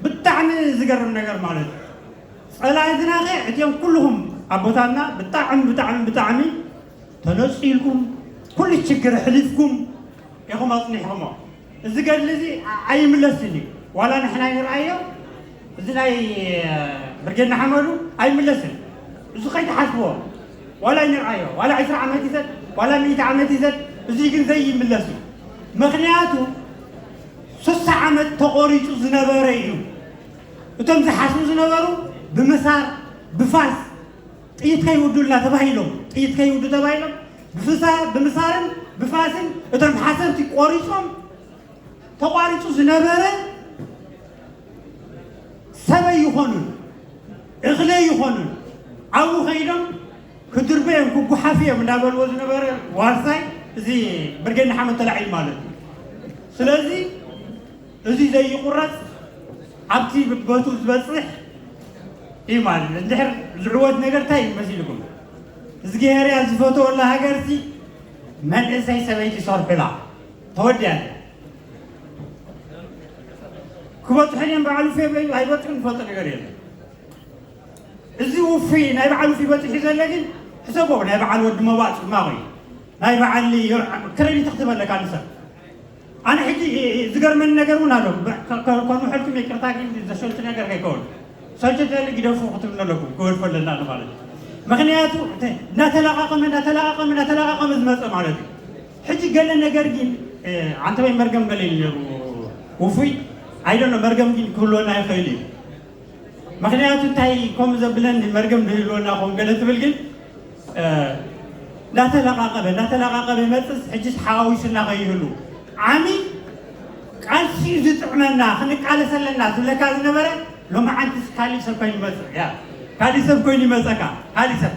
ብጣዕሚ ዝገርም ነገር ማለት እዩ። ጸላእትናኸ እቲኦም ኩልኹም ኣቦታትና ብጣዕሚ ብጣዕሚ ብጣዕሚ ተነጺልኩም ኩሉ ችግር ሕሊፍኩም ኢኹም ኣጽኒሕኹሞ። እዚ ገድሊ እዚ ኣይምለስን እዩ። ዋላ ንሕና ይንርኣዮ እዚ ናይ ብርጌድ ንሓመዱ ኣይምለስን። እዚ ከይትሓስብዎ ዋላ ይንርኣዮ ዋላ ዕስራ ዓመት ይሰድ ዋላ ሚእቲ ዓመት ይሰድ እዚ ግን ዘይምለስ እዩ። ምኽንያቱ ስሳ ዓመት ተቖሪጹ ዝነበረ እዩ። እቶም ዝሓስቡ ዝነበሩ ብምሳር ብፋስ ጥይት ከይውዱልና ተባሂሎም ጥይት ከይውዱ ተባሂሎም ብፍሳ ብምሳርን ብፋስን እቶም ሓሰርቲ ቆሪጾም ተቋሪጹ ዝነበረ ሰበይ ይኾኑን እኽለይ ይኾኑን ኣብኡ ከይዶም ክድርበዮም ክጉሓፍዮም እንዳበልዎ ዝነበረ ዋርሳይ እዚ ብርጌድ ንሓመድ ተላዒሉ ማለት እዩ። ስለዚ እዚ ዘይቁረጽ ኣብቲ በቱ ዝበጽሕ እዩ ማለት እዩ። እንድሕር ዝዕወት ነገር እንታይ እዩ መሲልኩም? እዝግሄርያ ዝፈተወላ ሃገርሲ መንእሰይ ሰበይቲ ሰርሑላ ተወዲያ ክበፅሑ እዮም በዓሉ ፌበዩ ኣይበፅሑ ንፈልጦ ነገር የለን። እዚ ውፍይ ናይ በዓል ውፍይ በፂሑ ዘሎ ግን ሕሰቦ ናይ በዓል ወዲ መባእ ፅማቕ እዩ። ናይ በዓል ክረዲት ክትበለካ ንሰብ ኣነ ሕጂ ዝገርመኒ ነገር እውን ኣሎ። ከንውሐልኩም ይቅርታ ግን ዘሸልቲ ነገር ከይከውን ሰልችት ዘለ ግደፉ ክትብል ኣለኩም ክወድፎ ኣለና ማለት እዩ። ምክንያቱ እናተለቃቀመ እናተለቃቀመ እናተለቃቀመ ዝመፀ ማለት እዩ። ሕጂ ገለ ነገር ግን ኣንተበይ መርገም ገለ እዩ ነሩ ውፉይ ኣይደሎ መርገም ግን ክህልወና ይኽእል እዩ። ምክንያቱ እንታይ ከምኡ ዘብለኒ መርገም ዝህልወና ኹም ገለ ትብል ግን እንዳተለቓቐበ እንዳተለቓቐበ ይመፅስ። ሕጅስ ሓዋዊሱና ከይህሉ ዓሚ ቃልሲ እዩ ዝጥዕመና፣ ክንቃለስ ኣለና ዝብለካ ዝነበረ ሎማዓንትስ ካሊእ ሰብ ኮይኑ ይመፅእ። ያ ካሊእ ሰብ ኮይኑ ይመፀካ። ካሊእ ሰብ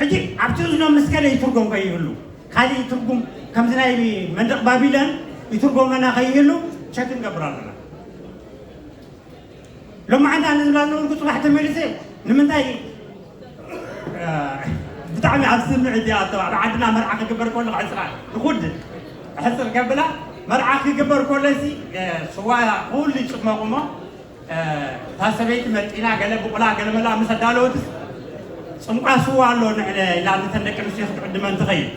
ሕጂ ኣብቲ እዝኖም ምስ ከደ ይትርጎም ከይህሉ ካሊእ ትርጉም ከምዚ ናይ መንደቕ ባቢሎን ይትርጎመና ከይህሉ ቸክ ንገብር ኣለና። ሎማዓንቲ ኣነ ዝብላ ዝነበርኩ ፅባሕ ተመሊሰ ንምንታይ ብጣዕሚ ኣብ ስምዒት እያ ኣተባ ኣብ ዓድና መርዓ ክግበር ከሎ ክዕፅራ ንኹድ ሕፅር ከብላ መርዓ ክግበር ከሎ ሲ ስዋ ኩሉ ይፅመቑሞ። እታ ሰበይቲ መጢና ገለ ብቑላ ገለ መላ ምስ ኣዳለወትስ ፅምቋ ስዋ ኣሎ ንዕለ ኢላ ነተን ደቂ ኣንስትዮ ክትዕድመን ትኸይድ።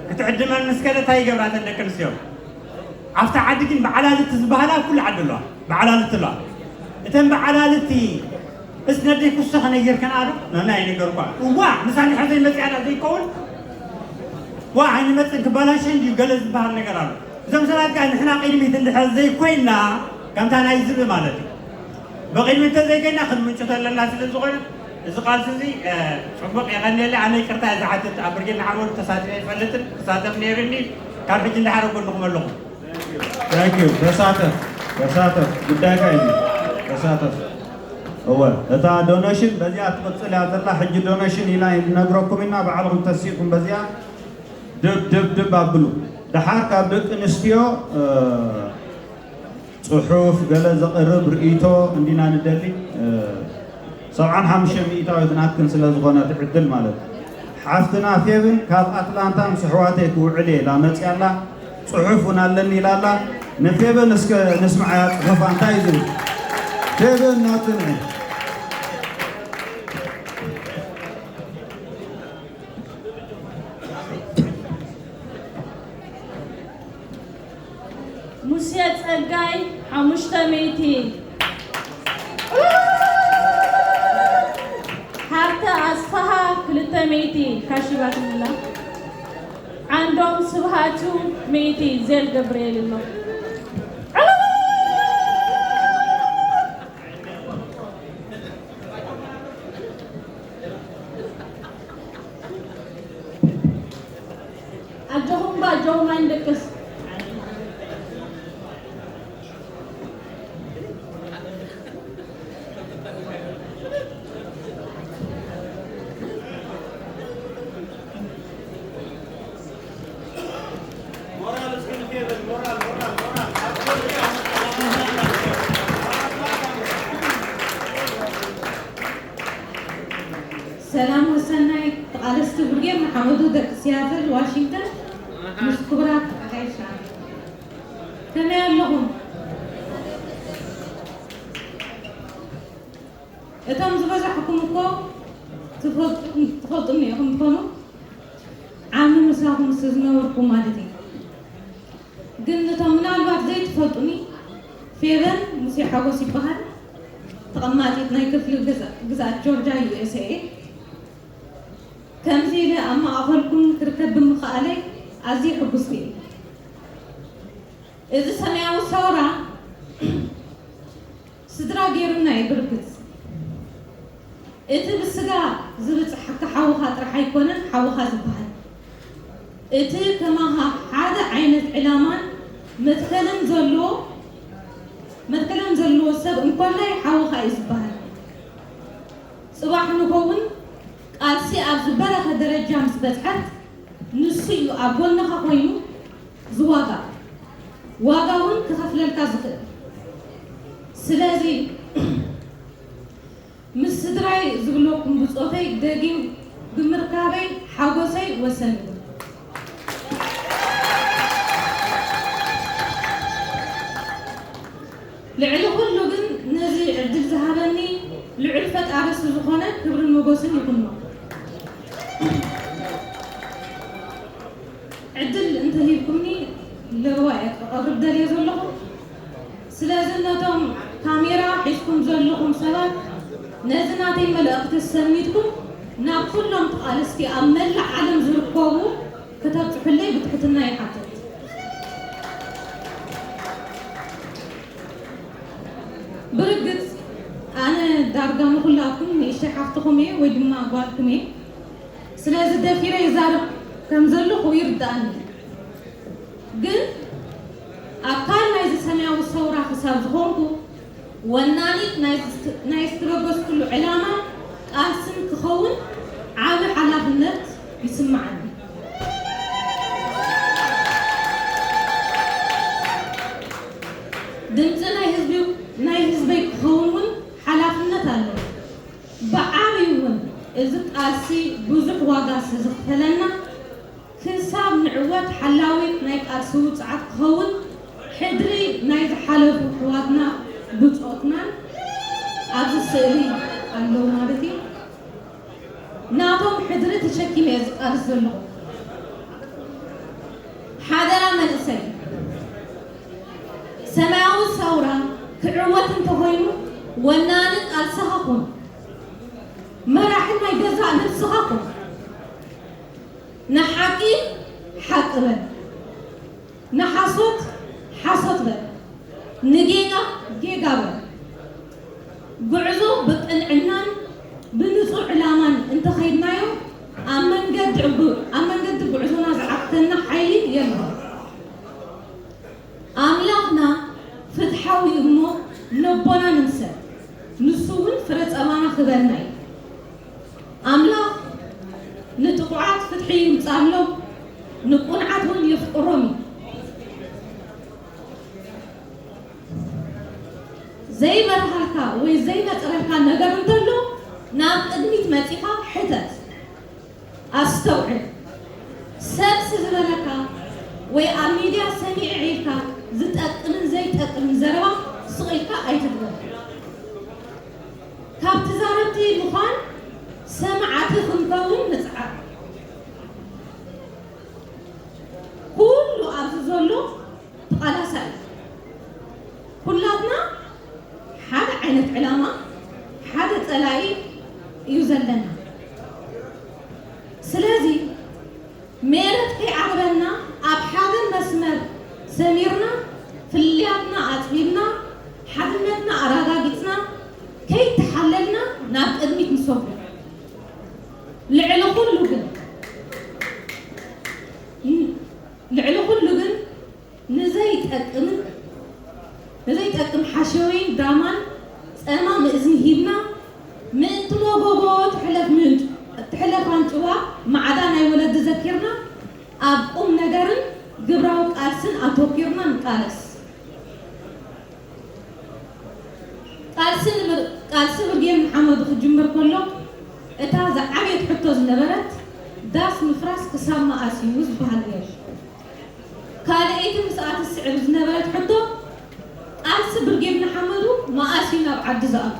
ክትዕድመን ምስ ከደ እንታይ ይገብራ እተን ደቂ ኣንስትዮ? ኣብቲ ዓዲ ግን በዓላልቲ ዝበሃላ ኩሉ ዓዲ ኣለዋ። በዓላልቲ ኣለዋ። እተን በዓላልቲ እስ ነደይ ኩሰ ከነጊርከን ኣዶ ነና ይነገርኳ እዋ ምሳ ንድሕር ዘይመፅኣና ዘይከውን ዋ ኣይንመፅን ክበላሸ እንዲዩ ገለ ዝበሃል ነገር ኣሎ። እዞም ሰባት ከዓ ንሕና ቅድሚት እንድሕር ዘይኮይና ከምታ ናይ ዝብኢ ማለት እዩ። ብቕድሚት እንተዘይኮይና ክንምንጭቶ ኣለና። ስለ ዝኾነ እዚ ቃልሲ እዚ ፅቡቕ የቐንየለ። ኣነ ይቅርታ እየ ዝሓትት ኣብ ብርጌድ ንሓመዱ ተሳቲፈ ኣይፈልጥን። ክሳተፍ ነይርኒ። ካብ ሕጂ እንዳሓረ ጎንኹም ኣለኹ። Thank you። ተሳተፍ ተሳተፍ ጉዳይካ እዩ። ተሳተፍ እወ እታ ዶነሽን በዚኣ ትቕፅል እያ ዘላ። ሕጂ ዶነሽን ኢላ ይነግረኩም ኢና ባዕልኹም ተሲእኩም በዚኣ ድብ ድብ ድብ ኣብሉ። ደሓር ካብ ደቂ ኣንስትዮ ፅሑፍ ገለ ዘቕርብ ርእይቶ እንዲና ንደሊ። ሰብዓን ሓሙሽተ ሚእታዊት ናትክን ስለ ዝኾነ ትዕድል ማለት ሓፍትና ፌብን ካብ ኣትላንታ ምስ ኣሕዋተይ ክውዕል እየ ኢላ መፅያ ኣላ። ፅሑፍ እውን ኣለኒ ኢላ ኣላ። ንፌብን እስከ ንስምዓያ ፅሑፋ እንታይ እዩ ዝብል? ፌብን ናትን ሙሴ ጸጋይ ሓሙሽተ ሚእቲ። ሃብተ ኣስፍሃ ክልተ ሚእቲ ካሽ ሂባትኒ ኣላ። ዓንዶም ስብሃቱ ሚእቲ። ዜል ገብርኤል ኣሎ። ኣጆኹም ባጆኹም ኣይንደቅስ። ሰላም ወሰናይ ተቓለስቲ ብርጌድ ንሓመዱ ደቂ ሲያትል ዋሽንግተን ምስ ክቡራት ኣሓይሻ ከመይ ኣለኹም? እቶም ዝበዛሕኩም እኮ ትፈልጡኒ ኢኹም ትኾኑ ዓሚ ምሳኹም ዝነበርኩ ማለት እዩ። ግን ነቶም ምናልባት ዘይትፈልጡኒ ፌቨን ሙሴ ሓጎስ ይበሃል። ተቐማጢት ናይ ክፍሊ ግዝኣት ጆርጃ ዩ ኤስ ኤ። ከምዚ ኢለ ኣብ ማእኸልኩም ክርከብ ብምኽኣለይ ኣዝየ ሕጉስቲ እየ። እዚ ሰማያዊ ሰውራ ስድራ ገይሩና እዩ ብርግጽ። እቲ ብስጋ ዝብጽሓካ ሓውኻ ጥራሕ ኣይኮነን ሓውኻ ዝበሃል። እቲ ከማኻ ሓደ ዓይነት ዕላማን መትከልን ዘለዎ መትከልን ዘለዎ ሰብ እንኮላይ ሓውኻ እዩ ዝበሃል። ጽባሕ ንጎውን ቃልሲ ኣብ ዝበረኸ ደረጃ ምስ በጽሐት ንሱ እዩ ኣብ ጎንኻ ኮይኑ ዝዋጋእ ዋጋ እውን ክኸፍለልካ ዝኽእል። ስለዚ ምስ ስድራይ ዝብለኩም ብጾተይ ደጊም ብምርካበይ ሓጎሰይ ወሰን እዩ። ልዕሊ ኩሉ ግን ነዚ ዕድል ዝሃበኒ ልዑል ፈጣሪ ስዝኾነ ክብርን ሞጎስን ይኹኖ። ዕድል እንተሂብኩምኒ ለበዋ እየ ከቕርብ ደልየ ዘለኹ። ስለዚ ነቶም ካሜራ ሒዝኩም ዘለኹም ሰባት ነዚ ናተይ መልእኽቲ ሰሚትኩም ናብ ኩሎም ተቓለስቲ ኣብ መላእ ዓለም ዝርከቡ ክተብፅሑለይ ብትሕትና ይሓትት። ብርግፅ ኣነ ዳርጋ ንኹላትኩም ንእሽተይ ሓፍትኹም እየ ወይ ድማ ጓልኩም እየ። ስለዚ ደፊረ ይዛረብ ከም ዘለኹ ይርዳእኒ። ግን ኣካል ናይዚ ሰማያዊ ሰውራ ክሳብ ዝኾንኩ፣ ወናኒት ናይ ዝት-፣ ናይ ዝተበገስኩሉ ዕላማን ቃልስን ክኸውን ዓቢ ሓላፍነት ይስምዓኒ። ድምጺ ናይ ህዝቢ፣ ናይ ህዝበይ ክኸውን እውን ሓላፍነት ኣለዎ። ብዓብዩ እውን እዚ ቃልሲ ብዙሕ ዋጋ ስለ ዝኽፈለና፣ ክሳብ ንዕወት ሓላዊት ናይ ቃልሲ ውጽዓት ክኸውን፣ ሕድሪ ናይ ዝሓለፉ ኣሕዋትና ብጾትናን ኣብዚ ስእሊ ኣለዉ ማለት እዩ። ናቶም ሕድሪ ተሸኪመ እየ ዝቃልስ ዘለኹ። ሓደራ መንእሰይ፣ ሰማያዊ ሰውራ ክዕወት እንተኾይኑ፣ ወናኒ ቃልስኻ ኩን። መራሒ ናይ ገዛእ ነብስኻ ኩን። ንሓቂ ሓቂ በል፣ ንሓሶት ሓሶት በል፣ ንጌጋ ጌጋ በል። ጉዕዞ ብቅንዕናን ብንጹር ዕላማን እንተኸይድናዮ፣ ኣብ መንገዲ ዕጉ-፣ ኣብ መንገዲ ጉዕዞና ዝዓግተና ሓይሊ የለን። ኣምላኽና ፍትሓዊ እሞ ነቦና ንምሰል፣ ንሱ እውን ፍረ ጸባና ክህበና እዩ። ኣምላኽ ንጥቑዓት ፍትሒ ይምጻሎም፣ ንቁንዓት እውን የፍቅሮም እዩ። ዘይበርሃልካ ወይ ዘይነጸረልካ ነገር እንተሎ፣ ናብ ቅድሚት መጺኻ ሕተት። ኣስተውዕል። ሰብ ዝበለካ ወይ ኣብ ሚድያ ሰሚዐ ኢልካ ዝጠቅምን ዘይጠቅምን ዘረባ ስቕ ኢልካ ኣይትግበር። ካብ ተዛረብቲ ምዃን ሰማዕቲ ክንከውን ንጽዓር። ኩሉ ኣብዚ ዘሎ ተቓላሳይ እዩ። ኩላትና ሓደ ዓይነት ዕላማ፣ ሓደ ጸላኢ እዩ ዘለና። ስለዚ ሜረት ከይዓርበና ኣብ ሓደ መስመር ሰሚርና፣ ፍልልያትና ኣጽቢብና፣ ሓድነትና ኣረጋጊጽና፣ ከይተሓለልና ናብ ቅድሚት ንሰጉ። ልዕሊ ኩሉ ግን፣ ልዕሊ ኩሉ ግን ንዘይጠቅምን፣ ንዘይጠቅም ሓሸወይን ድራማን ጸማም እዝኒ ሂብና፣ ምእንቲ መጎጎ ትሕለፍ ምንጭ-፣ ትሕለፍ ኣንጭዋ ማዕዳ ናይ ወለዲ ዘኪርና፣ ኣብ ቁም ነገርን ግብራዊ ቃልስን ኣተኲርና ንቃለስ። ቃልሲ ንምር-፣ ቃልሲ ብርጌድ ንሓመዱ ክጅምር ከሎ፣ እታ ዝዓበየት ሕቶ ዝነበረት፣ ዳስ ምፍራስ ክሳብ መኣስ እዩ ዝበሃል ነይሩ። ካልኣይቲ ምስኣ ትስዕብ ዝነበረት ሕቶ፣ ቃልሲ ብርጌድ ንሓመዱ መኣስ እዩ ናብ ዓዲ ዝኣቱ?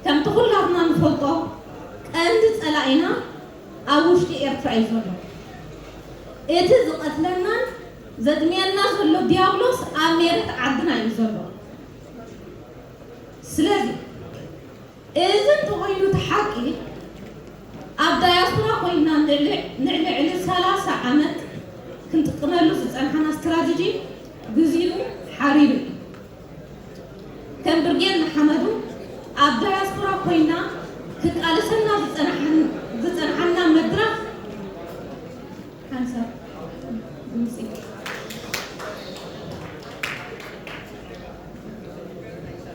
ከምቲ ኩላትና ንፈልጦ፣ ቀንዲ ጸላኢና ኣብ ውሽጢ ኤርትራ እዩ ዘሎ። እቲ ዝቐትለናን ዘጥምየና ዘሎ ዲያብሎስ ኣብ ሜረት ዓድና እዩ ዘሎ። ስለዚ፣ እዚ እንተኾይኑ እቲ ሓቂ፣ ኣብ ዳያስፖራ ኮይና ንዕሊ-፣ ንልዕሊ ሰላሳ ዓመት ክንጥቀመሉ ዝጸንሓና ስትራተጂ፣ ግዜኡ ሓሪሩ እዩ። ከም ብርጌድ ንሓመዱ ኣብ ዳያስፖራ ኮይና ክቃለሰና ዝጸናሓን-፣ ዝጸንሓና መድረኽ ሓንሳብ ድምጺ።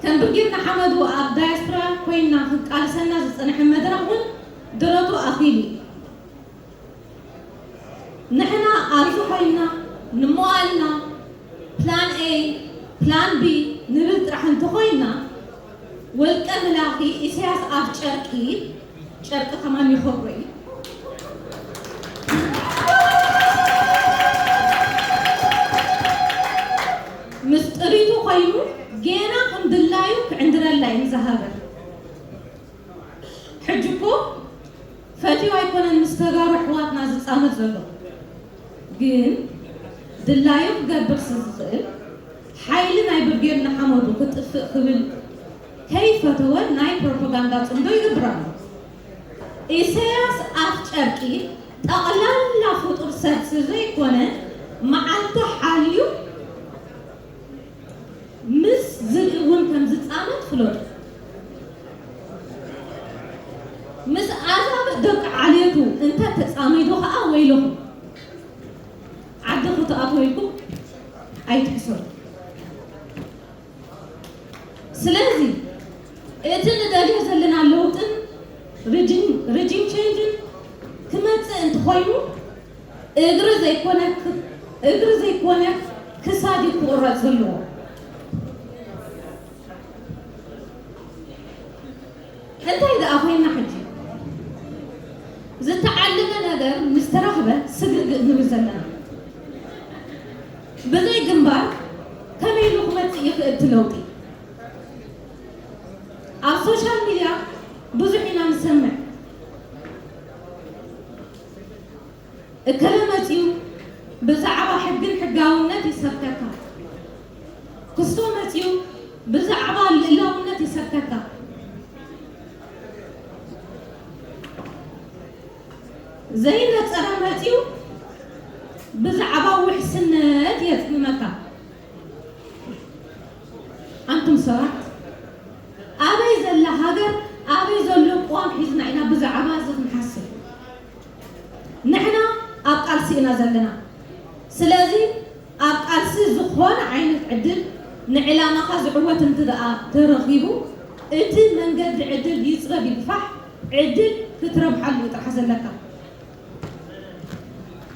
ከም ብርጌድ ንሓመዱ ኣብ ዳያስፖራ ኮይና ክቃለሰና ዝጸንሐ መድረኽ እውን ደረቱ ኣኺሉ እዩ። ንሕና ኣብዚ ኮይና ንመዋእልና ፕላን ኤ፣ ፕላን ቢ ንብል ጥራሕ እንተኾይና፣ ወልቀ መላኺ ኢሳያስ ኣፍ ጨርቂ፣ ጨርቂ ከማን ይኸብሮ እዩ። ምስ ጥሪቱ ኮይኑ ጌና ከም ድላዩ ክዕንድረላ እዩ ንዛ ሃገር። ሕጂ እኮ ፈትዩ ኣይኮነን ምስ ተጋሩ ኣሕዋትና ዝጻመድ ዘሎ። ግን ድላዩ ክገብር ስለ ዝኽእል፣ ሓይሊ ናይ ብርጌድ ንሓመዱ ክጥፍእ ክብል ከይፈተወ ናይ ፕሮፓጋንዳ ጽምዶ ይገብር ኣሎ። ኢሳያስ ኣፍ ጨርቂ ጠቕላላ ፍጡር ሰብ ስለ ዘይኮነ፣ መዓልቱ ሓልዩ ምስ ዝርኢ እውን ከም ዝጻመድ ፍለጡ። ምስ ኣዛብእ ደቂ ዓሌቱ እንተ ተጻ-፣ ኣመይዶ ኸዓ ወይለኹም፣ ዓዲ ክትኣትዉ ኢልኩም ኣይትሕሰቡ። ስለዚ እቲ ንደልዮ ዘለና ለውጥን ሪጂም ቼንጅን ክመጽእ እንተኾይኑ እግሪ ዘይኮነ እግሪ ዘይኮነ ክሳድ እዩ ክቑረጽ ዘለዎ። እንታይ ደኣ ኮይና ሕጂ? ዝተዓለመ ነገር ምስ ተረኽበ ስግእግእ ንብል ዘለና። ብዘይ ግንባር ከመይ ኢሉ ክመጽእ ይኽእል እቲ ለውጢ? ኣብ ሶሻል ሚድያ ብዙሕ ኢና ንሰምዕ። እከለ መጺኡ ብዛዕባ ሕግን ሕጋውነት ይሰብከካ። ክስቶ መጺኡ ብዛዕባ ልእላውነት ይሰብከካ። ዘይነጸረ መጺኡ ብዛዕባ ውሕስነት የጽምመካ። ኣንቱም ሰባት፣ ኣበይ ዘላ ሃገር፣ ኣበይ ዘሎ ቅዋም ሒዝና ኢና ብዛዕባ እዚ ክንሓስብ? ንሕና ኣብ ቃልሲ ኢና ዘለና። ስለዚ ኣብ ቃልሲ ዝኾነ ዓይነት ዕድል ንዕላማኻ ዝዕወት እንተ ደኣ ተረኺቡ፣ እቲ መንገዲ ዕድል ይጽበብ ይግፋሕ፣ ዕድል ክትረብሓሉ እዩ ጥራሕ ዘለካ።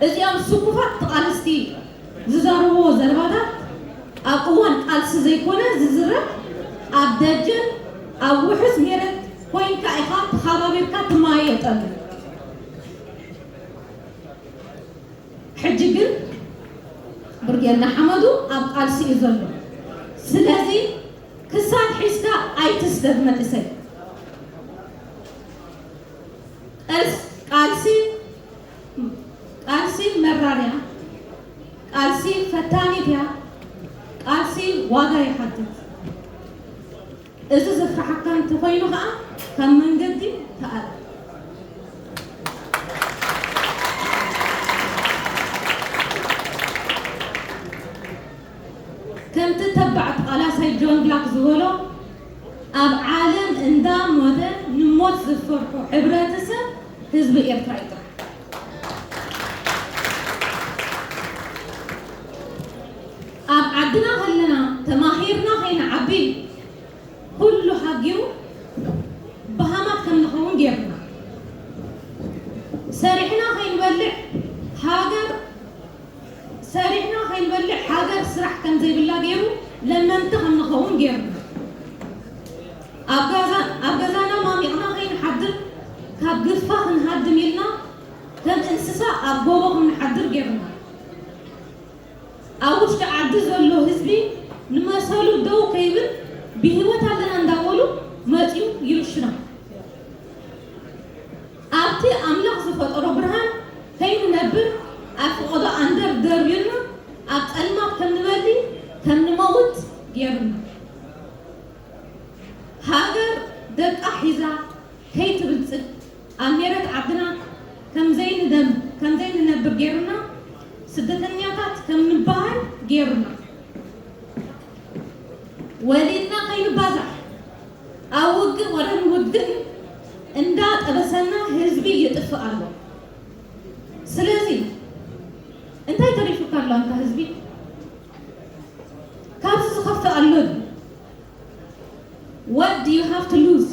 እዚኦም ስኩፋት ተቓለስቲ ዝዛረብዎ ዘረባታት ኣብ እዋን ቃልሲ ዘይኮነ ዝዝረብ፣ ኣብ ደጀን ኣብ ውሑስ ሜረት ኮይንካ ኢኻ ተኻባቢርካ ትመያየጠሉ። ሕጂ ግን ብርጌድ ንሓመዱ ኣብ ቃልሲ እዩ ዘሎ። ስለዚ ክሳድ ሒዝካ ኣይትስደድ መንእሰይ። ቀስ-፣ ቃልሲ፣ ቃልሲ መራር እያ፣ ቃልሲ ፈታኒት እያ፣ ቃልሲ ዋጋ ይሓትት። እዚ ዘፍርሓካ እንተኾይኑ ኸዓ ካብ መንገዲ ተኣል። ከምቲ ተባዕ ተቓላሳይ ጆን ብላክ ዝበሎ፣ ኣብ ዓለም እንዳ ሞተ ንሞት ዝፈርሑ ሕብረተሰብ ህዝቢ ኤርትራ እዩ ጥራሕ። ኣብ ዓድና ከለና ተማሂርና ከይንዓቢ ኩሉ ሃጊሩ በሃማት ከም ንኸውን ጌርና። ሰሪሕና ከይንበልዕ ሃገር ሰሪሕና ከይንበልዕ ሃገር ስራሕ ከም ዘይብላ ገይሩ ለመንቲ ከም ንኸውን ገይሩና። ኣብ ገዛ-፣ ኣብ ገዛና ማሚቕና ከይንሓድር ካብ ግፋ ክንሃድም ኢልና ከም እንስሳ ኣብ ጎቦ ከም ንሓድር ገይሩና። ኣብ ውሽጢ ዓዲ ዘሎ ህዝቢ ንመሰሉ ደው ከይብል ብህይወት ኣለና እንዳበሉ መፂኡ ይርሽና። ኣብቲ ኣምላኽ ዝፈጠሮ ብርሃን ከይንነብር ኣብ ፈቐዶ ኣንደር ደርብዩና ኣብ ጸልማት ከም ንበሊ ከም ንመውት ገይሩና። ሃገር ደቃ ሒዛ ከይትብልጽግ ኣብ ሜረት ዓድና ከም ዘይንደም-፣ ከም ዘይንነብር ገይሩና፣ ስደተኛታት ከም ንበሃል ገይሩና። ወሊድና ከይንባዛሕ ኣብ ውግእ ወረ ንውግእ እንዳጠበሰና ህዝቢ ይጥፍእ ኣሎ። ስለዚ እንታይ ተሪፉካ ኣሎ ኣንታ ህዝቢ? ካብዚ ዝኸፍእ ኣሎ ድዩ? What do you have to lose?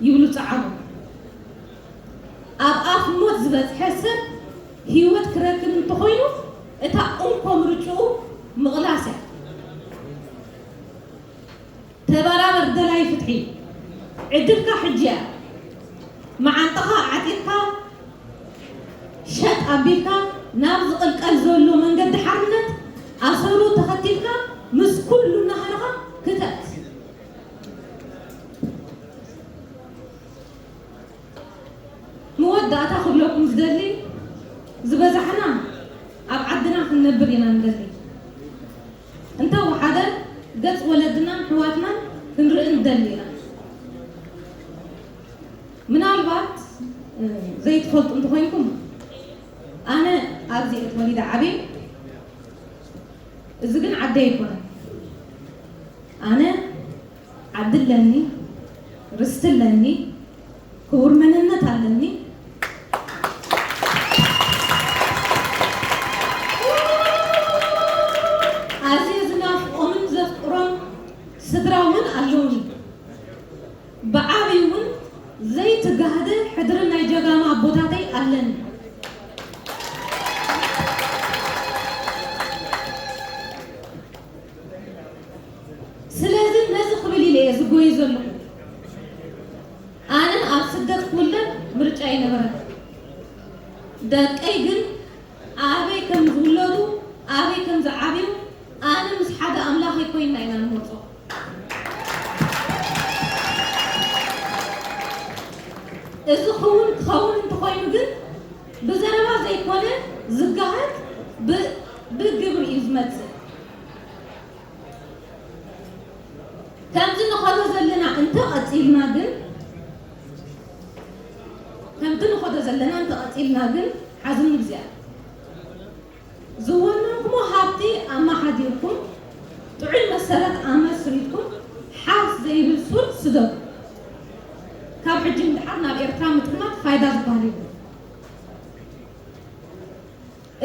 ይብሉ ጸዓዱ። ኣብ ኣፍ ሞት ዝበጽሐ ሰብ ህይወት ክረክብ እንተኾይኑ እታ እንኮ ምርጭኡ ምቕላስ እያ። ተበራበር ደላይ ፍትሒ፣ ዕድልካ ሕጂ እያ። መዓንጣኻ ዓጢቕካ ሸጥ ኣቢልካ ናብ ዝቕልቀል ዘሎ መንገዲ ሓርነት ኣሰሩ ተኸቲልካ ምስ ኩሉ ናህርኻ ክተት። መወዳእታ ክብለኩም ዝደሊ፣ ዝበዛሕና ኣብ ዓድና ክንነብር ኢና ንደሊ። እንተ ወሓደ ገጽ ወለድናን ኣሕዋትናን ክንርኢ ንደሊ ኢና። ምናልባት፣ እ፣ ዘይትፈልጡ እንተኾይንኩም፣ ኣነ ኣብዚ እየ ተወሊደ ዓብየ። እዚ ግን ዓደይ ኣይኮነን። ኣነ ዓዲ ኣለኒ፣ ርስቲ ኣለኒ፣ ክቡር መንነት ኣለኒ። ስድራ እውን ኣለውኒ። ብዓብዩ እውን ዘይትጋህደ ሕድሪ ናይ ጀጋኑ ኣቦታተይ ኣለኒ። ስለዚ ነዚ ክብል ኢለ እየ ዝጎይ ዘለኹ። ኣነ ኣብ ስደት ክውለድ ምርጫ ኣይነበረን። ደቀይ ግን ኣበይ ከም ዝውለዱ፣ ኣበይ ከም ዝዓብዩ፣ ኣነ ምስ ሓደ ኣምላኸይ ኮይንና ኢና ንመርጾ። እዚ ክውን ክኸውን እንተኾይኑ ግን ብዘረባ ዘይኮነ ዝጋሃድ ብ-፣ ብግብሪ እዩ ዝመጽእ። ከምዚ ንኸዶ ዘለና እንተቐጺልና ግን፣ ከምቲ ንኸዶ ዘለና እንተቐጺልና ግን ሓዝን እግዚኣብሔር። ዝወነንኩሞ ሃብቲ ኣመሓዲርኩም፣ ጥዑይ መሰረት ኣመስሪትኩም፣ ሓፍ ዘይብል ሱር ስደዱ። ካብ ሕጂ ንደሓር ናብ ኤርትራ ምጥማት ፋይዳ ዝበሃል የብሉን።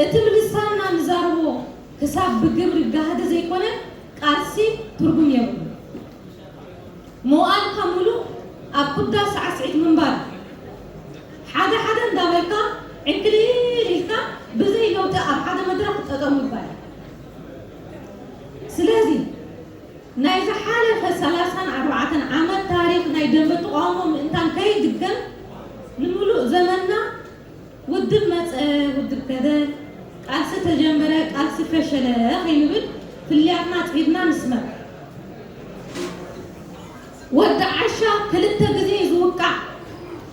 እቲ ብልሳንና ንዛረቦ ክሳብ ብግብሪ ጋህዲ ዘይኮነ ቃልሲ ትርጉም የብሉን። መዋእልካ ሙሉእ ኣብ ኩዳ ሳዕስዒት ምንባር፣ ሓደ ሓደ እንዳበልካ ዕንክሊል ኢልካ ብዘይ ለውጢ ኣብ ሓደ መድረኽ ጠጠው ምባል። ስለዚ ናይ ዝሓለፈ ሰላሳን ኣርባዕተን ዓመት ታሪኽ ናይ ደንበ ተቓውሞ ምእንታን ከይድገም፣ ንምሉእ ዘመንና ውድብ መጸ፣ ውድብ ከደ፣ ቃልሲ ተጀመረ፣ ቃልሲ ፈሸለ ከይንብል ፍልያትና ኣጽቢብና ንስመር። ወዲ ዓሻ ክልተ ግዜ እዩ ዝውቃዕ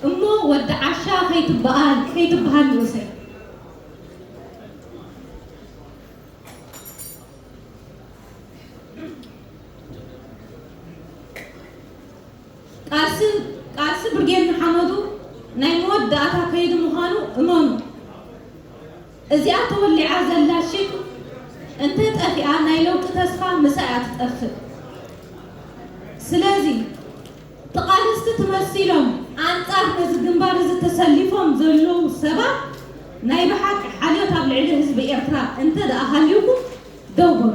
እሞ ወዲ ዓሻ ከይትበሃል፣ ከይትበሃል ንኡሰይ። ቃልሲ፣ ቃልሲ ብርጌድ ንሓመዱ ናይ መወዳእታ ከይዲ ምዃኑ እመኑ። እዚኣ ተወሊዓ ዘላ ሽግ እንተ ጠፊኣ ናይ ለውጢ ተስፋ ምሳኣ እያ ትጠፍእ። ስለዚ ተቓለስቲ ተመሲሎም ኣንጻር ነዚ ግንባር እዚ ተሰሊፎም ዘለዉ ሰባት ናይ ብሓቂ ሓልዮት ኣብ ልዕሊ ህዝቢ ኤርትራ እንተ ደኣ ሃልዩኩም ደው በሉ።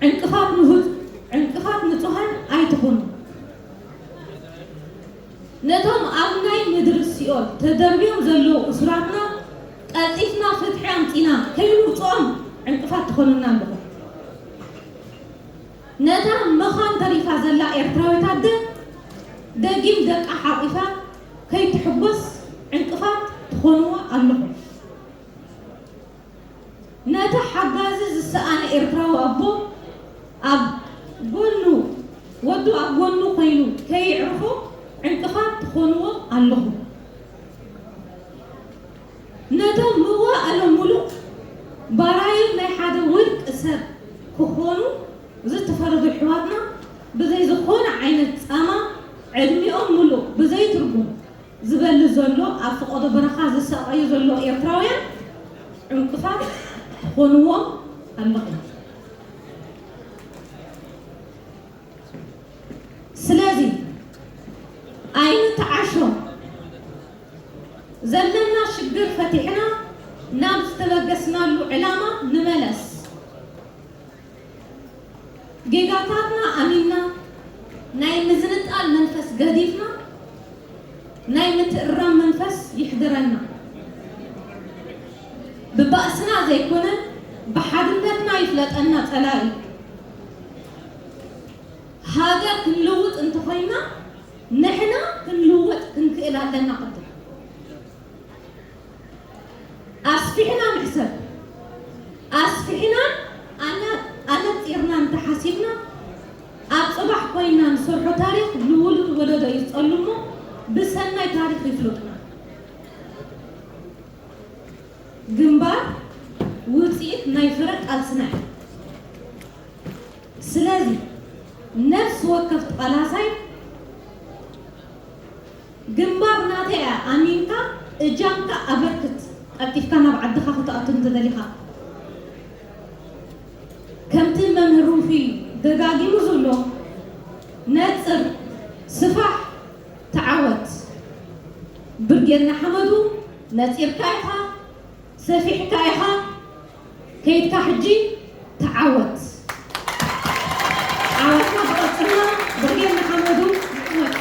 ዕንቅፋት ንሁት-፣ ዕንቅፋት ንጹሃን ኣይትኹኑ። ነቶም ኣብ ናይ ምድሪ ሲኦል ተደርብዮም ዘለዉ እሱራትና ቀልጢፍና ፍትሒ ኣምጺና ከይንውጽኦም ዕንቅፋት ትኾኑና ኣለኹም። ነታ መኻን ተሪፋ ዘላ ኤርትራዊት ኣደ ደጊም ደቃ ሓቂፋ ከይትሕጎስ ዕንቅፋት ትኾንዋ ኣለኹም። ነቲ ሓጋዚ ዝሰኣነ ኤርትራዊ ኣቦ ኣብ ጎኑ፣ ወዱ ኣብ ጎኑ ኮይኑ ከይዕርፎ ዕንቅፋት ትኾንዎ ኣለኹም። ነቶም መዋእሎም ሙሉእ ባራዩ ናይ ሓደ ውልቂ ሰብ ክኾኑ ዝተፈረዱ ኣሕዋትና ብዘይ ዝኾነ ዓይነት ጻማ ዕድሚኦም ሙሉእ ብዘይ ትርጉም ዝበሊ ዘሎ ኣብ ፈቐዶ በረኻ ዝሳቐዩ ዘለዉ ኤርትራውያን ዕንቅፋት ትኾንዎም ኣለኹም። ስለዚ ኣይንተዓሾ፣ ዘለና ሽግር ፈቲሕና ናብ ዝተበገስናሉ ዕላማ ንመለስ። ጌጋታትና ኣሚንና፣ ናይ ምዝንጣል መንፈስ ገዲፍና፣ ናይ ምትእርራም መንፈስ ይሕድረና። ብባእስና ዘይኮነ፣ ብሓድነትና ይፍለጠና ጸላኢ። ሃገር ክንልውጥ እንተኾይና፣ ንሕና ክንልወጥ ክንክእል ኣለና ቅድም። ኣስፊሕና ንሕሰብ። ኣስፊሕናን ኣነ-፣ ኣነጺርናን እንተሓሲብና፣ ኣብ ጽባሕ ኮይንና ንሰርሖ ታሪኽ ንውሉድ ወለዶ እዩ ዝጸልሞ፣ ብሰናይ ታሪኽ ይፍለጡና። ግንባር ውጽኢት ናይ ፍረ ቃልስና እዩ። ስለዚ ነፍሲ ወከፍ ተቓላሳይ ግንባር ናተይ እያ ኣሚንካ እጃምካ ኣበርክት፣ ቀልጢፍካ ናብ ዓድኻ ክትኣቱ እንተደሊኻ። ከምቲ መምህር ሩፊ ደጋጊሙ ዝብሎ፣ ነጽር፣ ስፋሕ፣ ተዓወት። ብርጌድ ንሓመዱ ነጺርካ ኢኻ፣ ሰፊሕካ ኢኻ፣ ከይድካ ሕጂ ተዓወት። ዓወትና ክቐጽልና ብርጌድ ንሓመዱ ይዕወት።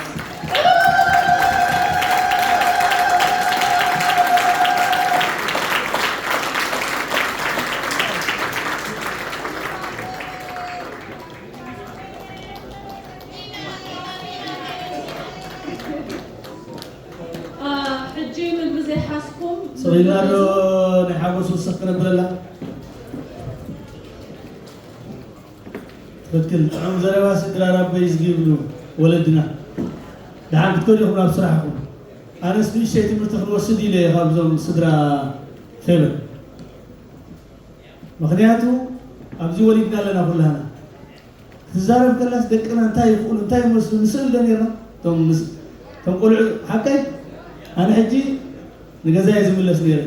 ሕጂ ምግቢ ዘይሓዝኩም ስቕ ኢልና ዶ ናይ ሓጎስ ውስኽ ክነብለላ? ትኽክል። ጥዑም ዘረባ ስድራ ራበይ ዝብሉ ወለድና። ደሓን ክትከዱ ኢኹም ናብ ስራሕኩም። ኣነስ ንእሽተይ ትምህርቲ ክንወስድ ኢለ እየ ካብዞም ስድራ ፌቨን። ምኽንያቱ ኣብዚ ወሊድና ኣለና ኩላህና። ክትዛረብ ከላስ ደቅና እንታይ ይኽእሉ እንታይ ይመስሉ ንስእል ዶ ነርና? እቶም ምስ- እቶም ቆልዑ ሓቀይ ኣነ ሕጂ ንገዛይ ዝምለስ ነይረ።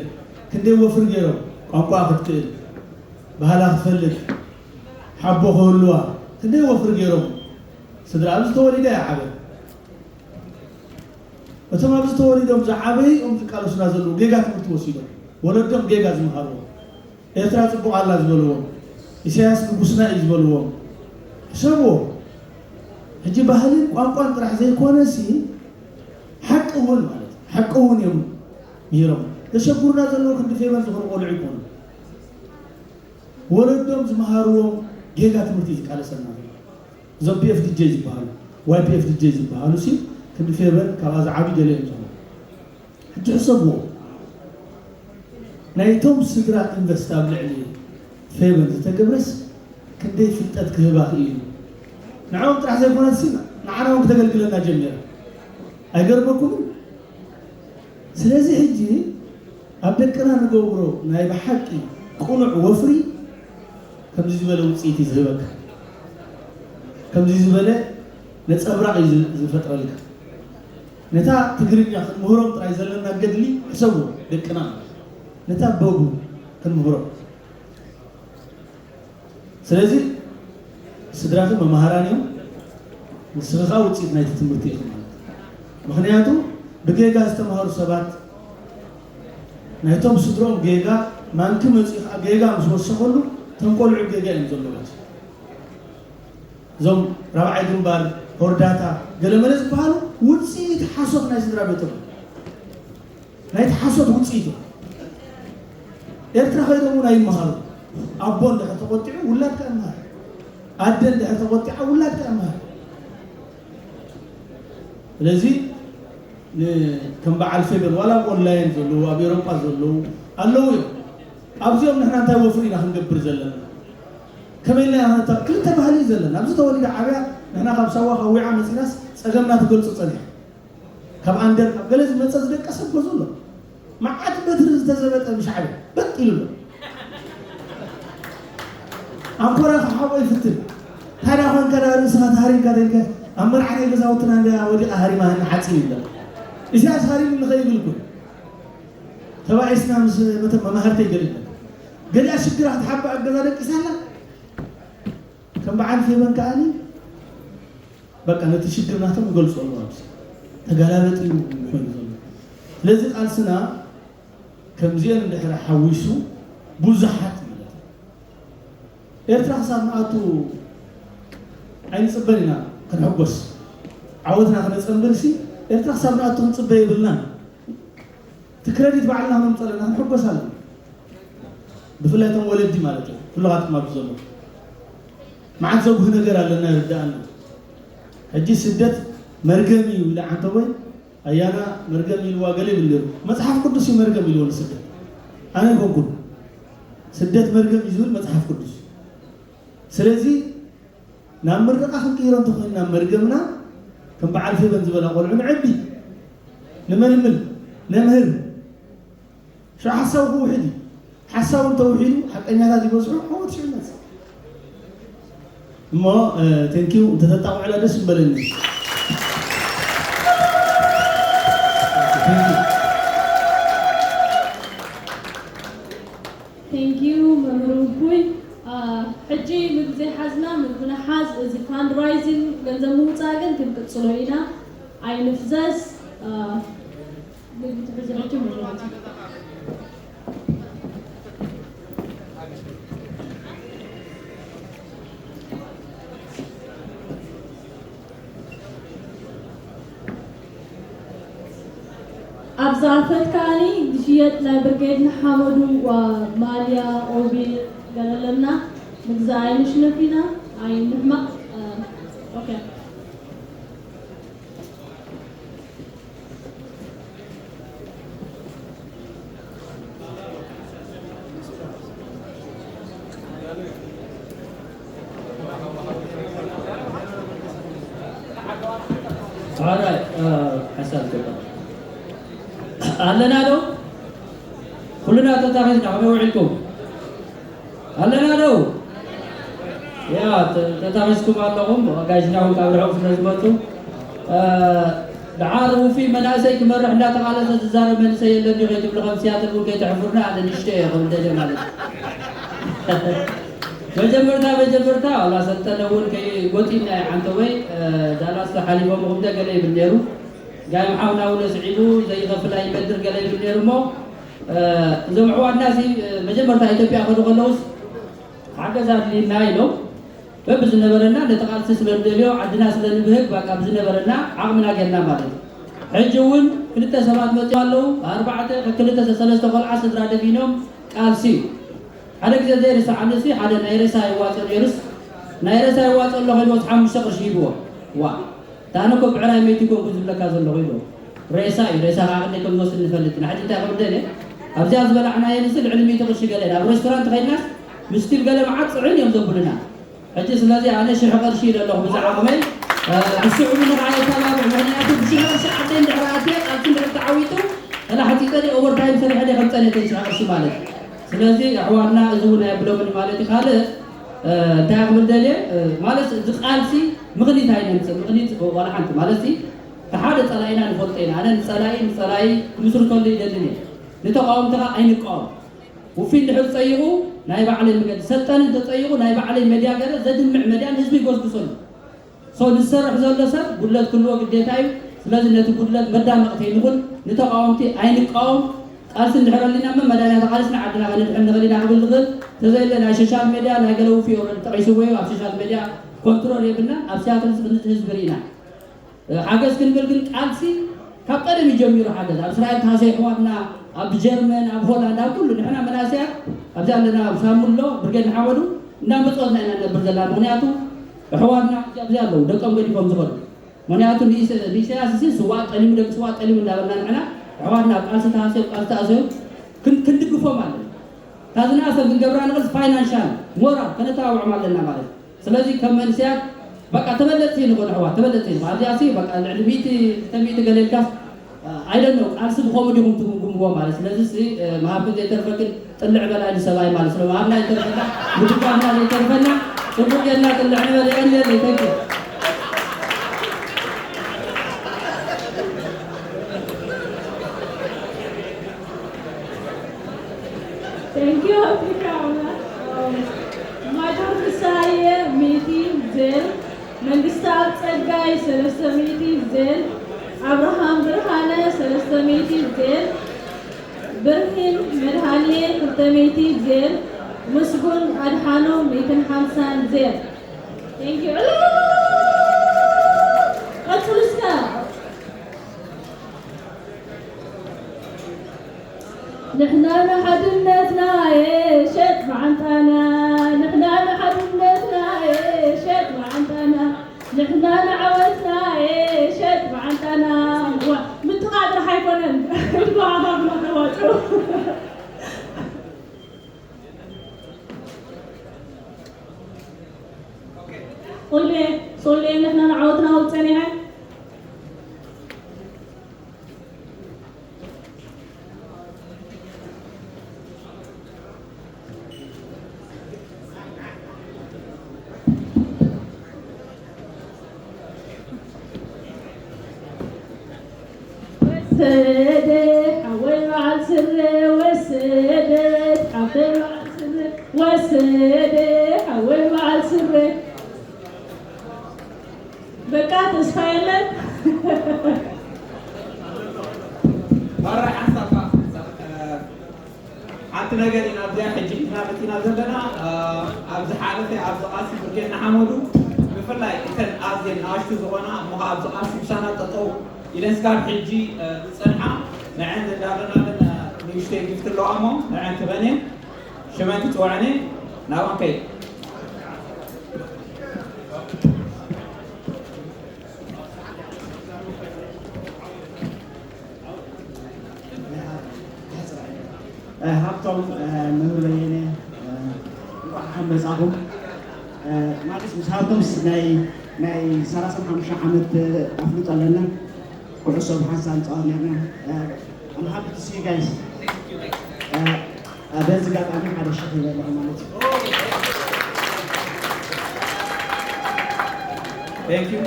ክንደይ ወፍሪ ገይሮም ቋንቋ ክትክእል ባህላ ክትፈልጥ ሓቦ ክህልዋ ክንደይ ወፍሪ ገይሮም። ስድራ ኣብዚ ተወሊዳ ይዓበ እቶም ኣብዚ ተወሊዶም ዝዓበዩ እዮም ዝቃለሱና ዘለዉ። ጌጋ ትምህርቲ ወሲዶም ወለዶም ጌጋ ዝመሃርዎም ኤርትራ ጽቡቕ ኣላ ዝበልዎም ኢሳያስ ንጉስና እዩ ዝበልዎም ሕሰብዎ። ሕጂ ባህልን ቋንቋን ጥራሕ ዘይኮነሲ ሓቂ እውን ማለት ሓቂ እውን እዮም ምሂሮም። ዘሸጉርና ዘለዉ ክንዲ ፌቨን ዝኾኑ ቆልዑ ይኮኑ። ወለዶም ዝመሃርዎም ጌጋ ትምህርቲ እዩ ዝቃለሰልና ዘሎ። እዞም ፒኤፍዲጄ ዝበሃሉ ዋይፒኤፍዲጄ ዝበሃሉ ሲ ክንዲ ፌቨን ካብኣ ዝዓብዩ ገለ እዮም ዝኾኑ። ሕጂ ሕሰብዎ። ናይቶም ስድራ ኢንቨስት ኣብ ልዕሊ ፌቨን ዝተገብረስ ክንደይ ፍልጠት ክህባ ክኢሉ። ንዕኦም ጥራሕ ዘይኮነትሲ ንዓና እውን ክተገልግለና ጀሚራ። ኣይገርመኩምን? ስለዚ ሕጂ ኣብ ደቅና ንገብሮ ናይ ብሓቂ ቅኑዕ ወፍሪ ከምዚ ዝበለ ውፅኢት እዩ ዝህበካ። ከምዚ ዝበለ ነፀብራቕ እዩ ዝ- ዝፈጥረልካ። ነታ ትግርኛ ክንምህሮም ጥራይ ዘለና ገድሊ ሕሰቡ ደቅና ነታ በቡ ክንምህሮም። ስለዚ ስድራኺ መማህራን እዮም። ንስኺ ከዓ ውፅኢት ናይቲ ትምህርቲ ኢኺ ማለት እዩ። ምኽንያቱ ብጌጋ ዝተምሃሩ ሰባት ናይቶም ስድሮም ጌጋ ማንኪ መፂኡ ከዓ ጌጋ ምስ ወሰኸሉ እቶም ቆልዑ ጌጋ እዮም ዘለዎም። እዞም ራብዓይ ግንባር ሆርዳታ ገለመለ ዝበሃሉ ውፅኢት ሓሶት ናይ ስድራ ቤቶም ናይቲ ሓሶት ውፅኢት እዩ። ኤርትራ ከይዶም እውን ኣይመሃሩ። ኣቦ እንድሕር ተቆጢዑ ውላድካ ይመሃር። ኣደ እንድሕር ተቆጢዓ ውላድካ ይመሃር። ስለዚ ን- ከም በዓል ፌቨን ዋላ ኣብ ኦንላይን ዘለዉ ኣብ ኤሮጳ ዘለዉ ኣለዉ እዮም። ኣብዚኦም ንሕና እንታይ ወፍሪ ኢና ክንገብር ዘለና? ከመይ ኢልና ኢና ክልተ ባህሊ እዩ ዘለና። ኣብዚ ተወሊዳ ዓብያ ንሕና ካብ ሳዋ ካብ ዊዓ መፂናስ ፀገምና ትገልፁ ፀኒሕ ካብ ኣንደር ካብ ገለ ዝመፀ ዝደቀሰ ጎዞ ኣሎ። መዓት በትሪ ዝተዘበጠ ምሻዕብያ በጥ ኢሉ ኣሎ። ኣንኮራ ክሓቦ ይፍትን። ታዲያ ኮንካ ዳ ርእስኻ ተሃሪምካ ተልካ ኣብ መርዓ ናይ ገዛውትና እንዳ ወዲቓ ሃሪማ ሃኒ ሓፂን ይብለ። ኢሳያስ ሃሪሙ ንኸይብል ኩን ተባኢስና ምስ መተ መማህርተይ ገለ ገሊኣ ሽግራ ክትሓባ ኣብ ገዛ ደቂሳላ ከም በዓል ፌበን ከኣኒ በቃ ነቲ ሽግር ናቶም ይገልፁ ኣለዉ። ኣብዚ ተጋላበጢ እዩ ኮይኑ ዘሎ። ስለዚ ቃልስና ከምዚአን እንድሕር ሓዊሱ ብዙሓት ማለት እዩ። ኤርትራ ክሳብ ንኣቱ ኣይንፅበን ኢና ክንሕጎስ። ዓወትና ክነፀንብል ሲ ኤርትራ ክሳብ ንኣቱ ክንፅበ የብልናን። እቲ ክረዲት ባዕልና ክነምፀለና ክንሕጎስ ኣለና። ብፍላይ እቶም ወለዲ ማለት እዩ። ኩልኻትኩም ኣብዚ ዘሎ መዓት ዘጉህ ነገር ኣለና ይርዳኣና። ሕጂ ስደት መርገም እዩ ኢለ ዓንተቦይ ኣያና መርገም ኢልዋ ገለ ይብል ነይሩ። መጽሓፍ ቅዱስ እዩ መርገም ኢልዎ ንስደት። ኣነ ኣይኮንኩን። ስደት መርገም እዩ ዝብል መጽሓፍ ቅዱስ እዩ። ስለዚ ናብ ምርቓ ክንቅይሮ እንተኾይንና መርገምና ከም በዓል ፌበን ዝበላ ቆልዑ ንዕቢ፣ ንመልምል፣ ነምህር። ሽዑ ሓሳቡ ክውሕድ እዩ። ሓሳቡ እንተውሒዱ ሓቀኛታት ይበዝሑ ዓወት ሽዑ ይመፅእ። እሞ ቴንኪው እንተተጣቕዑላ ደስ ምበለኒ። ቴንኪዩ መምህር ውፉይ። ሕጂ ምግቢ ዘይሓዝና ምግቢ ንሓዝ። እዚ ፋንድራይዚንግ ገንዘብ ምውፃእ ግን ክንቅፅሎ ኢና። ኣይንፍዘዝ። ምግቢ ትሕዙ ሕጂ መምህር። ጻፈት ከኣኒ ዝሽየጥ ናይ ብርጌድ ንሓመዱ ዋ ማልያ ኦቤ ገለለና ምግዛእ ኣይንሽነፍ ኢና ኣይንሕመቕ። ኦኬ። ሓሳብ ኣለና ዶ? ኩልና ተታኺስና ከመይ ውዒልኩም? ኣለና ዶ? ያ ተታኺስኩም ኣለኹም። ኣጋይሽና እውን ካብ ርሑቕ ስለ ዝመፁ ደሓር ውፊ መናእሰይ ክመርሕ እንዳተቓለሰ ዝዛረብ መንእሰይ የለን ድዩ ከይትብሉ ከም ሲያትል እውን ከይተሕፍሩና ኣነ ንሽቶ እየ ከም ደደ ማለት መጀመርታ መጀመርታ ዋላ ሰልጠነ እውን ከይጎጢና ሓንተ ወይ ዳላስ ሓሊፎም ኹምደ ገለ ይብል ነይሩ። ጋይ ምሓውና እውን ስዒቡ ዘይኸፍል ኣይበድር ገለ ይብል ነይሩ እሞ እዞም ኣሕዋትና ሲ መጀመርታ ኢትዮጵያ ከዱ ከለውስ ሓገዝ ኣድልይና ኢሎም በብዝነበረና ነቲ ቃልሲ ስለ ንደልዮ ዓድና ስለ ንብህግ ባቃ ብዝነበረና ዓቕምና ጌርና ማለት እዩ። ሕጂ እውን ክልተ ሰባት መፅኦም ኣለዉ። ኣርባዕተ ክልተ ሰለስተ ቆልዓ ስድራ ደፊኖም ቃልሲ እዩ። ሓደ ግዜ ዘይርስዓኒ ሲ ሓደ ናይ ሬሳ ይዋፅእ ነይሩስ ናይ ሬሳ ይዋፅእ ኣሎ ከይድዎስ ሓሙሽተ ቅርሺ ሂብዎ። ዋ ኣነ እኮ ብዕራይ መይቲ ኮንኩ ዝብለካ ዘለኹ ኢሉ ሬሳ እዩ። ሬሳ ከዓ ክንደይ ከም ዝወስድ ንፈልጥ ኢና። ሕጂ እንታይ ክብል ደልየ ኣብዚኣ ዝበላዕናየን እዚ ልዕሊ ሚእቲ ቅርሺ ገለ ኢና ኣብ ሬስቶራንት ከይድናስ ምስቲል ገለ መዓት ፅዕን እዮም ዘብሉና። ሕጂ ስለዚ ኣነ ሽሕ ቅርሺ ኢለ ኣለኹ ብዛ ዓቕመይ ብስዑ ምንኻ የተባብዕ ምክንያቱ ብሽሕ ቅርሺ ዓደይ እንድሕር ኣትየ ቃልሲ እንድሕር ተዓዊቱ ተላሕፂፀ ኦቨርታይም ሰሪሐ ደ ከምፀን የተን ሽሕ ቅርሺ ማለት እዩ። ስለዚ ኣሕዋትና እዚ እውን ኣየብሎምን ማለት እዩ ካልእ እንታይ ክብል ደልየ ማለት እዚ ቃልሲ ምኽኒት ኣይነምፅእ ምኽኒት ዋላ ሓንቲ ማለት እቲ ሓደ ፀላኢና ንፈልጦ ኢና ኣነ ንፀላኢ ንፀላኢ ክምስርተሉ ይደልን እየ ንተቃወምቲ ከዓ ኣይንቃወም ውፊ እንድሕር ፀይቑ ናይ ባዕለይ መገዲ ሰልጠን እንተፀይቑ ናይ ባዕለይ መድያ ገረ ዘድምዕ መድያ ንህዝቢ ይጎስጉሰሉ ሰው ዝሰርሕ ዘሎ ሰብ ጉድለት ክልዎ ግዴታ እዩ ስለዚ ነቲ ጉድለት መዳመቕ ከይንኹን ንተቃወምቲ ኣይንቃወም ቃልሲ እንድሕር ኣሊና መመዳና ተቃሊስና ዓድና ከነድሕን ንኽእል ኢና ክብል ዝኽእል ተዘየለ ናይ ሶሻል ሜድያ ናይ ገለ ውፍዮ ጠቂስዎ እዩ ኣብ ሶሻል ሜድያ ኮንትሮል የብልና ኣብ ሲያትል ዝኽንት ህዝቢ ርኢና ሓገዝ ክንብል ግን ቃልሲ ካብ ቀደም ይጀሚሩ ሓገዝ ኣብ እስራኤል ተሃሰ ይሕዋትና ኣብ ጀርመን ኣብ ሆላንድ ኣብ ኩሉ ንሕና መናእሰያት ኣብዚ ኣለና ኣብ ሳሙሎ ብርጌድ ንሓመዱ እንዳመፅወትና ኢና ነብር ዘለና ምክንያቱ ኣሕዋትና ኣብዚ ኣለዉ ደቆም ገዲፎም ዝኸዱ ምክንያቱ ንኢሰያስ ሲ ስዋ ጠሊሙ ደቂ ስዋ ጠሊሙ እንዳበልና ንሕና ኣሕዋትና ኣብ ቃልሲ ተሃሰ ቃልሲ ተኣሰዩ ክንድግፎም ኣለና እታ ዝነኣሰ ክንገብራ ንኽእል ፋይናንሻል ሞራል ከነተባብዖም ኣለና ማለት እዩ ስለዚ ከም መንስያት በቃ ተበለፅቲ ንኾን ኣሕዋት ተበለፅቲ ንኾን ኣብዚኣ ሲ በቃ ልዕሊ ሚእቲ ክልተ ሚእቲ ገለ ኢልካስ ኣይደኖ ቃልሲ ብኸምኡ ዲኹም ትግምግምዎ ማለት ስለዚ ሲ መሃብክን ዘይተርፈክን ጥልዕ በላ ኢሉ ሰብኣይ ማለት ስለ መሃብና ይተርፈና ምድጋፍና ዘይተርፈና ፅቡቅ ጌርና ጥልዕ ንበል የቀንየለይ ተኪ Thank you ኣፍሪካውና ማጆር ፍስሃየ ሚእቲ ዜል መንግስታብ ጸጋይ ሰለስተ ሚእቲ ዜል ኣብርሃም ብርሃነ ሰለስተ ሚእቲ ዜል ብርሂን መድሃንየ ክልተ ሚእቲ ዜል ምስጉን ኣድሓኖም ሚእትን ሓምሳን ዜል Thank you. ቀጽሉ እስከ ንሕና ንሓድነትና የሸጥ መዓንጣና ንሕና ንሓድነትና የሸጥ መዓንጣና ንሕና ንዓወትና የሸጥ መዓንጣና ዋ ምጥቓ ጥራሕ ኣይኮነን ብኣባብና ተዋፅኡ ሶሌ ሶሌ ንሕና ንዓወትና ውፀን ኢና ወሰደ ሓወይ በዓል ስረ ወሰደት ሓፍተይ በዓል ስረ ወሰደ ሓወይ በዓል ስረ በቃ ተስፋ የለን ባራይ ሓንሳብ ሓንቲ ነገር ኢና ኣብዚኣ ሕጂ ሒዝና መፂና ዘለና ኣብ ዝሓለፈ ኣብዚ ቃልሲ ብርጌድ ንሓመዱ ብፍላይ እተን ኣዝየን ንኣሽቱ ዝኾና እሞ ኣብቲ ቃልሲ ምሳና ጠጠው ኢለን ስጋብ ሕጂ ዝፀንሓ ንዕን እንዳለና ግን ንእሽተይ ጊፍት ኣለዋ እሞ ንዕን ክበን እየ። ሽመን ክፅውዐን እየ። ናብኣን ከይድ። እ፣ ሃብቶም፣ እ፣ መምህር በየነ፣ እ፣ እንኳዕ ደሓን መጻኹም። እ፣ ማለት ምስ ሃብቶምስ ናይ፣ ናይ ሰላሳ ሓሙሽተ ዓመት ኣፍልጦ ኣለና። ኩዕሶ ብሓንሳብ ንጻወት ነርና። እ፣ I'm happy to see you guys። እ፣ እ፣ በዚ ኣጋጣሚ ሓደ ሽሕ ይበል ኣለኹ ማለት እዩ። Thank you።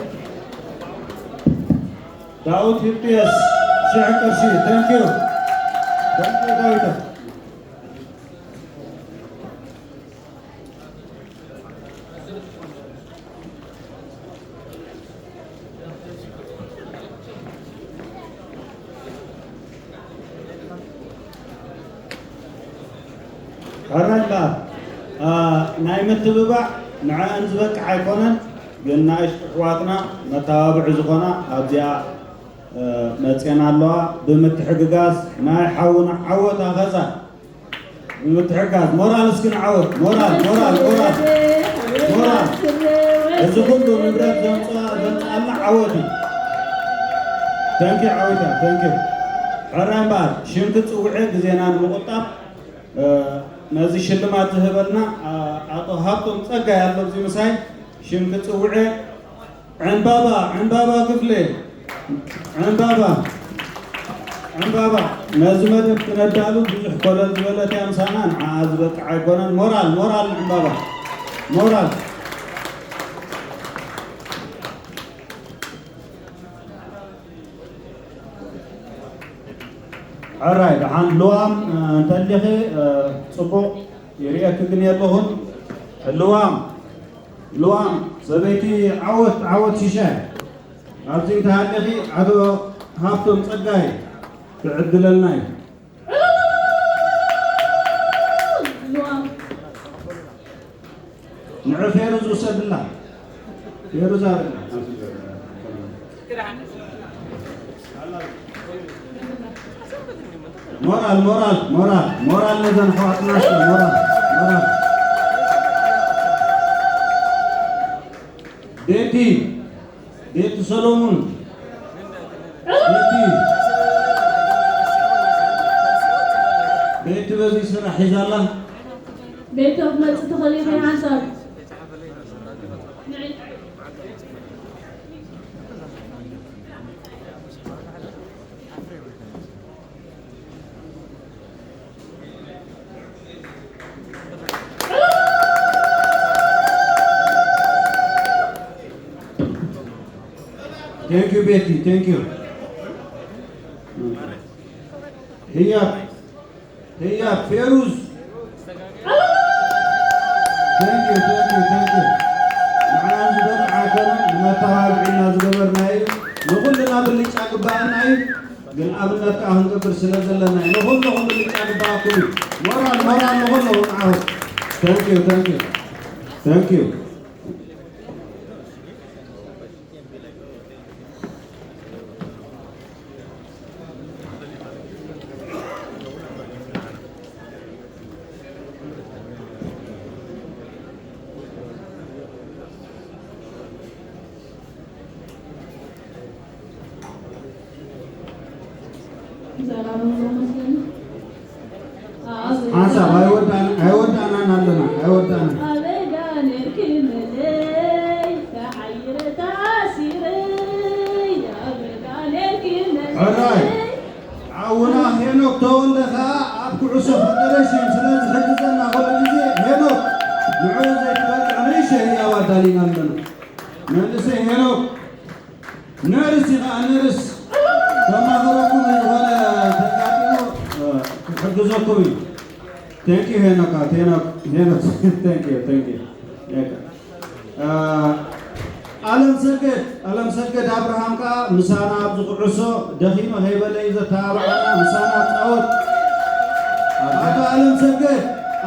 ዳዊት ሂልቅየስ ሽሕ ቅርሺ። Thank you። Thank you ዳዊት። ሕራይ እምበኣር፣ እ፣ ናይ ምትብባዕ ንዕአን ዝበቅዕ ኣይኮነን፣ ግን ንኣሽቱ ኣሕዋትና መተባብዒ ዝኾና ኣብዚኣ፣ እ፣ መፅየን ኣለዋ። ብምትሕግጋዝ ናይ ሓውና ዓወት ኣኸዛ ብምትሕግጋዝ ሞራል እስኪ ንዓወት። ሞራል፣ ሞራል፣ ሞራል፣ ሞራል። እዚ ኩሉ ንብረት ዘምፅኣ፣ ዘምፅኣልና ዓወት እዩ። Thank you ዓወት እያ። Thank you። ሕራይ እምበኣር ሽም ክፅውዐ ግዜና ንምቑጣብ፣ እ፣ ነዚ ሽልማት ዝህበልና፣ እ፣ ኣቶ ሃብቶም ፀጋይ ኣሎ ኣብዚ ምሳይ። ሽም ክፅውዐ ዕምባባ፣ ዕምባባ ክፍሌ፣ ዕምባባ፣ ዕምባባ። ነዚ መደብ ክነዳሉ ብዙሕ ኮለል ዝበለት እያ ምሳና፣ ንዓኣ ዝበቅዕ ኣይኮነን። ሞራል፣ ሞራል ንዕምባባ፣ ሞራል። ሕራይ፣ ደሓን ልዋም፣ እ፣ እንተሊኺ፣ እ፣ ጽቡቕ ይርእየኪ ግን የለኹን። ልዋም፣ ልዋም፣ ሰበይቲ ዓወት፣ ዓወት ሽሻይ። ኣብዚ እንተሃሊኺ ኣቶ ሃብቶም ጸጋይ ክዕድለልና እዩ። ልዋም። ንዕ ፌሩዝ ውሰድላ። ፌሩዝ ኣበላ። ሞራል፣ ሞራል፣ ሞራል፣ ሞራል ነዘን ኣሕዋትና እስከ፣ ሞራል፣ ሞራል። ቤቲ፣ ቤቲ ሰሎሙን፣ ቤቲ፣ ቤቲ በዚ ስራሕ ሒዛላ። ቤቲ ክትመጽእ ትኽእል ኢኺ ሓንሳብ። ንዒ። Thank you ቤቲ፣ thank you። ህያብ፣ ህያብ፣ ፌሩዝ። Thank you፣ thank you፣ thank you። ንዓና ዝበቅዓ ኣይኮነን፣ ንመተባብዒና ዝገበርናዮ እዩ። ንኹልና ብልጫ ግባኣና እዩ። ግን ኣብነት ከዓ ክንገብር ስለ ዘለና እዩ። ንኹልኹም ብልጫ ግባኣኩም እዩ። ሞራል፣ ሞራል ንኹልኹም ዓወት። Thank you፣ thank you፣ thank you። ሓንሳብ ኣይወዳእና-፣ ኣይወዳእናን ኣለና፣ ኣይወዳእናን። ኣበይ ዳ ነርኪ መለይ፣ ተዓይረ ተኣሲረ፣ ኣበይ ዳ ነርኪ መለይ። ሕራይ፣ ሓውና ሄኖክ ተወልደ ኸኣ ኣብ ኩዕሶ ፈደረሽን ስለ ዝሕግዘና ኩሉ ግዜ፣ ሄኖክ፣ ንዕኡ ዘይትበቅዕ ንእሽተይ ህያብ ኣዳሊና ኣለና። መንእሰይ ሄኖክ፣ ነርስ ኢኻ፣ ነርስ። ከማኽረኩም ዝኾነ ተጋጢሙ፣ እ፣ ክሕግዘኩም እዩ። Thank you ሄኖክ፣ ሄኖክ፣ ሄኖክ። Thank you፣ thank you። ሄኖክ። እ፣ ኣለም ሰገድ፣ ኣለም ሰገድ ኣብርሃም ከኣ ምሳና ኣብዚ ኩዕሶ ደኺመ ከይበለ እዩ ዘተባብዓና፣ ምሳና ጻወት። ኣቶ ኣለም ሰገድ፣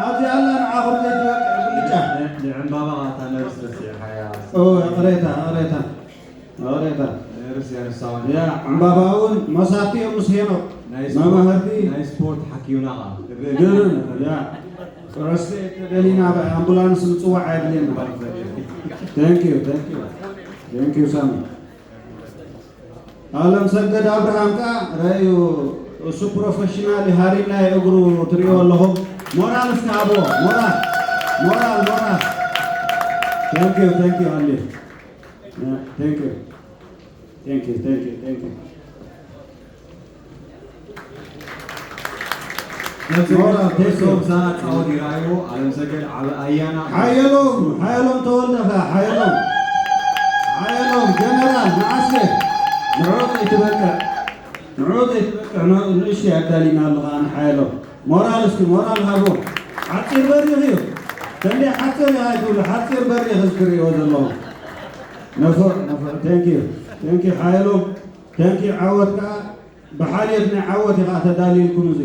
ኣብዚ ኣላ ንዓኹም ዘይትበቅዕ ብልጫ። ን-፣ ንዕምባባ እታ ነርስ ረሲዕኻያ። ኦ፣ ቅሬታ፣ ቅሬታ። ኦሬታ። ነርስ የርሳውን። ያ፣ ዕምባባ እውን መሳቲ እዮም ምስ ሄኖክ። ናይ ስፖርት ሓኪምና ኸዓ። ያ፣ ረስተ ተደሊና ኣምቡላንስ ምፅዋዕ ኣየድልየና። Thank you, thank you. Thank you ሳሚ። ኣለም ሰገድ ኣብርሃም ከ ረእዩ፣ እሱ ፕሮፌሽናል ሃሪምና እግሩ ትሪኦ ኣለኹም። ሞራል እስከ ሃብዎ። ሞራል፣ ሞራል፣ ሞራል። Thank you, thank you ኣሊ። Thank you. Thank you, thank you, thank you. ሞራል፣ thank you. ምሳና ፃወት ይረኣይዎ። ኣለም ሰገድ ዓበ ኣያና ሓየሎም፣ ሓየሎም ተወልደ ከ፣ ሓየሎም፣ ሓየሎም ጀነራል መዓስከ ንዑ ዘይትበቅዕ፣ ንዑ ዘይትበቅዕ ን-፣ ንእሽተይ ኣዳሊና ኣለኻ። ኣነ ሓየሎም ሞራል፣ እስኪ ሞራል ሃቦ። ሓፂር በሪኽ እዩ። ከንደይ ሓፂር እያ ኣይትብሉ፣ ሓፂር በሪኽ እዚ ክርእይዎ ዘለኹም። ነፎ፣ ነፎ፣ thank you፣ thank you ሓየሎም፣ thank you ዓወት ከኣ። ብሓልዮት ናይ ዓወት ኢኻ ተዳልዩልኩም። እዚ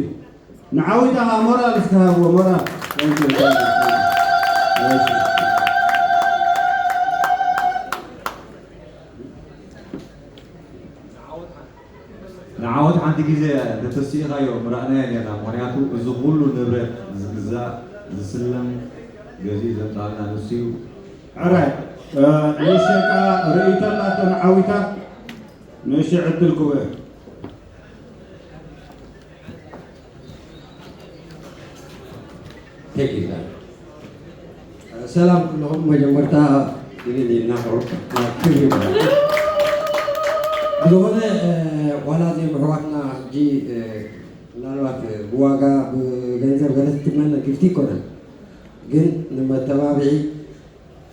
ንዓዊታ ኸዓ ሞራል እስከ ሃብዎ፣ ሞራል። Thank you, thank you, thank you. ንዓወት ሓንቲ ግዜ እንተተስኢኻዮ ምረኣናዮ ኔርና። ምኽንያቱ እዚ ኩሉ ንብረት ዝግዛእ ዝስለም ገዚኡ ዘምፅኣልና ንሱ እዩ። ሕራይ፣ እ፣ ንእሽተይ ከኣ ርእይቶ ኣላቶ ንዓዊታ፣ ንእሽተይ ዕድል ክህቦ። Thank you, sir. ሰላም ኩልኹም። መጀመርታ እልል ኢልና ቁሩብ ክብሪ ይግባእ። ብዝኾነ፣ እ፣ ዋላ እዚኦም ኣሕዋትና ሕጂ፣ እ፣ ምናልባት ብዋጋ ብገንዘብ ገለ ትትመነ ጊፍቲ ኣይኮነን፣ ግን ንመተባብዒ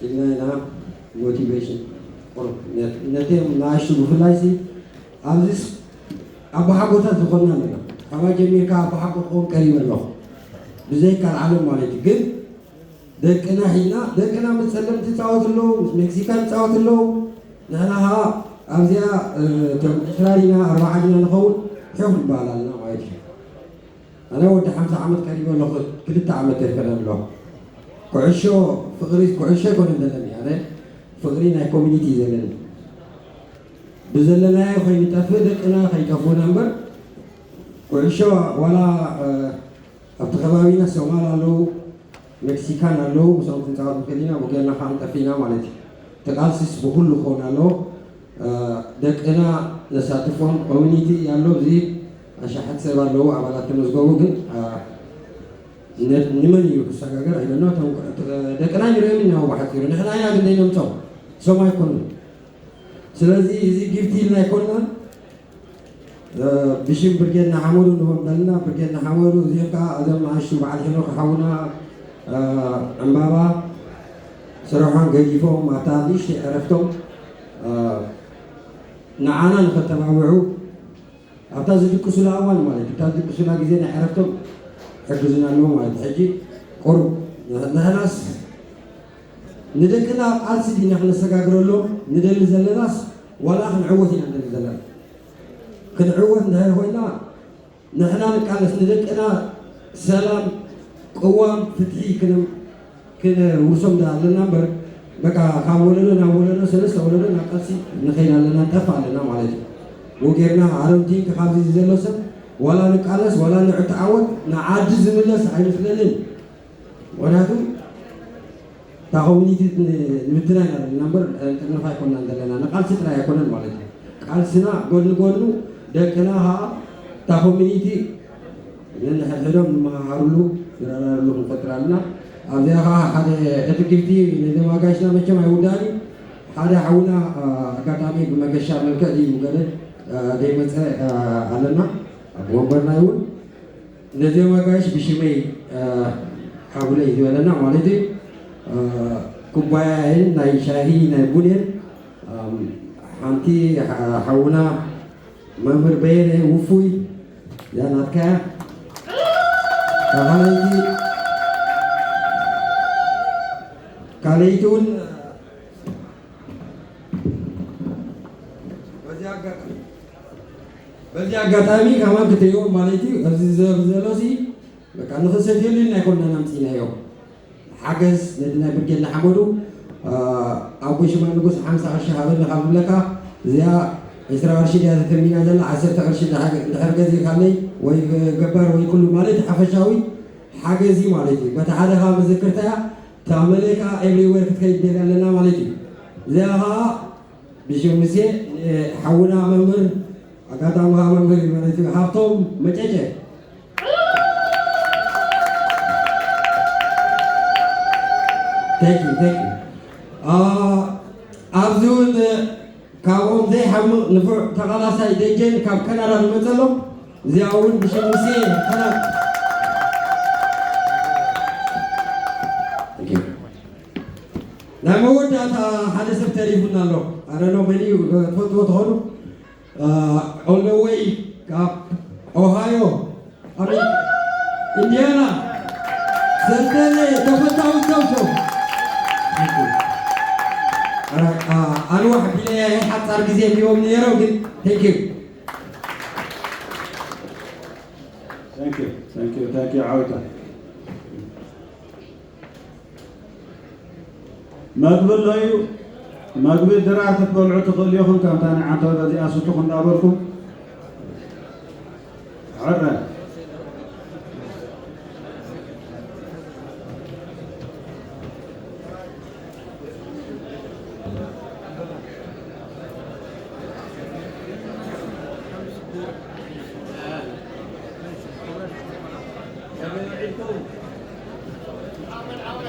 ኢልና ኢና ሞቲቬሽን ቁሩብ ነ-፣ ነቶም ንኣሽቱ ብፍላይ ሲ ኣብዚስ ኣቦሓጎታት ዝኾንና ኣለና። ካባይ ጀሚርካ ኣቦሓጎ ክኸውን ቀሪበ ኣለኹ። ብዘይካ ዓለም ማለት እዩ። ግን ደቅና ሒዝና፣ ደቅና ምስ ጸለምቲ ይጻወቱ ኣለዉ፣ ምስ ሜክሲካን ይጻወቱ ኣለዉ። ንሕና ኸኣ ኣብዚኣ፣ እ፣ እቶም ዕስራ ዲና ኣርባዓ ዲና ንኸውን ሕፍ ንበሃል ኣለና ማለት እዩ። ኣነ ወዲ ሓምሳ ዓመት ቀሪበ ኣለኹ፣ ክልተ ዓመት ተሪፈና ኣሎ። ኩዕሾ ፍቕሪ፣ ኩዕሾ ኣይኮነን ዘለኒ፣ ኣነ ፍቕሪ ናይ ኮሚኒቲ እዩ ዘለኒ። ብዘለናዮ ከይንጠፍእ፣ ደቅና ከይጠፍኡና እምበር፣ ኩዕሾ ዋላ፣ እ፣ ኣብቲ ከባቢና ሶማል ኣለዉ፣ ሜክሲካን ኣለዉ፣ ምስኦም ክንጻወት ንኽእል ኢና፣ ብጌርና ከኣ ንጠፍእ ኢና ማለት እዩ። እቲ ቃልሲስ ብኹሉ ክኸውን ኣለዎ። እ፣ ደቅና ነሳትፎም፣ ኮሚኒቲ ኣሎ፣ እዚ ኣሽሓት ሰብ ኣለዉ፣ ኣባላት ተመዝገቡ፣ ግን፣ እ፣ ነ-፣ ንመን እዩ ክሰጋገር? ኣይደኖ፣ እቶም ደቅና ንርእዮም ኢና ብሓጺሩ። ንሕና ኢና ግን ዘይነምጾም፣ እሶም ኣይኮኑን። ስለዚ እዚ ጊፍቲ ኢልና ኣይኮንናን። እ፣ ብሽም ብርጌድ ንሓመዱ ንቦም ዘለና፣ ብርጌድ ንሓመዱ፣ እዚኦም ከኣ እዞም ንኣሽቱ በዓል ሄኖክ ሓውና፣ እ፣ ዕምባባ ስርሖም ገዲፎም ኣብታ ንእሽተይ ዕረፍቶም፣ እ፣ ንዓና ንኸተባብዑ ኣብታ ዝድቅሱላ እዋን ማለት እዩ፣ ኣብታ ዝድቅሱላ ግዜ ናይ ዕረፍቶም ይሕግዙና ኣለዉ ማለት እዩ። ሕጂ ቁሩብ ንሕናስ ንደቅና ቃልሲ ዲና ክነሰጋግረሎም ንደሊ ዘለናስ፣ ዋላ ክንዕወት ኢና ንደሊ ዘለና? ክንዕወት እንድሕር ኮይና፣ ንሕና ንቃለስ ንደቅና ሰላም፣ ቅዋም፣ ፍትሒ ክነ-፣ ክነውርሶም ዳ ኣለና እምበር፣ በቃ ካብ ወለዶ ናብ ወለዶ፣ ሰለስተ ወለዶ ናብ ቃልሲ ንኸይድ ኣለና፣ ንጠፍእ ኣለና ማለት እዩ። ወጌርና ኣረምቲን ካብዚ ዘሎ ሰብ ዋላ ንቃለስ ዋላ ንዕተዓወት ንዓዲ ዝምለስ ኣይመስለንን። ምኽንያቱ እታ ኮሚኒቲ ን-፣ ንምትናይ ኢና ዘለና እምበር፣ እ፣ ንጥርንፍ ኣይኮንናን ዘለና። ንቃልሲ ጥራይ ኣይኮነን ማለት እዩ። ቃልስና ጎኒ ጎኑ ደቅና ኸዓ እታ ኮሚኒቲ ነንሕድሕዶም ንመሃሃሩሉ፣ ንረዳዳሉ ክንፈጥር ኣለና። ኣብዚኣ ኸዓ ሓደ ዕትክልቲ ነዘም ኣጋይሽና መቸም ኣይውዳእን እዩ። ሓደ ሓውና፣ እ፣ ኣጋጣሚ ብመገሻ መልክዕ ድዩ ገለ፣ እ፣ ዘይመጸ፣ እ፣ ኣለና። ኣብ ወንበርና ይውን ነዚኦም ኣጋይሽ ብሽመይ፣ እ፣ ሓቡለይ ዝበለና ማለት እዩ። እ፣ ኩባያየን ናይ ሻሂ ናይ ቡንን፣ እም፣ ሓንቲ ሓ-፣ ሓውና መምህር በየነ ውፉይ እዚኣ ናትካ እያ። ካልኣይቲ፣ ካልኣይቲ እውን በዚ ኣጋጣሚ፣ በዚ ኣጋጣሚ ከማን ክትሪእዎም ማለት እዩ። ኣብዚ ዘ-፣ ዘሎሲ በቃ ንኽንሰትየሉ ኢልና ኣይኮንናን ኣምፂእናዮ። ሓገዝ ነቲ ናይ ብርጌድ ንሓመዱ፣ አ፣ ኣቦይ ሽማ ንጉስ ሓምሳ ቅርሺ ሃበኒ ካብ ዝብለካ፣ እዚኣ ዕስራ ቅርሺ ድያ ተተንቢና ዘላ? ዓሰርተ ቅርሺ እንድሕር ገዚእካለይ ወይ ገባር ወይ ኩሉ ማለት ሓፈሻዊ ሓገዝ እዩ ማለት እዩ። በቲ ሓደ ከዓ መዘክርታ እያ፣ እታ መለይ ከዓ ኤቭሪዌር ክትከይድ ደልያ ኣለና ማለት እዩ። እዚኣ ከዓ ብሽም ሙሴ ሓውና መምህር፣ ኣጋጣሚ ከዓ መምህር እዩ ማለት እዩ፣ ሃብቶም መጨጨ። Thank you, thank you። ኣብዚ እውን ካብኦም ዘይሓምቕ ንፉዕ ተቓላሳይ ደጀን ካብ ካናዳ ዝመጸሎም፣ እዚኣ እውን ብሽም ሙሴ ካና-፣ Thank you። ናይ መወዳእታ ሓደ ሰብ ተሪፉና ኣሎ። ኣረኖ መን እዩ? ትፈልጥዎ ትኾኑ? ኦለወይ ካብ ኦሃዮ፣ ኣሜን፣ ኢንዲያና፣ ሰልጠነ ተፈታዊ ሰብሶ። ኣንዋሕ ቢለያ ሓፃር ግዜ ሂቦም ነይሮ ግን። Thank you። Thank you, thank you, thank you ዓወታ። መግቢ ኣሎ እዩ። መግቢ ድራር ክትበልዑ ትኽእሉ ኢኹም። ከምታ ናይ ዓንተወ በዚኣ ስቱኹ እንዳበልኩም። ሕረ።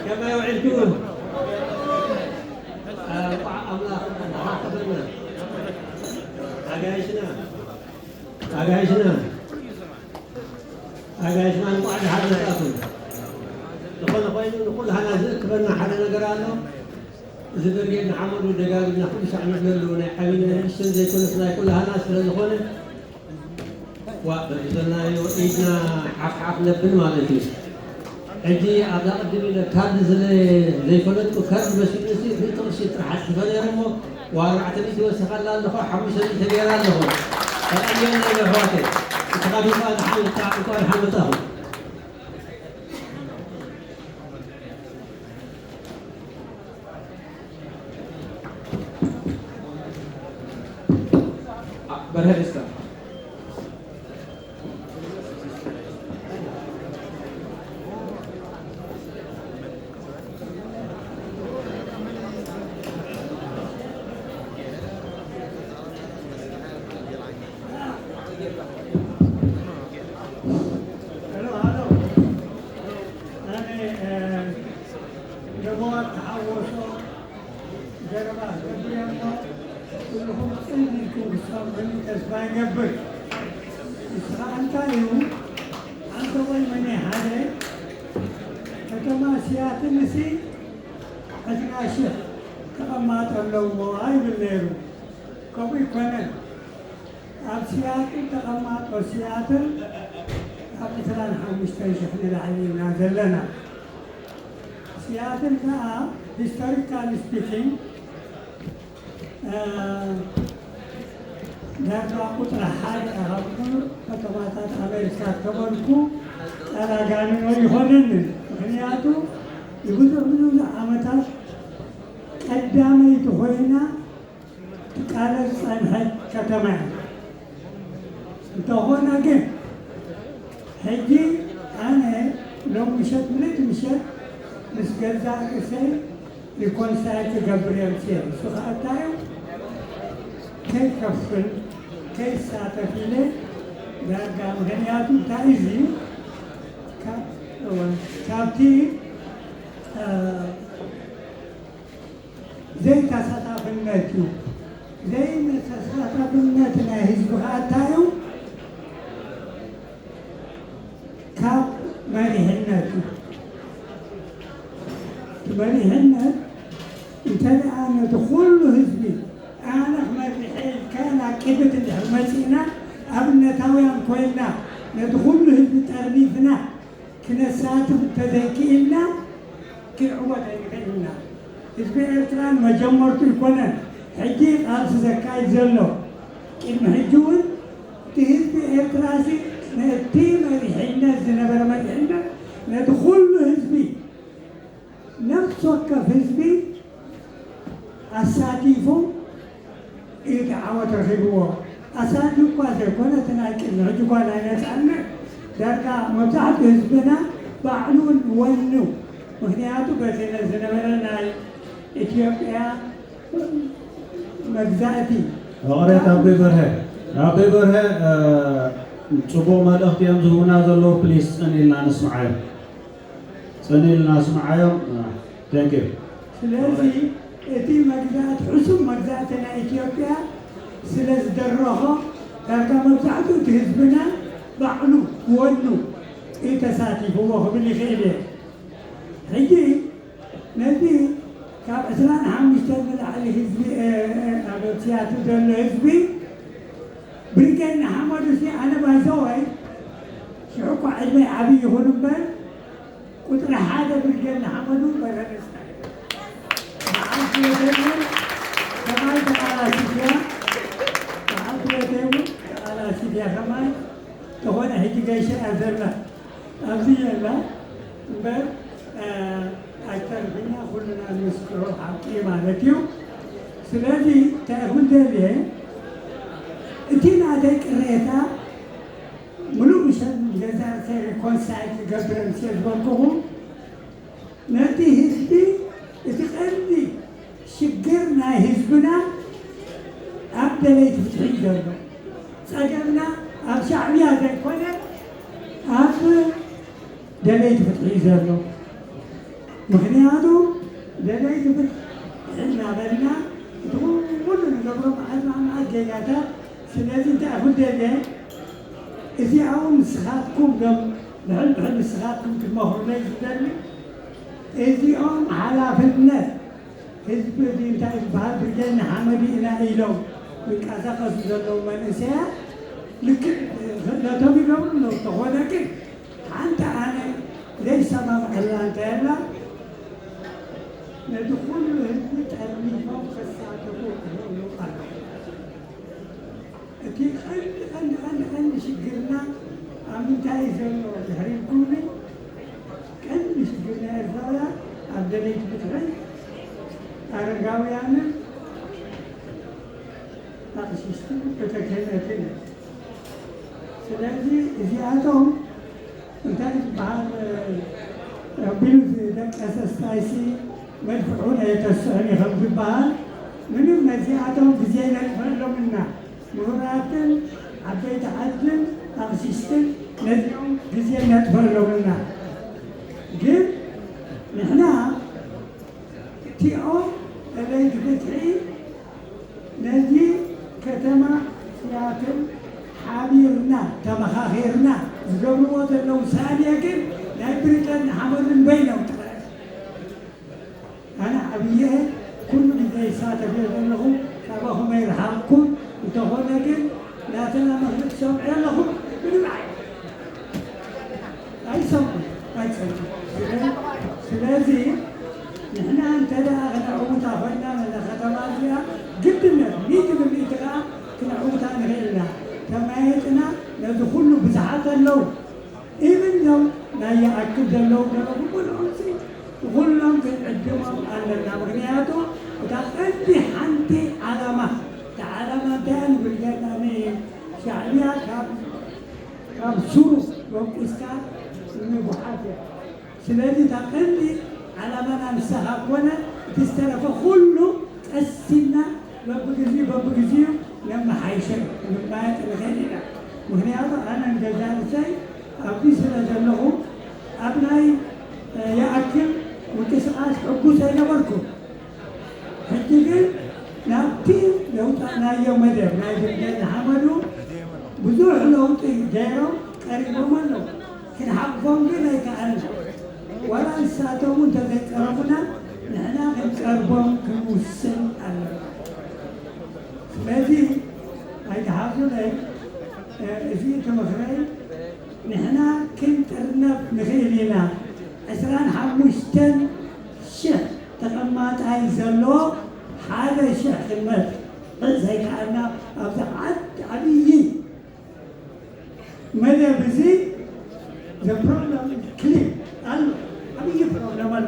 ከመይ ውዒልኩም? እንቋዕ ኣምላኽ ሓኸበና። ኣጋይሽና፣ ኣጋይሽና፣ ኣጋይሽና እንቋዕ ደሓን መጻእኩም። ዝኾነ ኮይኑ ንኹላህና ዝእክበና ሓደ ነገር ኣሎ። እዚ ብርጌድ ንሓመዱ ደጋጊምና ኩሉ ሳዕ ንብለሉ ናይ ዓብይን ናይ ንእሽተን ዘይኮነስ ናይ ኩላህና ስለ ዝኾነ ዋእ በዚ ዘናዮ ኢድና ሓፍሓፍ ነብል ማለት እዩ። ሕጂ ኣብዛ ቅድም ኢለ ካርድ ስለ ዘይፈለጥኩ ካርድ መሲሉሲ ክልተ ቅርሺ ጥራሕ ኣፅሒፈ ነይረ እሞ ዋእ ኣርባዕተ ሚእቲ ወሲኻላ ኣለኹ፣ ሓሙሽተ ሚእቲ ገይራ ኣለኹ። ተቐየልና ኢና ኣሕዋተይ። እቲ ካብ እንኳ ደሓን እንኳ ደሓን መጻኹም። በርሀ ደስታ። ሄሎ፣ ሃሎ። ኣነ፣ እ፣ ደቦ ተሓወሶ ዘረባ ክገብር እየ እሞ፣ ኩልኹም ጽን ኢልኩም ክትሰምዑኒ ተስፋ ይገብር። ንስኻ እንታይ እዩ? ኣንተ ወይ መን ሓደ ከተማ ሲያትልሲ ዕስራ ሽሕ ተቐማጦ ኣለዎ ኣይብል ነይሩ። ከምኡ ይኮነን። ኣብ ሲያትል ተቐማጦ ሲያትል ካብ ዕስራን ሓሙሽተን ሽሕ ንላዕሊ ኢና ዘለና። ሲያትል ከኣ ሂስቶሪካሊ ስፒኪንግ፣ እ፣ ዳርጋ ቁጽሪ ሓደ ካብ ኩሉ ከተማታት ኣሜሪካ ተበልኩ ቃል ኣጋንኖ ይኾነኒ። ምኽንያቱ ንብዙሕ ብዙሕ ዓመታት ቀዳመይቲ ኮይና ትቃለስ ዝጸንሐት ከተማ እያ። እንተኾነ ግን ሕጂ ኣነ ሎም ምሸት ምልእቲ ምሸት ምስ ገዛእ ርእሰይ ሪኮንሳይል ክገብር እየ ምጽእ። እሱ ኸኣ እንታይ እዩ? ከይከፍል ከይሳተፍ ኢለ ዳርጋ ምኽንያቱ እንታይ እዩ? ካብ፣ እወ፣ ካብቲ፣ እ፣ ዘይተሳታፍነት እዩ። ዘይተሳታፍነት ናይ ህዝቢ ኸኣ እንታይ እዩ? ካብ መሪሕነት እዩ። እቲ መሪሕነት እንተ ደኣ ነቲ ኩሉ ህዝቢ ኣነ ክመርሕ ኢልካ ናብ ቅድሚት እንድሕር መጺእና ኣብነታውያን ኮይንና ነቲ ኩሉ ህዝቢ ጠርኒፍና ክነሳትፍ እንተዘይክኢልና ክንዕወት ኣይንኽእልና። ህዝቢ ኤርትራ ንመጀመርቱ ኣይኮነን ሕጂ ቃልሲ ዘካይድ ዘሎ። ቅድሚ ሕጂ እውን እቲ ህዝቢ ኤርትራሲ ነቲ መሪሕነት ዝነበረ መሪሕነት ነቲ ኩሉ ህዝቢ ነፍሲ ወከፍ ህዝቢ ኣሳቲፉ እዩ እቲ ዓወት ረኺብዎ። ኣሳንዩ እኳ ዘይኮነ፣ እቲ ናይ ቅድሚ ሕጂ እኳ ናይ ነጻነት ዳርጋ መብዛሕትኡ ህዝብና ባዕሉ ወኑ። ምኽንያቱ በቲ ዝነበረ ናይ ኢትዮጵያ መግዛእቲ። ይቕሬታ ኣቦይ በርሀ፣ ኣቦይ በርሀ፣ እ፣ ጽቡቕ መልእኽቲ እዮም ዝህቡና ዘለዉ። ፕሊስ፣ ጽን ኢልና ንስምዓዮም። ጽን ኢልና ስምዓዮም። Thank you። ስለዚ እቲ መግዛእቲ፣ ሕሱም መግዛእቲ ናይ ኢትዮጵያ ስለ ዝደረኾ፣ ዳርጋ መብዛሕትኡ እቲ ህዝብና ባዕሉ ወኑ እዩ ተሳቲፍዎ ክብል ይኽእል እየ። ሕጂ ነዚ ካብ ዕስራን ሓሙሽተን ንላዕሊ ህዝቢ፣ እ፣ እ፣ ኣብ ሲያትል ዘሎ ህዝቢ፣ ብሪጌድ ንሓመዱ ሲ ኣነ ባይዘወይ ሽዑ እኳ ዕድመይ ዓብዪ ይኹን እምበር፣ ቁጽሪ ሓደ ብርጌድ ንሓመዱ በረደስታ እዩ። በዓል ክልተ እዩ። ከማይ ተቓላሲት እያ። በዓል ክልተ እዩ። ተቓላሲት እያ ከማይ። ተኾነ ሕጂ ገይሻ እያ ዘላ። ኣብዚ የላ እምበር፣ እ፣ ኣይተርፍና ኩልና ንስክሮ ሓቂ ማለት እዩ። ስለዚ እንታይ ይኹን ደልየ፣ እቲ ናተይ ቅሬታ ምሉእ ምሸት ንገዛ ርእሰይ ሪኮንሳይል ክገብር ኣምስየ ዝበልኩኹም፣ ነቲ ህዝቢ፣ እቲ ቀንዲ ሽግር ናይ ህዝብና ኣብ ደለይቲ ፍትሒ እዩ ዘሎ። ጸገምና ኣብ ሻዕብያ ዘይኮነ ኣብ ደለይቲ ፍትሒ እዩ ዘሎ። ምኽንያቱ ደለይቲ ፍትሒ እናበልና እቲ ኩሉ ንገብሮ መዓት መዓት ጌጋታት። ስለዚ እንታይ ክደልየ፣ እዚኣ እውን ንስኻትኩም ዶም ብሕል ብሕል ንስኻትኩም ክትመኽሩለይ ዝደሊ፣ እዚኦም ሓላፍነት ህዝቢ እዚ እንታይ ዝበሃል ብርጌድ ንሓመዱ ኢና ኢሎም ዝንቀሳቐሱ ዘለዉ መንእሰያት ልክዕ ክእለቶም ይገብሩ ኣለዉ። እንተኾነ ግን ሓንቲ ኣነ ዘይሰማምዐላ እንታይ ኣላ፣ ነዚ ኩሉ ህዝቢ ጠርኒፎም ከሳተፉ ይኽእሉ ኣለዉ። እቲ ቀንዲ፣ ቀንዲ፣ ቀንዲ፣ ቀንዲ ሽግርና ኣብ ምንታይ እዩ ዘሎ ድሕሪ ኢልኩምኒ፣ ቀንዲ ሽግርና ኤርትራውያን ኣብ ደለይቲ ፍትሕን ኣረጋውያንን ኣቕሽሽትን ቤተ ክህነትን እዩ። ስለዚ እዚኣቶም እንታይ ዝበሃል፣ ረቢሉ ዝደቀሰ ስታይሲ መድፍዑን ኣየተስዕን እዩ ከም ዝበሃል፣ ምንም ነዚኣቶም ግዜ ነጥፈሎም እና ምሁራትን ዓበይቲ ዓድን ኣቕሽሽትን ነዚኦም ግዜ ነጥፈሎም እና። ግን ንሕና እቲኦም ደለይቲ ፍትሒ ነዚ ከተማ ሲያትል ሓቢርና ተመኻኺርና ዝገብርዎ ዘለዉ ሳልየ ግን ናይ ብሪጣን ሓመዱን በይኖም ጥራይ። ኣነ ዓብየ ኩሉ ግዜ ይሳተፍ እየ ዘለኹ፣ ካባኹም ኣይረሓቕኩን። እንተኾነ ግን ናትና ምኽሪ ትሰምዑ ኣለኹም ምንም ኣይ ኣይሰምዑ ኣይሰምዑ። ስለ-፣ ስለዚ ንሕና እንተ ደኣ ክነዕውታ ኮይና ነዛ ከተማ እዚኣ ግድነት ሚእቲ ብሚእቲ ከኣ ክነዕውታ ንኽእል ኢና። ተመያይጥና ነዚ ኩሉ ብዙሓት ኣለዉ። ኢቭን ዞም ናይ ይኣክል ዘለዉ ዘለዉ ኩሎም ሲ ኩሎም ክንዕድሞም ኣለና። ምኽንያቱ እታ ቀንዲ ሓንቲ ዓላማ፣ እታ ዓላማ እንታይ እያ ንብል ጌርና ንሻዕብያ ካብ ካብ ሱሩ ወቂስካ ንጉሓፍ እያ። ስለዚ እታ ቀንዲ ዓላማና ንሳ ካብ ኮነ እቲ ዝተረፈ ኩሉ ቀስ ኢልና በብግዚኡ በብግዚኡ ነመሓይሸ ንማየጥ ንኽእል ኢና። ምኽንያቱ ኣነ ንገዛ ንሰይ ኣብዚ ስለ ዘለኹ ኣብ ናይ፣ እ፣ ይኣክል ምንቅስቓስ ሕጉስ ኣይነበርኩ። ሕጂ ግን ናብቲ ለውጣናዮ መደብ ናይ ብርጌድ ንሓመዱ ብዙሕ ለውጢ ገይሮም ቀሪቦም ኣለዉ። ክንሓቕፎም ግን ኣይከኣልና። ዋላ ንሳቶም እውን እንተዘይቀረቡና ንሕና ክንቀርቦም ክንውስን ኣለና። ስለዚ ኣይትሓዙለይ፣ እ፣ እዚ እቲ ምኽረይ ንሕና ክንጥርነፍ ንኽእል ኢና። ዕስራን ሓሙሽተን ሽሕ ተቐማጣይ ዘለዎ ሓደ ሽሕ ክንመጽእ ዘይከኣልና ኣብዚ ዓድ-፣ ዓብዪ መደብ እዚ the problem is clear ኣሎ። ዓብዪ ፕሮብለም ኣሎ።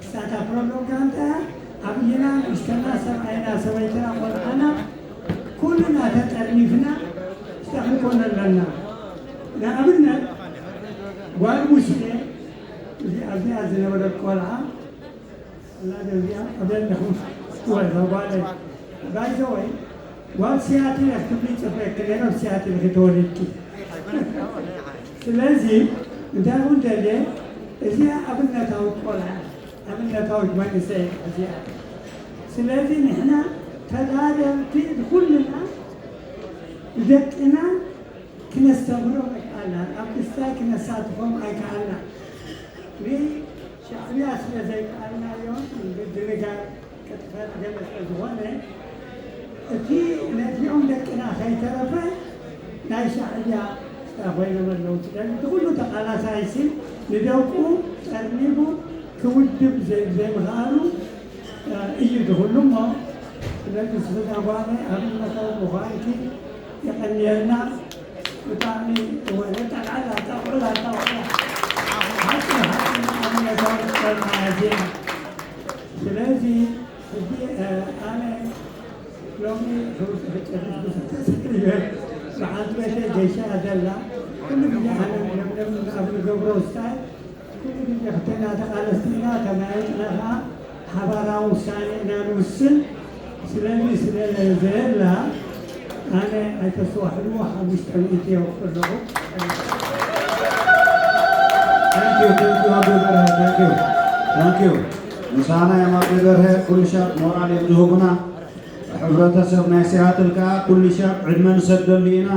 ክሳታ ፕሮብለም ከኣ እንታይ እያ? ዓብይና ንእሽተና ሰብኣይና ሰበይትና ቆልዓና ኩልና ተጠርኒፍና ስተኽንኮን ኣለና። ንኣብነት ጓል ሙስየ እዚኣ እዚኣ ዝነበረት ቆልዓ ኣላ ዶ እዚኣ? ኣብ ዘለኹም ወይ ጓል ባይዘወይ ጓል ሲያትል ክትብሊ ጽበክ ነይረ ኣብ ሲያትል ክትወልድኪ። ስለዚ እንታይ እውን ደልየ እዚኣ ኣብነታዊት ቆልዓ ኣብነታዊት መንእሰይ እዚኣ። ስለዚ ንሕና ተዳለልቲ ንኩልና ንደቅና ክነስተምሮም ኣይከኣልናን፣ ኣብ ምስታይ ክነሳትፎም ኣይከኣልናን። ንሻዕብያ ስለ ዘይከኣልናዮ ምድንጋር ቅጥፈት ገለ ስለ ዝኾነ እቲ ነዚኦም ደቅና ከይተረፈ ናይ ሻዕብያ ኮይኖም ኣለዉ። ስለዚ እቲ ኩሉ ተቓላሳይሲ ንደቁ ጠርኒቡ ክውድብ ዘይ- ዘይምኽኣሉ እዩ ዝኹሉ እሞ ስለዚ ስፍዛ ጓለ ኣብነታዊ ምዃንኪ የቐንየልና። ብጣዕሚ ወለ ጠቕዓላ ጠቕዑላ ጠቕዑላ ሓቂ ሓቂ ኣብነታዊ ጠቕዓላ ዜና። ስለዚ ሕጂ ኣነ ሎሚ ክውስኺ ጨርሽ ብዙሕ ተሰሪበ መዓልቲ ቤተ ገሻ ዘላ ኩሉ ግዜ ኣነ ለምለም ኣብ ንገብሮ ስታይ ኩሉ ግዜ ክተና ተቓለስቲ ኢና ተመያይጥና ከዓ ሓባራዊ ውሳኔ ኢና ንውስን። ስለዚ ስለ ዘየላ ኣነ ኣይተስተዋሕልዎ ሓሙሽተ ሚእቲ የውፍር ኣለኹ። Thank you, thank you, ኣቦ በርሀ, thank you, thank you. ምሳና እዮም ኣቦ በርሀ ኩሉ ሻብ ሞራል እዮም ዝህቡና። ሕብረተሰብ ናይ ሲያትል ከዓ ኩሉ ሻብ ዕድመ ንሰደሉ ኢና።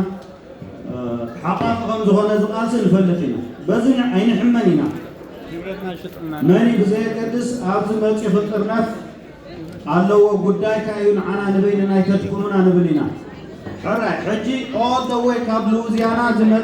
ሓቋፊ ከም ዝኾነ እዚ ቃልሲ ንፈልጥ ኢና። በዚ ን- ኣይንሕመን ኢና። መን ብዘየገድስ ኣብዚ መፂኡ ክጥርነፍ ኣለዎ። ጉዳይ ካዩ ንዓና ንበይንና ኣይተድክሙና ንብል ኢና። ሕራይ ሕጂ all the way ካብ ሉዊዚያና ዝመ